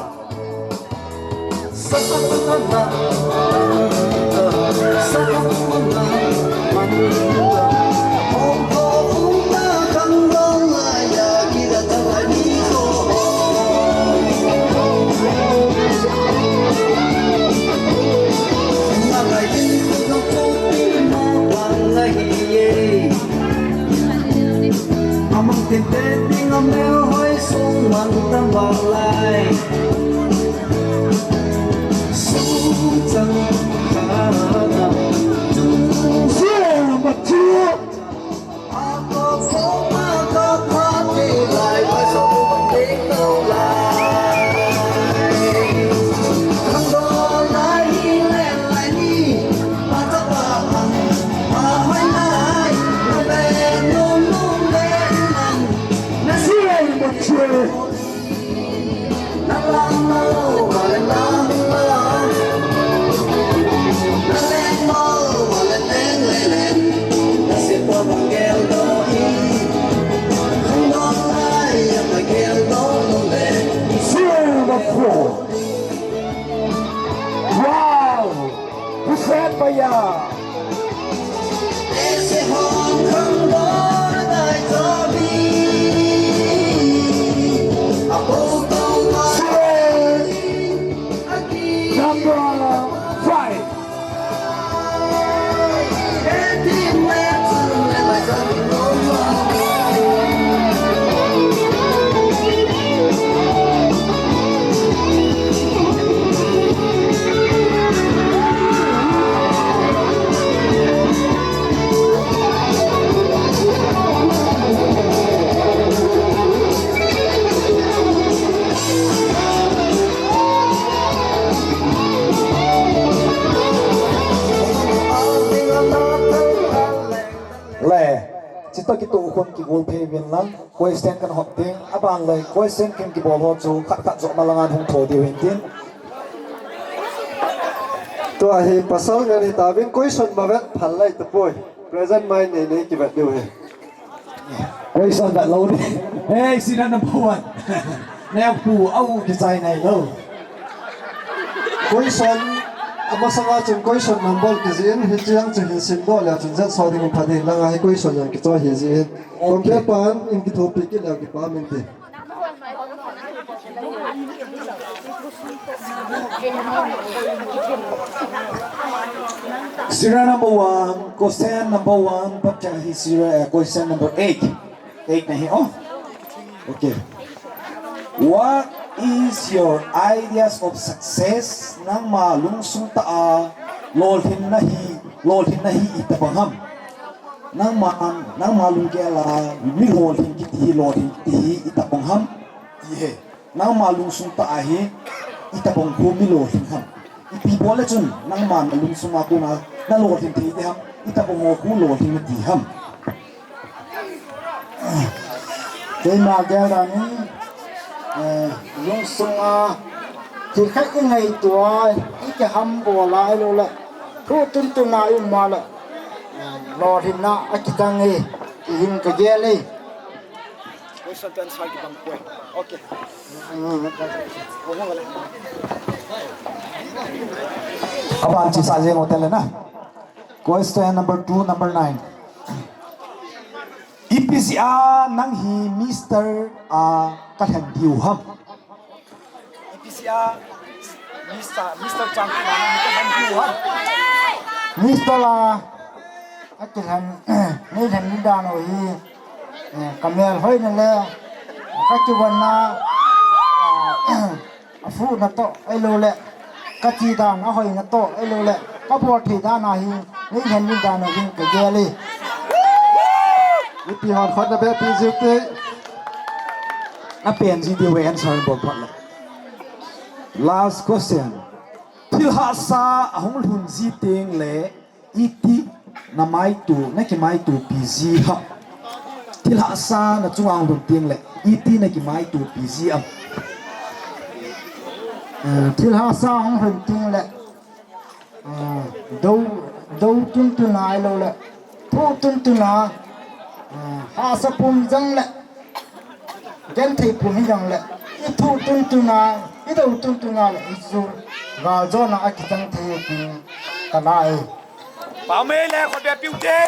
Amang tin te ding a mel hoi sung man tam bang lai. Sung chang kha na. Zero number two. A ko ko ma ko ko te lai ba so ko te ko lai. Khang do lai hi le lai ni. Zero number four. Wow! Present by ya. Number five. Le, chito kitoh khun kigol phei uvin lang, question kan hot ding, aban le, question kin kibol ho chu, khat khat joh ma langa hung tho diu hin tin. Tua hi pasal ngen hitauvin, question ma vet phal lai tapoi. Present mai nei nei kivet diu hi. Question vet lou ding. Hey, serial number one. Neo pu, au kichai nai lou. Question, amasanga chun question number kijih in, hiche jeng chu hin simdoh le chun jet so ding pha ding, langa hi question jong kichoi hi jeh in. Complain pan in kithopi kit le kipah min ti. Serial number one, question number one, pat cha hi serial, eh, question number eight. Eight na hi, oh. Okay. What is your ideas of success? Nangma lungsung tah a lolhinna hi, lolhinna hi itobang ham? Nangma, nangma lunggel a mi lolhin kiti hi, lolhin kiti hi itobang ham? Ti hi. Nangma lungsung tah a hi itobang khu mi lolhin ham? Ipi bol le chun nangma na lungsung a kona na lolhin thei ding ham? Itobang ho khu lolhin nati ham? Keima gel dan in, eh, lungsung a thil khat i ngaito a, i kihambol a, ahilou le thu tuntun a i um a le, eh, Lolhinna akichang e, ti hin kagel e. Question to answer kibang poi. Okay. Aban chesa jeng u tele na. Question number two, number nine. Ipi jeh a nang hi Mister a kalhen diu ham? Ipi jeh a Mister, Mister Changkima nang hi kalhen diu ham? Mister a, akilhen, neilhen dan u hi, eh, kamel hoina le, kakivonna, eh, afuhna toh, ahilouleh, kati dan ahoina toh, ahilouleh, kabol thei dan a hi, neilhen dan u hin kagel e. Mipi hon khut na beh pi jiu te. Na pen ji diu ve answer bol phat le. Last question. Thil hahsa ahung lhun ji teng le iti na maito, na kimaitopi ji ham? Thil hahsa na chunga ahung lhun teng le iti na kimaitopi ji ham? Eh, thil hahsa ahung lhun teng le, eh, do, do tuntun a ahilouleh, thu tuntun a, eh, hahsa pum jong le, genthei pum hi jong le, i thu tuntun a, i do tuntun a le, i chu galjona akichang thei tin ka la e. Pau mei le, khut beh piu te.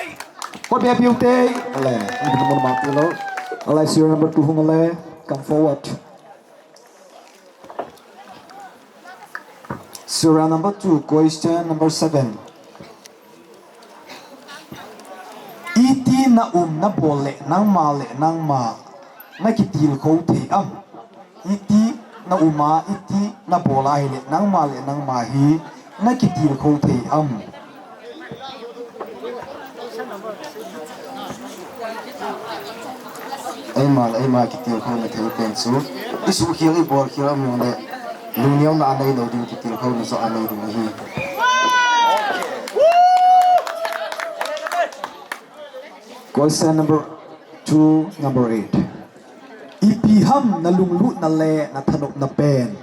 Khut beh piu te. Ale, mun ma piu lo. Ale, serial number two hung ale. Come forward. Serial number two, question number seven. Iti na um na bol le nangma le nangma na kitilkhou thei am? Iti na um a, iti na bol a hile nangma le nangma hi na kitilkhou thei am? Eima le eima kitilkhouna thei pen chu, i suhkhel i bolkhel a um le, lungneona a neilou ding kitilkhouna chu a nei ding ahi. Question number two, number eight. Ipi ham na lunglutna le na thanopna pen?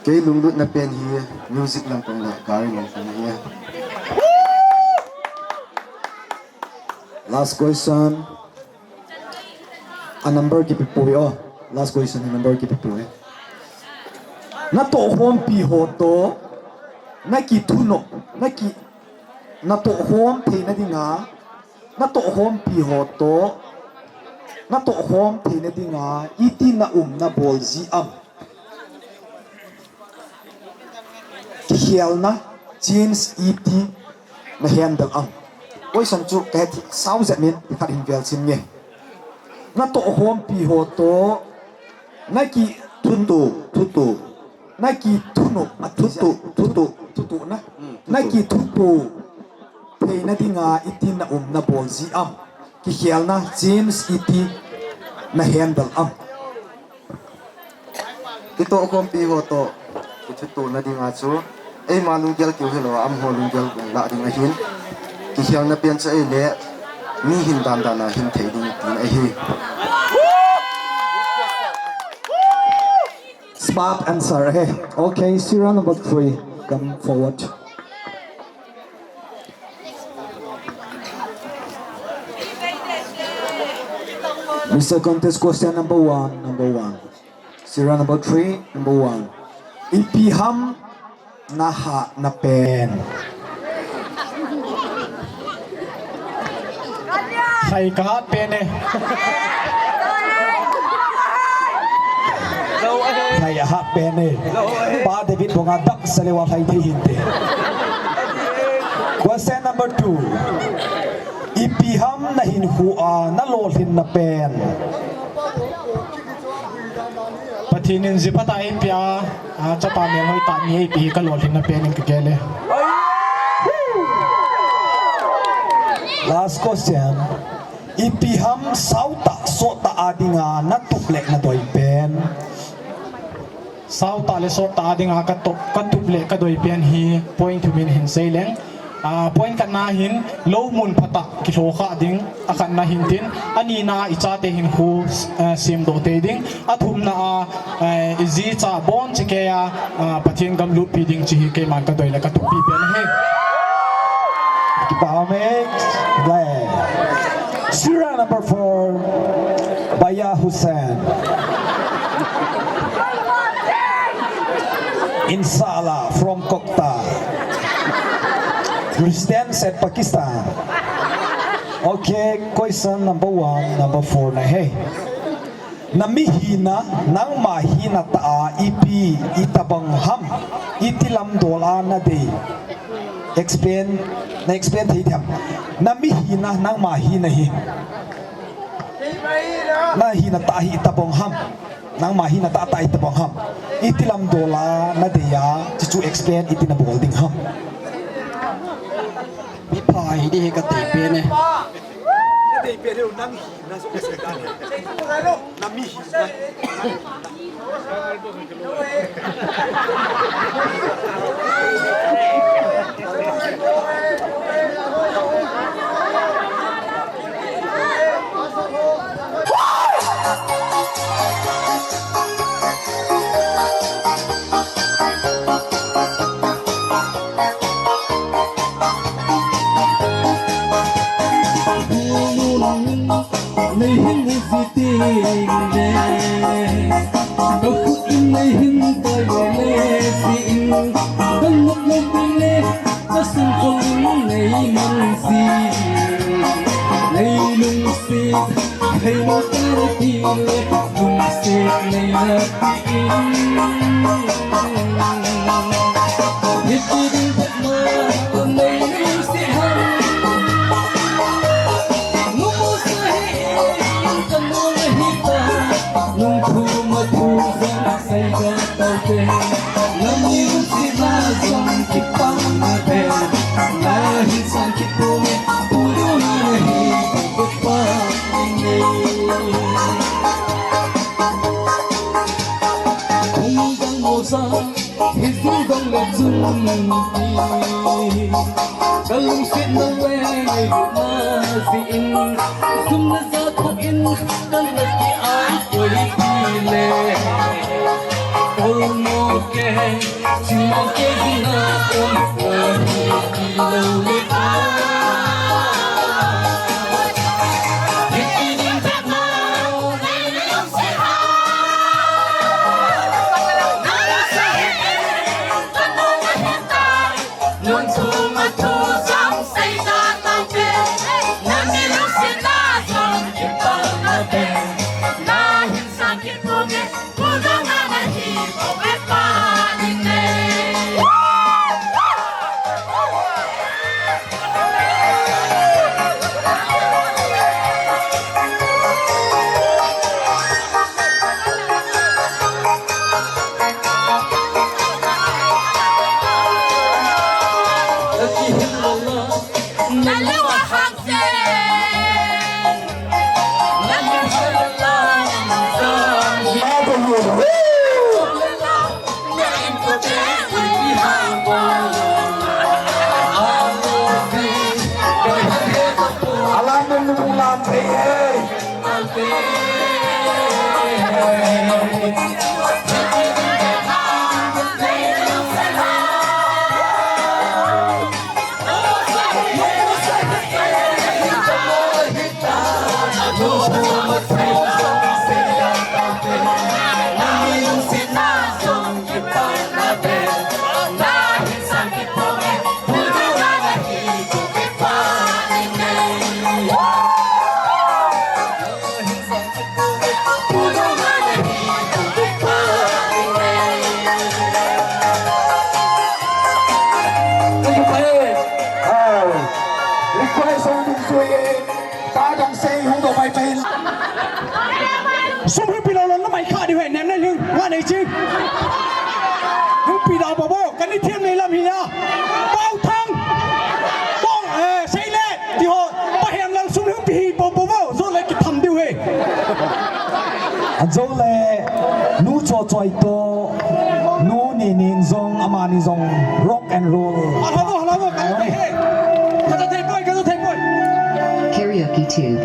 Kei lunglutna pen hi music lampang le gari lampang ahi. Last question. A number kipe poi o. Last question, a number kipe poi. Na tohkhompi ho toh, na kithunop, na ki, na tohkhom theina dinga, na tohkhompi ho toh, na tohkhom theina dinga, iti na um na bol ji am? Kikhelna, change iti na handle am? Question chu kahet sao jep min, khat hin vel sim nge. Na tohkhompi ho toh, na ki thutoh, thutoh, na kithunop, a thutoh, thutoh, thutoh na. Hmm, na thutoh. Kithutoh theina dinga iti na um na bol ji am? Kikhelna, change iti na handle am? Kitohkhompi ho toh, kithutohna dinga chu, eima lunggel keu hilou a, amaho lunggel lah ding ahin. Kikhelna pen chu ahile, mi hin dan dan a hin thei ding tina ahi. Smart answer, eh. Okay, serial number three, come forward. Mister Contest, question number one, number one. Serial number three, number one. Ipi ham na hatna pen? Lhai ka hat pen e. Lhai a hat pen e. Pa David banga dak sa le wa lhai thei hinte. Question number two. Ipi ham na hinkho a na lolhinna pen? Pathen in ji phatah eipeh a, a, chapa melhoi tah ni eipeh hi ka lolhinna pen in ka gel e. Last question. Ipi ham sautah sottah a dinga na tup le na doi pen? Sautah le sottah a dinga ka tup, ka tup le ka doi pen hi point thum in hin sei leng. A, point khatna hin, lou mun phatah kilhokhah ding, a khatna hin tin, a nina i chate hinkho, eh, semdoh tei ding, a thumna a, eh, i ji cha bon chekei a, a, Pathen gam lutpi ding chu hi keiman ka doi le ka tuppi pen ahi. Pamik Black. Sira number four, Baya Hussain. Inshallah, from Kokta. Christian said Pakistan. Okay, question number one, number four na he. Na mihina, nangma hina tah a ipi, itobang ham, iti lam dol a nadei. Explain, na explain thei diam. Na mihina, nangma hina hi. Na hina tah hi itobang ham. Nangma hina tah tah itobang ham. Iti lam dol a nadei a, chuchu explain iti nabol ding ham. Mipha hi di hi katei pen e. Katei pen e, nang hina so kasei ka ne. Na mihina. Nei hin ji ting le, ka khut in nei hin toi le, ji in, ka nok nok ting le, ka sung kong in nei mang ji. Nei lungset, thei mo ka ti le, lungset nei na ti in. Hiti ding phat ma, nei lungset ha. Hi jing jong le chun nang ti. Ka lungset na le ngai na ji in. Sum na ja tho in kan na ki ai koi ti le. Ol mo ke, chin mo ke ji na ol mo ti lo le pa. Request hung ding sui e. Ta dang sei hung dong mai pai. Sum hung pi lo lon na mai kha di hoi nem nei ling. Wa nei chi. Hung pi da bo bo. Kan ni thiam nei lam hi ya. Pau thang. Pau, eh, sei le. Ti ho. Pa hiam lang sum hung pi hi bo bo bo. Zo le ki tham diu he. An zo le. Nu cho choi to. Nu ni ning zong, ama ni zong, rock and roll. Hello, hello, hello. Karaoke tube.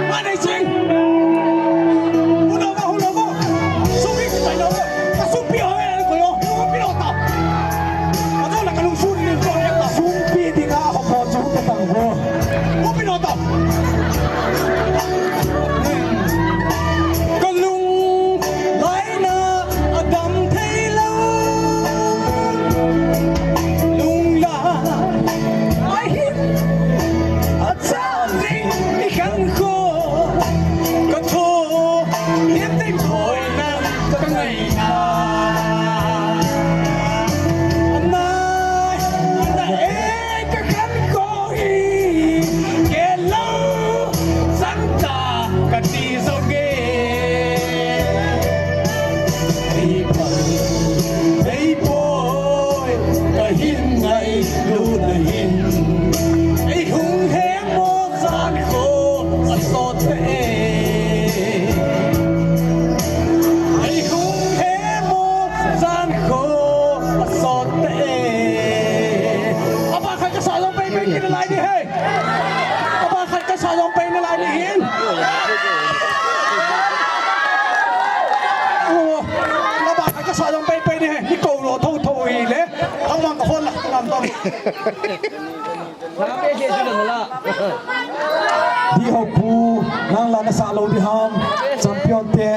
Mane sing. Hula ba, hula ba. Sumi kita lo. Kasumpi ho, eh, ko yo. Yo, pino ta. Ajo la kalung suri ni ko ya ta. Sumpi di ka ho po ju ta tang ho. Ko pino ta. Kalung laina adam thei lo. Lungla. Ai hi. Achang ding i khankho, ka tho, hiam ding thoi nang ka ngaina. Ana, ana e ka khankho hi, ke lo, sang ta ka ti zong e. Ei poi, ei poi, ka hin ngai lu na hin. Ei hung he mo zan kho a sot ta e. Ei hung he mo zan kho a sot ta e. Apa khat ka sa zong pei pei kina lai ni he. Apa khat ka sa zong pei na lai ni hin. Oh, apa khat ka sa zong pei pei ni he. Ni ko lo tho tho hi le. Thang mang ka hon la ngam tong. Di ho pu, nang la na sa lo di ham, champion te,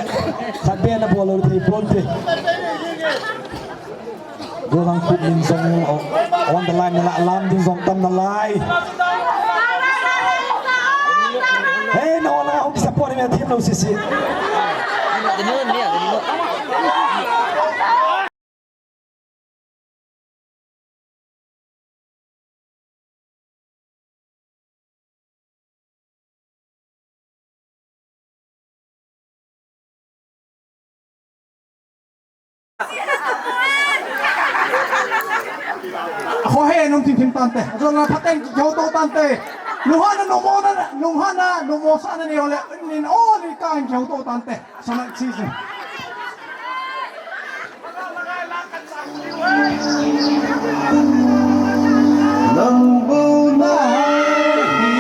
khat be na bol lo thei pon te. Golang Khup min zong, o, on the line na la, lam ding zong tam na lai. Hey, na on la, hong support me team lo sisi. Ho he nung tin tin tante. Zo na phaten ki ho to tante. Nung hana nung mo na, nung hana nung mo sa na ni ole. Nin oli kan ki ho to tante. Sana season. Nang bou na hi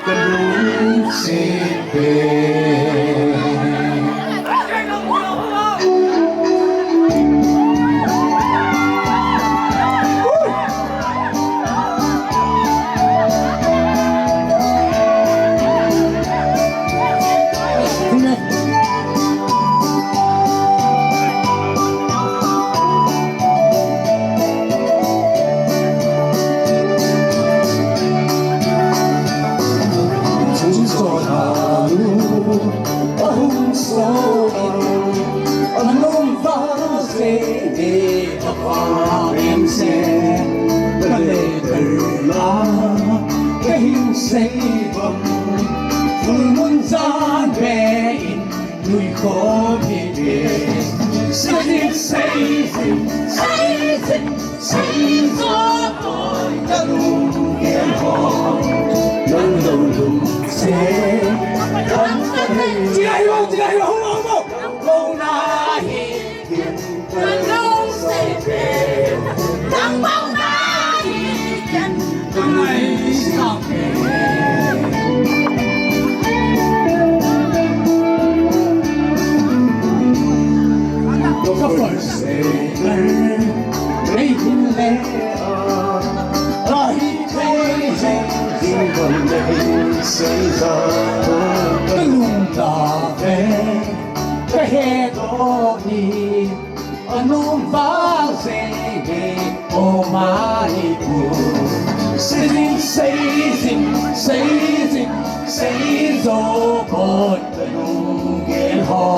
ka lungset pen. Ka hin sei bang, full moon zan be in nui khom hi te. Sei zing, sei zing, sei zing, sei zo poi ka lung gel ho. Nang lo lungset, kan ka hei. Chila hi lo, chila hi lo, hung lo, hung lo. Nang lo na hi. Ka lung ta ve, ka he doh ni. Anung vang sei ve, oh my, oh. Sei zing, sei zing, sei zing, sei zo poi ka lung gel ho.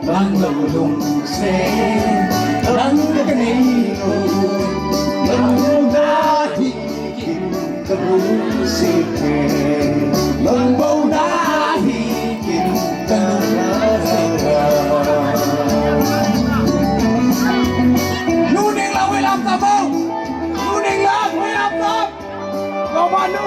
Nang lo lungset, nang ka nei lo, nang lo na hi. Ka lungset pen, nang bou na hi kin ka lungset pen. Nu Neng Lam, hoi lam tam bou. Nu Neng Lam, hoi lam tam. Lo ma nu.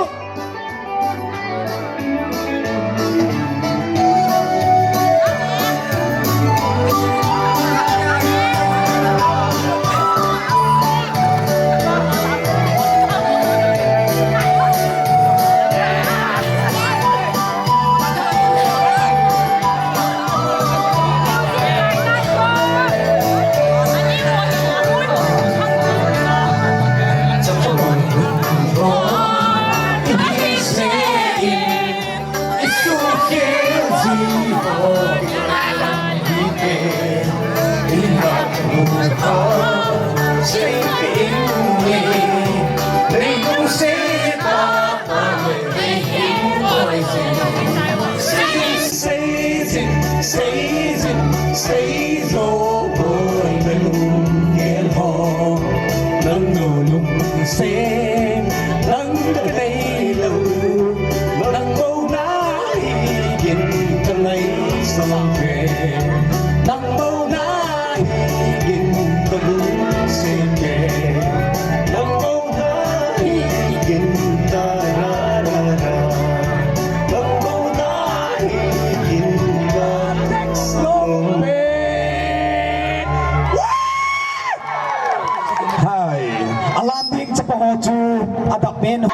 Hai, alam ding chapa ho chu adap men.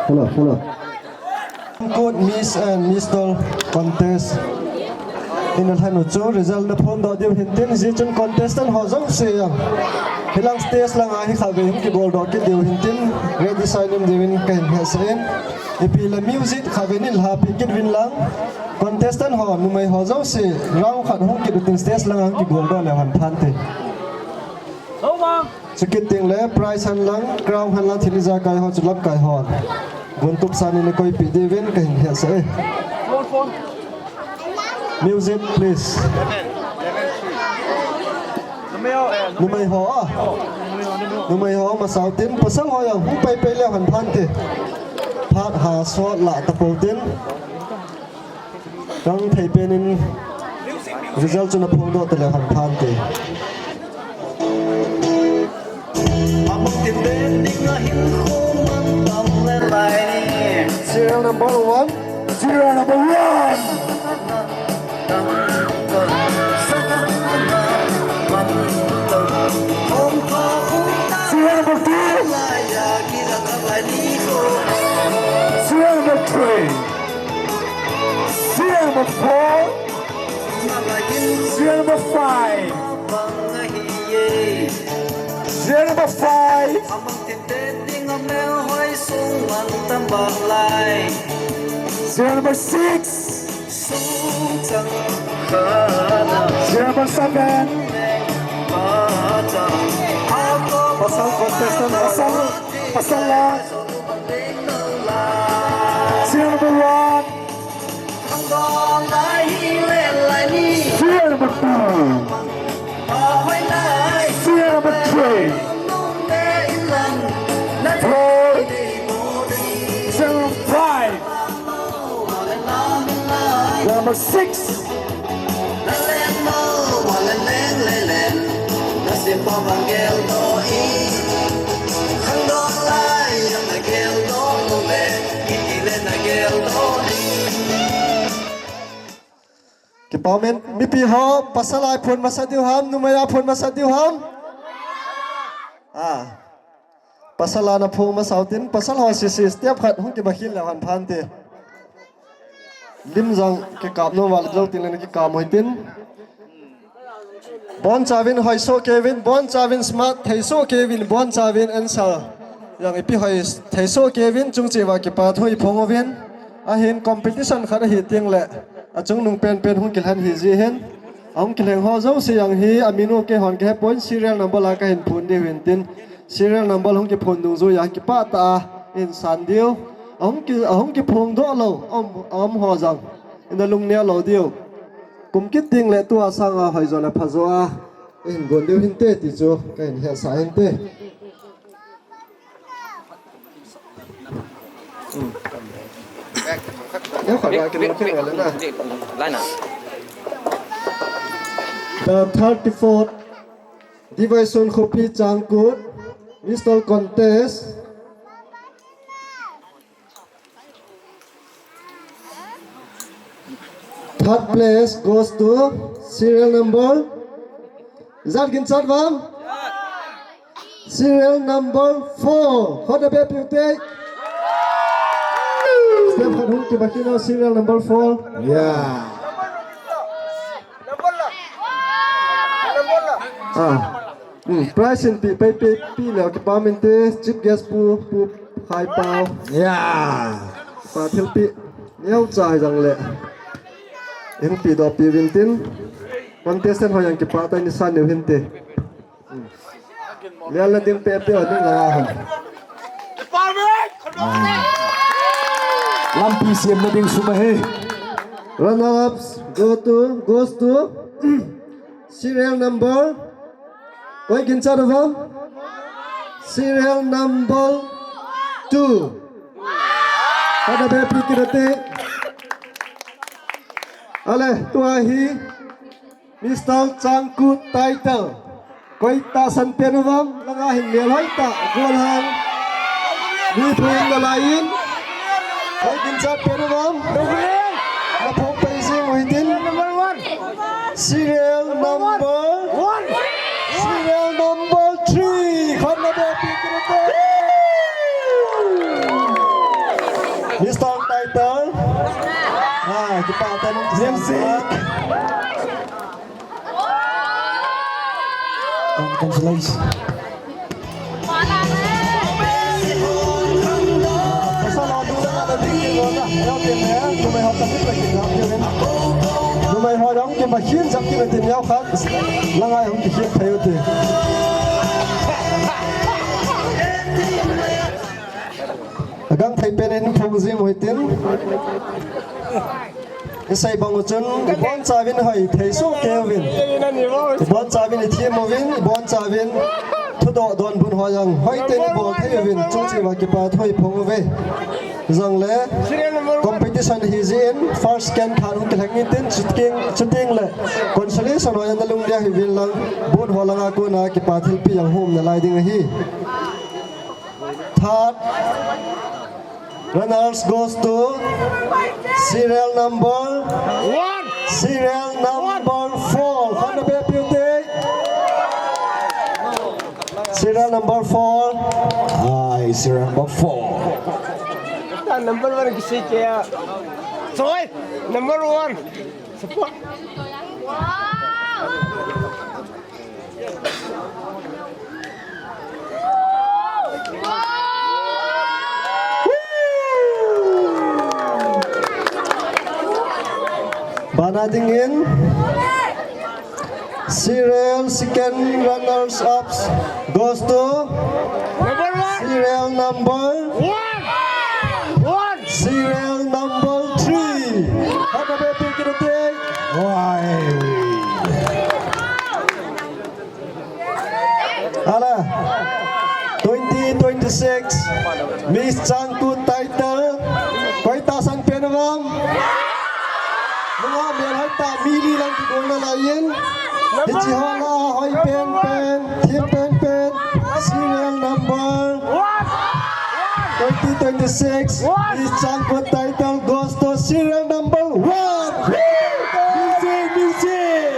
Hello, hello. Kut Miss and Mister Contest in alhanu chu result na phondoh diu hintin, hijeh chun contestant ho jouse jong hilang stage langa hi khatvei hung kibol doh kit diu hintin, ready sign in diuvin kahin hetsah in. Ipi le music khatvei nin lhapi kit uvin lang. Contestant ho, numei ho jouse round khat hung kit utin stage langa hung kibol doh leu hen phante. Chukit teng le prize hen lang, crown hen lang, thil ijakai ho chu lamkai hon guntup san in koipeh diuvin kahin hetsah e. Music, please. Numei ho a. Numei ho masa utin, pasal ho jong hung pai pai leu hen phante. Phat ha sot lah tapou tin. Kang thei penin result chu na phongdoh taleu hen phante. Serial number one. Serial number one. Serial number two. Serial number three. Serial number four. Serial number five. Serial number five. Serial number six. Serial number seven. Pasal contestant, pasal, pasal la. Serial number one. Serial number two. Serial number three. Four. Serial number five. Number six. Kipa umin, mipi ho, pasal a phun masat diu ham, numei a phun masat diu ham? Ah. Pasal a na phun masat utin, pasal ho sisi step khat hung kiba khin leu hen phante. Lim jong kikap nom val jou tin le na kikap mo hitin. Bonchauvin hoisoh keuvin, bonchauvin smart theisoh keuvin, bonchauvin answer jong ipi hoi theisoh keuvin, chung cheh uva kipa thu iphong uvin. Ahin competition khat ahi teng le achungnung penpen hung kilhen ahi jeh hin, ahung kilheng ho jouse jong hi amin u keihon kahe pon, serial number a kahin phun diu hin tin, serial number hung kiphun dungjuiya kipah tah a ihin san diu. Ahung ki, ahung kiphongdoh lou aum, aum ho jong ina lungneo lou diu. Kum kit teng le tua sanga hoijo le phajo a ihin gon diu hinte ti chu kahin hetsah hinte. The thirty-fourth Division Khopi Changkut Missile Contest. Third place goes to serial number. Ijat ginchat uvem? Serial number four. Khut abeh piu te. Step khat hung kiba khin o, serial number four. Yeah. Ah. Hmm, prize in pi, pai pi, pi leu kipa umin te, chief guest pu, Pu Khaipao. Yeah. Pa thilpeh neocha hi jong le ihin pehdoh peh uvin tin, contestant ho jong kipah tah in isan diu hinte. Hmm. Lel na ding pepe ho ding langa hon. Lampi siam na ding sum ahi. Runner-ups go to, goes to serial number. Koi ginchat uvem? Serial number two. Khut abeh pi kit ute. Ale, tua hi Missile Changkut title. Koi tahsan pen uvem, langa hin melhoi tah, golhang. Mi thum nalai in. Koi ginchat pen uvem. Naphong pai jing u hitin. Number one. Serial number one. Serial number three. Khut abeh pi kit ute. Missile title. Ah, kipah tah in. Music. Congratulations. Numei ho jong kiba khin jam kit utin neokhat. Langa hung kikhin thei ute. Agangthei pen in phong jing u hitin. Isei bang u chun, ibonchauvin hoi thei soh kei uvin. Ibonchauvin ithem uvin, ibonchauvin thudoh donbut ho jong hoi tah in ibol thei uvin, chuche uva kipa thu iphong uve. Jongle, competition ahi jeh in, first, second, third hung kilheng intin, chuteng, chuteng le consolation ho jong nalung lia hih uvin lang, board ho langa kona kipa thilpeh jong hung um nalai ding ahi. Third runners goes to serial number, one, serial number four. Khut na beh piu te. Serial number four. Ai, serial number four. Ta number one kisei kei a. Choi, number one. Support. Bana dingin, serial second runners up goes to number one. Serial number one. One. Serial number three. Khut na beh piu te. Why? Ala, twenty twenty-six Miss Changkut title koi tahsan pen ham? Nunga melhoi tah mi li lang kigong nalai in. Hiche ho lah a hoi penpen, them penpen, serial number twenty twenty-six Miss Changkut title goes to serial number one. Music, music.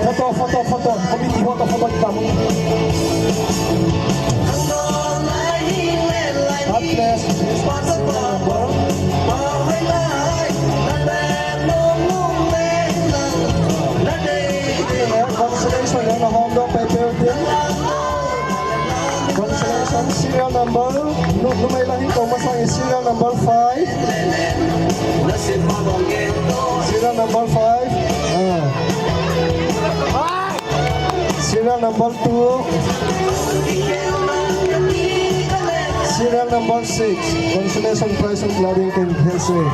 Photo, photo, photo. Committee photo, photo kita mo. God bless. Congratulations, na hom dong pai peh u tin. Congratulations, serial number. Nu, numei lang hin kou masang in serial number five. Serial number five. Ah. Serial number two. Serial number six. Consolation prize of Lading King Hillsway.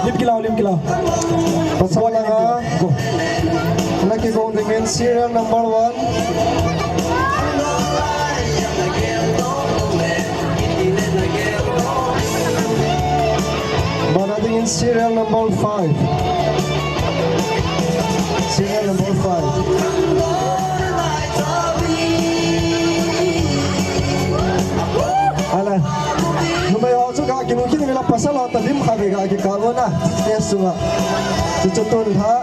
Lim kilau, lim kilau. Pasal langa. Go. Laki kong dingin serial number one. Bana dingin serial number five. Serial number five. Ala. Numei ho chu ga kinu kinu la pasal ho ta lim kha ve ga ki ka bona. Yes, sunga. Chu chu tun ha.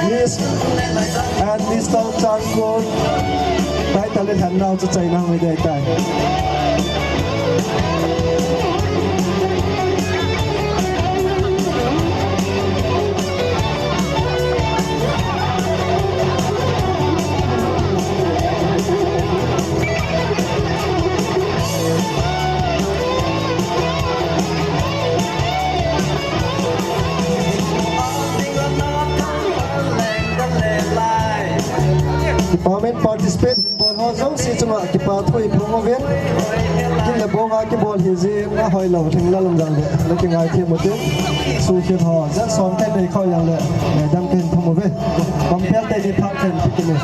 Miss and Mister Changkut. Title in hand now to China, we dey tai. Department participate, bol ho jouse chunga kipa thu iphong uvin. Kin le bong a kibol hi jin, ahoi lou, lhing la lum jang le, le kingai them u tin. Sukhin ho, jan som ken nei khau jang le, eh, dam ken thum uve. Compel te ni phak ken pi kin e.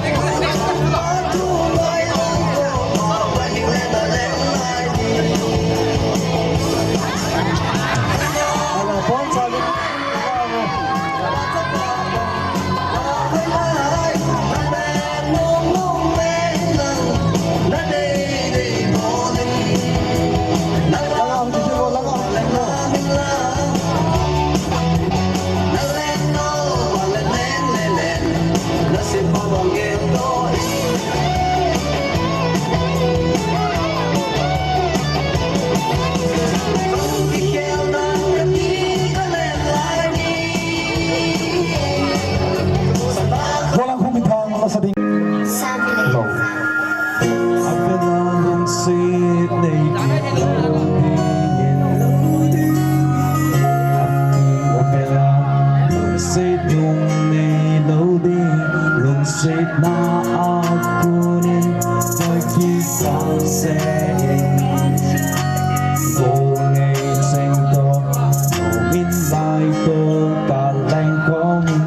Ala, pon sa ni. Na a kunin na kikang se. Ko ngei seng to, ko min lai to, ka leng ko min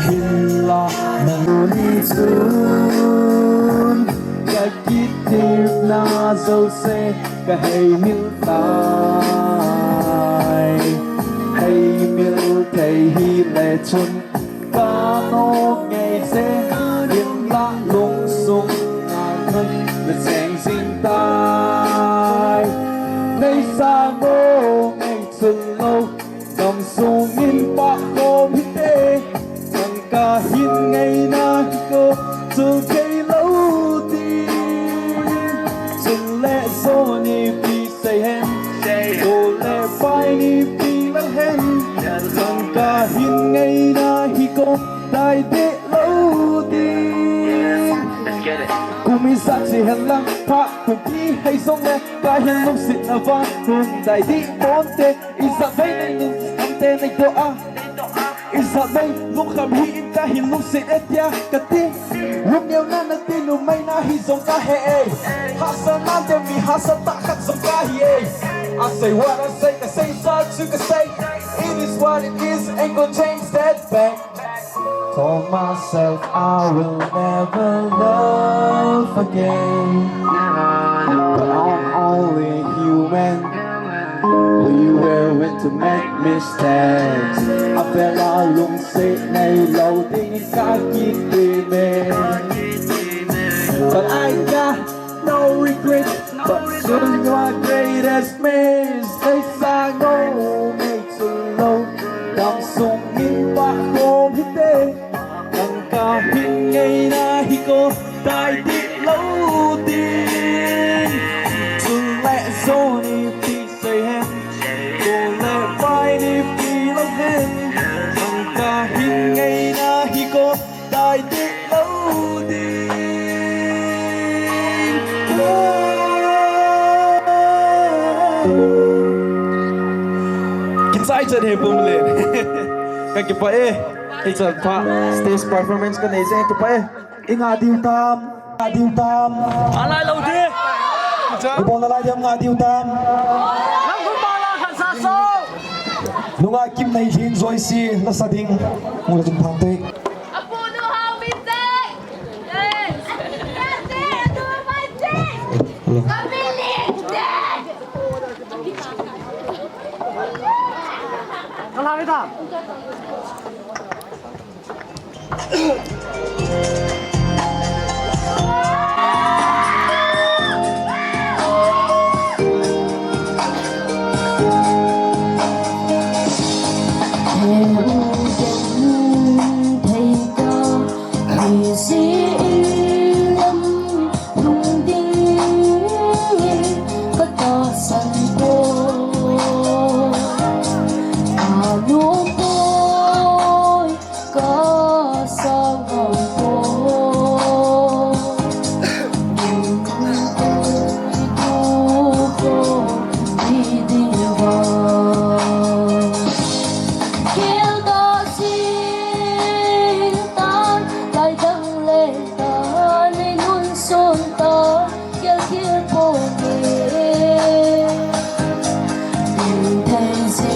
hin la na ni sun. Ka kitir na zo se, ka hei mil tai. Hei mil thei hi le chun. Ka no ngei se, in la lung sung na kan na cheng sing tai. Nei sa ngo ngei chun lo, kam sung in pa ko mi te. Nang ka hin ngei na hi ko, chu kei lo ti. Chun le so ni pi Sei hen, ko le pai ni pi lo hen. Nang ka hin ngei na hi ko, dai de lo di. Let's get it. Kum i sa chi hen lang, pha kum pi hei song le, ka hin lungsit na vang, kum dai di mon te, i sa vei nei lung, am te nei to a. Isa dei, lungkham hi in ka hin lungset e tia ka ti. Lungneuna na ti numei na hi jong ka he e. Hahsatna te mi hahsat tah khat jong ka hi e. I say what I say, ka sei sa chu ka sei. It is what it is, ain't gonna change that back. Told myself I will never love again. But I'm only human. We were meant to make mistakes. I feel a lungset nei lo ding ka kiti me. But I got no regret. But soon your greatest mistake. I know me too low. Dam sung in pa home hite. Nang ka hin ngei na hi ko dai di lo ding. Chun le so ni pi sei hen. Ko le pai ni pi lo hen. Nang ka hin ngei na hi ko dai di lo ding. Kin sai chan he pum le. Ka kipah e. Hichan pha stage performance ka nei jeh in kipah e. I nga diu tam, nga diu tam. Alai lo di. I bol nalai diam nga diu tam. Lam gun bol la khan sa so. Nunga kim nei hin joi si la sa ding. Ngul jing phang te. Apu nu hau min te. Yes. Yes, yes, tu mai te. Hello. Kami ling te. Kalang ita. Ka sang ngam poi, kin tui tu ko di di va. Kel ta sin tan, lai dang le ta, nei nun son ta. Kel kel po ke, in thei si.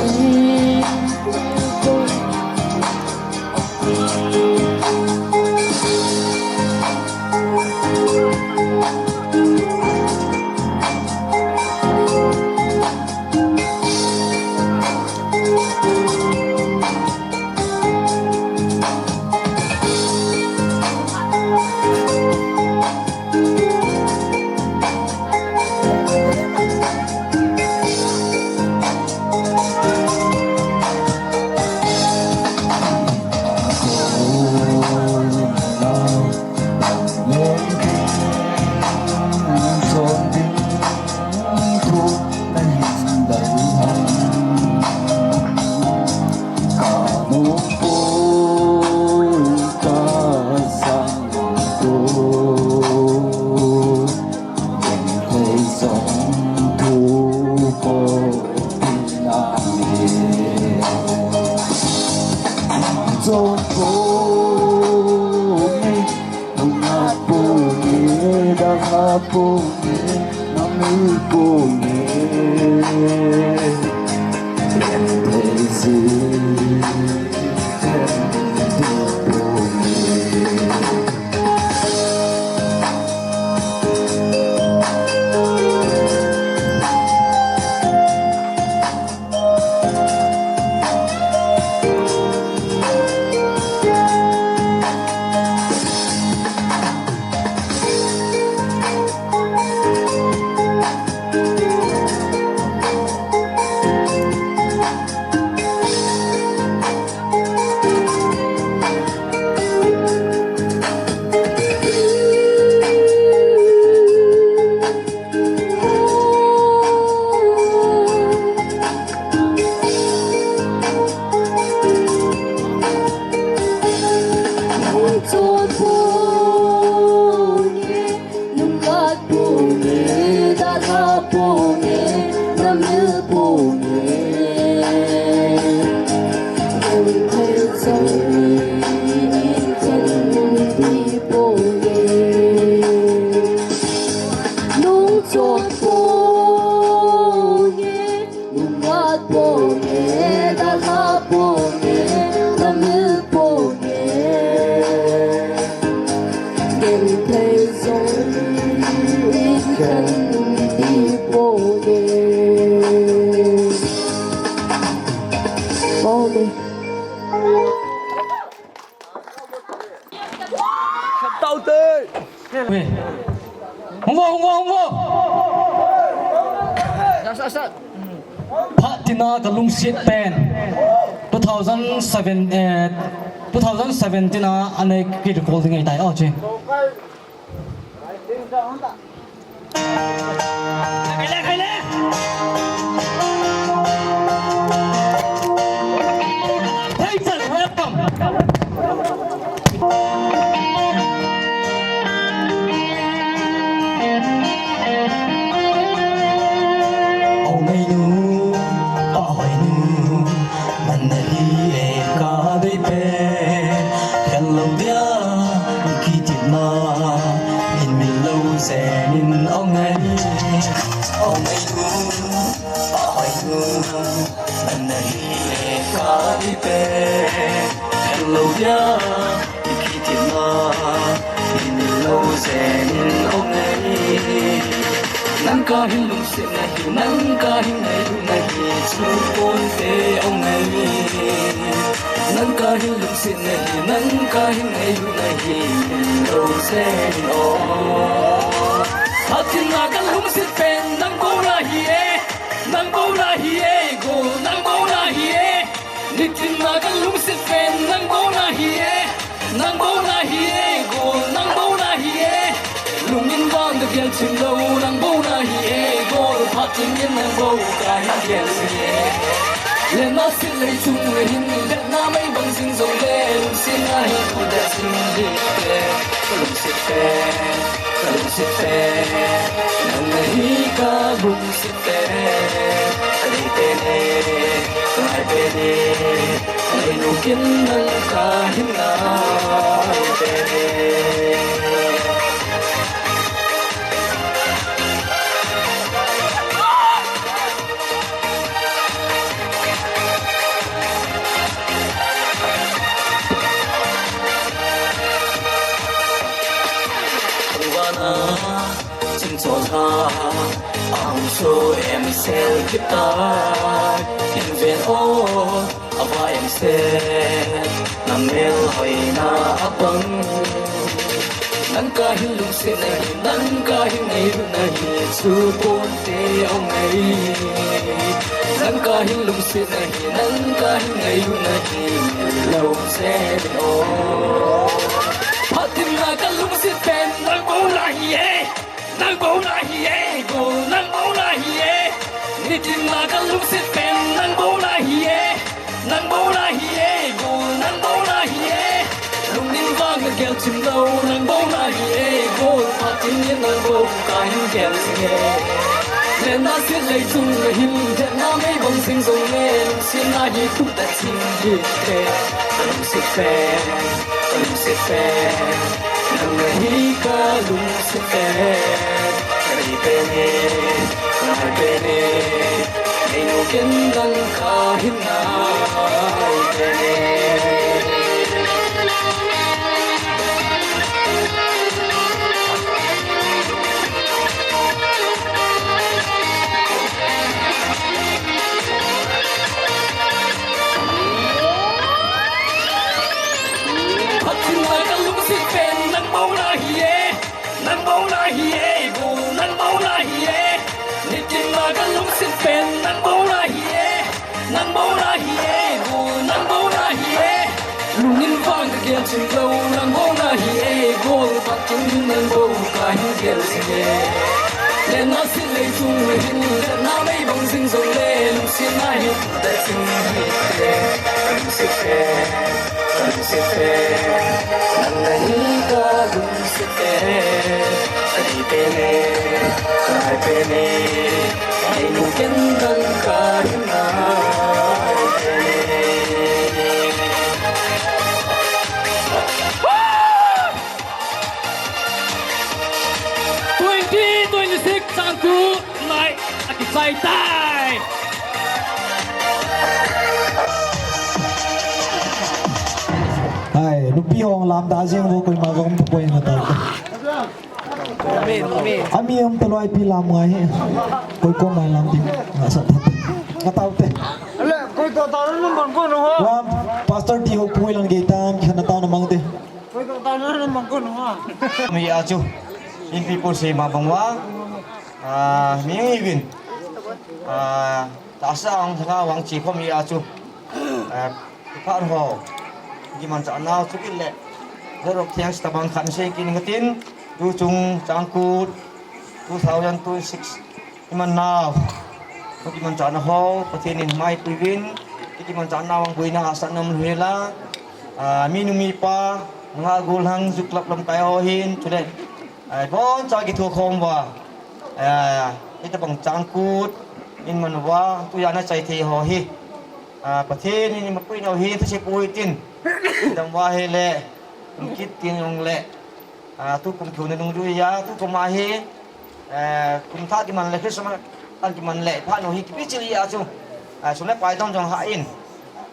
Hung vo, hung vo, hung vo. Phat tina ka lungset pen two thousand seven, eh, two thousand seventeen a anei ki recall ding ahitai, oh, che. Nang nahi e ka dei pen, khen lou dia, kitimna, hin min lou jeng in ong ngai. Ong ngai nu, pa hoi nu, nang nahi e ka dei pen, khen lou dia, kitimna, hin min lou jeng in ong ngai. Nang kahin lungset nahi, nang kahin ngailut nahi, chu ponte ong ngai. Nang kahin lungset nahi, nang kahin ngailut nahi, min lou jeng in ong. Phat tina ka lungset pen, nang bou nahi e, nang bou nahi e, go, nang bou nahi e. Nitin a ka lungset pen nang bou nahi e, nang bou nahi e, go, nang bou nahi e. Lungin vang ka gel chim lou, nang bou nahi e, go, phat tina nang bou kahin gel jing e. Lenna sit lei chung le hin, letna mei bang jing jong le, lungset nahi, put that thing in the air. Ka lungset pen, ka lungset pen, nang nahi ka lungset pen, ka dei pen e, ka ngai pen e, ka dei nu kin nang kahin ngai pen e. Vana chim chol ha, a hung so em sel kita, in ven o, a va em sel, na mel hoina a pang. Nang kahin lungset nahi, nang kahin ngailut nahi, chu ponte ong ngai. Nang kahin lungset nahi, nang kahin ngailut nahi, min lou jeng in ong. Phat tina ka lungset pen, nang bou nahi e, nang bou nahi e, go, nang bou nahi e. Nitin a ka lungset pen, nang bou nahi e. Nang bou nahi e, go, nang bou nahi e. Lungin vang ka gel chim lou, nang bou nahi e, go, phat tina nang bou kahin gel jing e. Lenna sit lei chung le hin, letna mei bang jing jong le, lungset nahi, put that thing in the air. Ka lungset pen, ka lungset pen, nang nahi ka lungset pen. Pathen a kalungset pen nangma hi e, nangma hi e, Gol nangma hi e. Nitin a kalungset pen nangma hi e, nangma hi e, Gol nangma hi e. Lungin vang kagel chinglou nangma hi e, Gol Pathen nangma kahin gel jing e. Lena silei chung hin, lena mei bang jing jongle, lungsetna hi ta jing hi te. Kalungset pen, kalungset pen, nang nahi kalungset pen. Ani pen e, kai pen e, ai nu ken dan kai na. Twenty twenty-six Changkut Night akisai tai. Hai, nupi hung lamda jeng vo, koima jong um tapoi na ta. Ami, ami. Ami um taloi pi lam ngai he. Koi ko mai lam ti. Nga sa ta. Nga tau te. Ale, koi to tau nu man ko no ho. Wa, pastor ti ho pui lang ge tan, khana tau na mang te. Koi to tau nu man ko no ho. Mi a chu. In people say ma bang wa. Ah, mi win. Ah, tahsa ang thanga wang chi khom hi a chu. Eh, phat ho. Kimanchah nau chu kit le. Zero thanks tabang khat sei kit ning tin. Tu chung Changkut two thousand twenty-six. Iman nau. Tu kimanchah na ho. Pathen in mai puivin. Kimanchah nau ang buina asa nam hela. Ah, mi nu mi pa. Nga gul hang juk lap lam kai ho hin. Chule. Ai, bon cha kithu khom va. Ai, hitabang Changkut in man va, tujan a chai thei ho hi. Ah, Pathen in ima pui nau hi, thase pui tin. Dam va hi le, kum kit tin jong le. Ah, tu kum kiu na nung ju ya, tu kum a hi. Eh, kum tha kiman le, Christmas an kiman le, pha no hi kipi chili a chu. Ah, sum le pai dong jong ha in.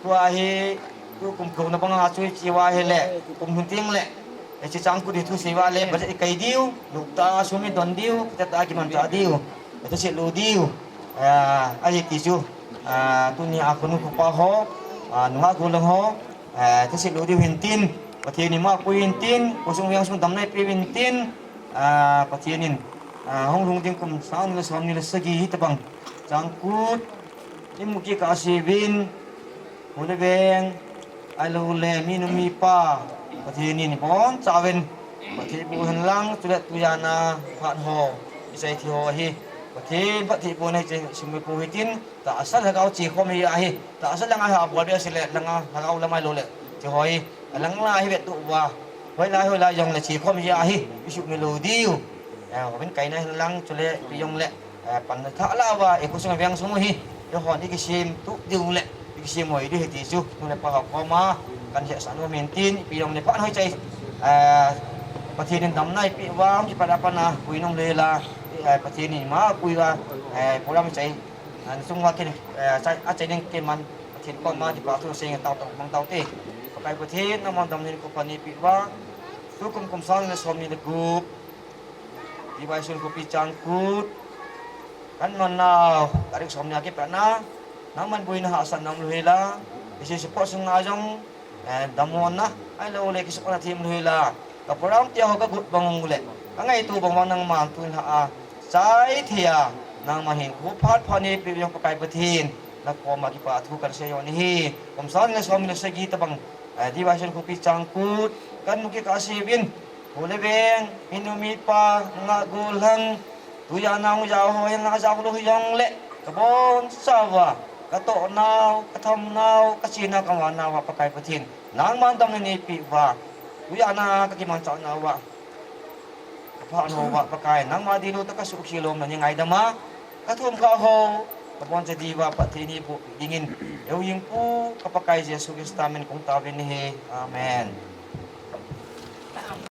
Tu a hi, tu kum kiu na bang a chu chi va hi le, kum hin ting le. Hiche Changkut hi thusei va le, budget i kai diu, lukta sum i don diu, teta kimanchah diu, thase lu diu. Ah, ahi ti chu. Ah, tuni a khonu khopa ho, ah, nungah gollhang ho, ah, thase lu diu hin tin, Pathen in ima pui hin tin, khosung vengsung damna eipeh hin tin, ah, Pathen in, ah, hung lhung ding kum sang ni le som ni le sagi hitabang Changkut imu kikah a seuvin, Hu le veng, ahilou le, mi nu mi pa, Pathen in ibon chauvin, phatthei boh hen lang, chule tujan a phat ho, isei thei ho hi, Pathen phatthei bohna hiche sum le pai hitin, tahsa le lhagao che khom hi ahi, tahsa langa hi abol behseh le, langa lhagao lam ahilou le, che ho hi, alang lai hi vet uva, hoilai, hoilai jong le che khom hi ahi, isum lou diu, eh, hovin kaina hen lang, chule, ipi jong le, Eh, pan thah lah uva, i khosung vengsung hi, eihon i kisem tup diu le, i kisem hoi diu ahi ti chu, nu le pa ho koma, kan hetsah nom in tin, ipi jong le phat hoi chai, eh, Pathen in damna eipeh uva, kipat a pat a, pui nom le la, eh, Pathen in ima pui uva, eh, program chai, eh, sung uva ken, eh, chai, achai ding ken man, Pathen koma, kipa thu seng tao tao, mang tao te. Pakai Pathen, nangman damna hin kipa nei peh uva, tukum kum sang le som ni le gup, Divison Khopi Changkut. Kan man nau, tarik som ni a kipat na. Nangman boina hahsatna um lou hela. Hiche support sunga jong, eh, damlouna, ahilou le kisuhkhopna thim lou hela. Ka program tia ho ka got bang u le. Ka ngaito bang bang nangman tun ha a. Chai thei a. Nangman hin khu phat phat nei peh jong Pakai Pathen. Na koma kipa thu kan sei u ahi. Kum sang le som ni le sagi tabang. Eh, Divison Khopi Changkut. Kan mu kikah a seuvin. Hu le veng, mi nu mi pa, nungah gollhang, tujan a hung jao ho, hinla jao lou hijong le, ka boncha uva, ka toh nau, ka tham nau, ka che nau, ka man nau va Pakai Pathen, nangman damna nei peh uva, tujan a ka kimanchah nau va, ka pha nau va Pakai, nangma dihlou tah ka suhkhel lom na nei ngaidam a, ka thum kha ho, ka boncha diu va Pathen in boh peh dingin, eiho hingpu, ka Pakai Jesu Christa min kong taovin ahi. Amen.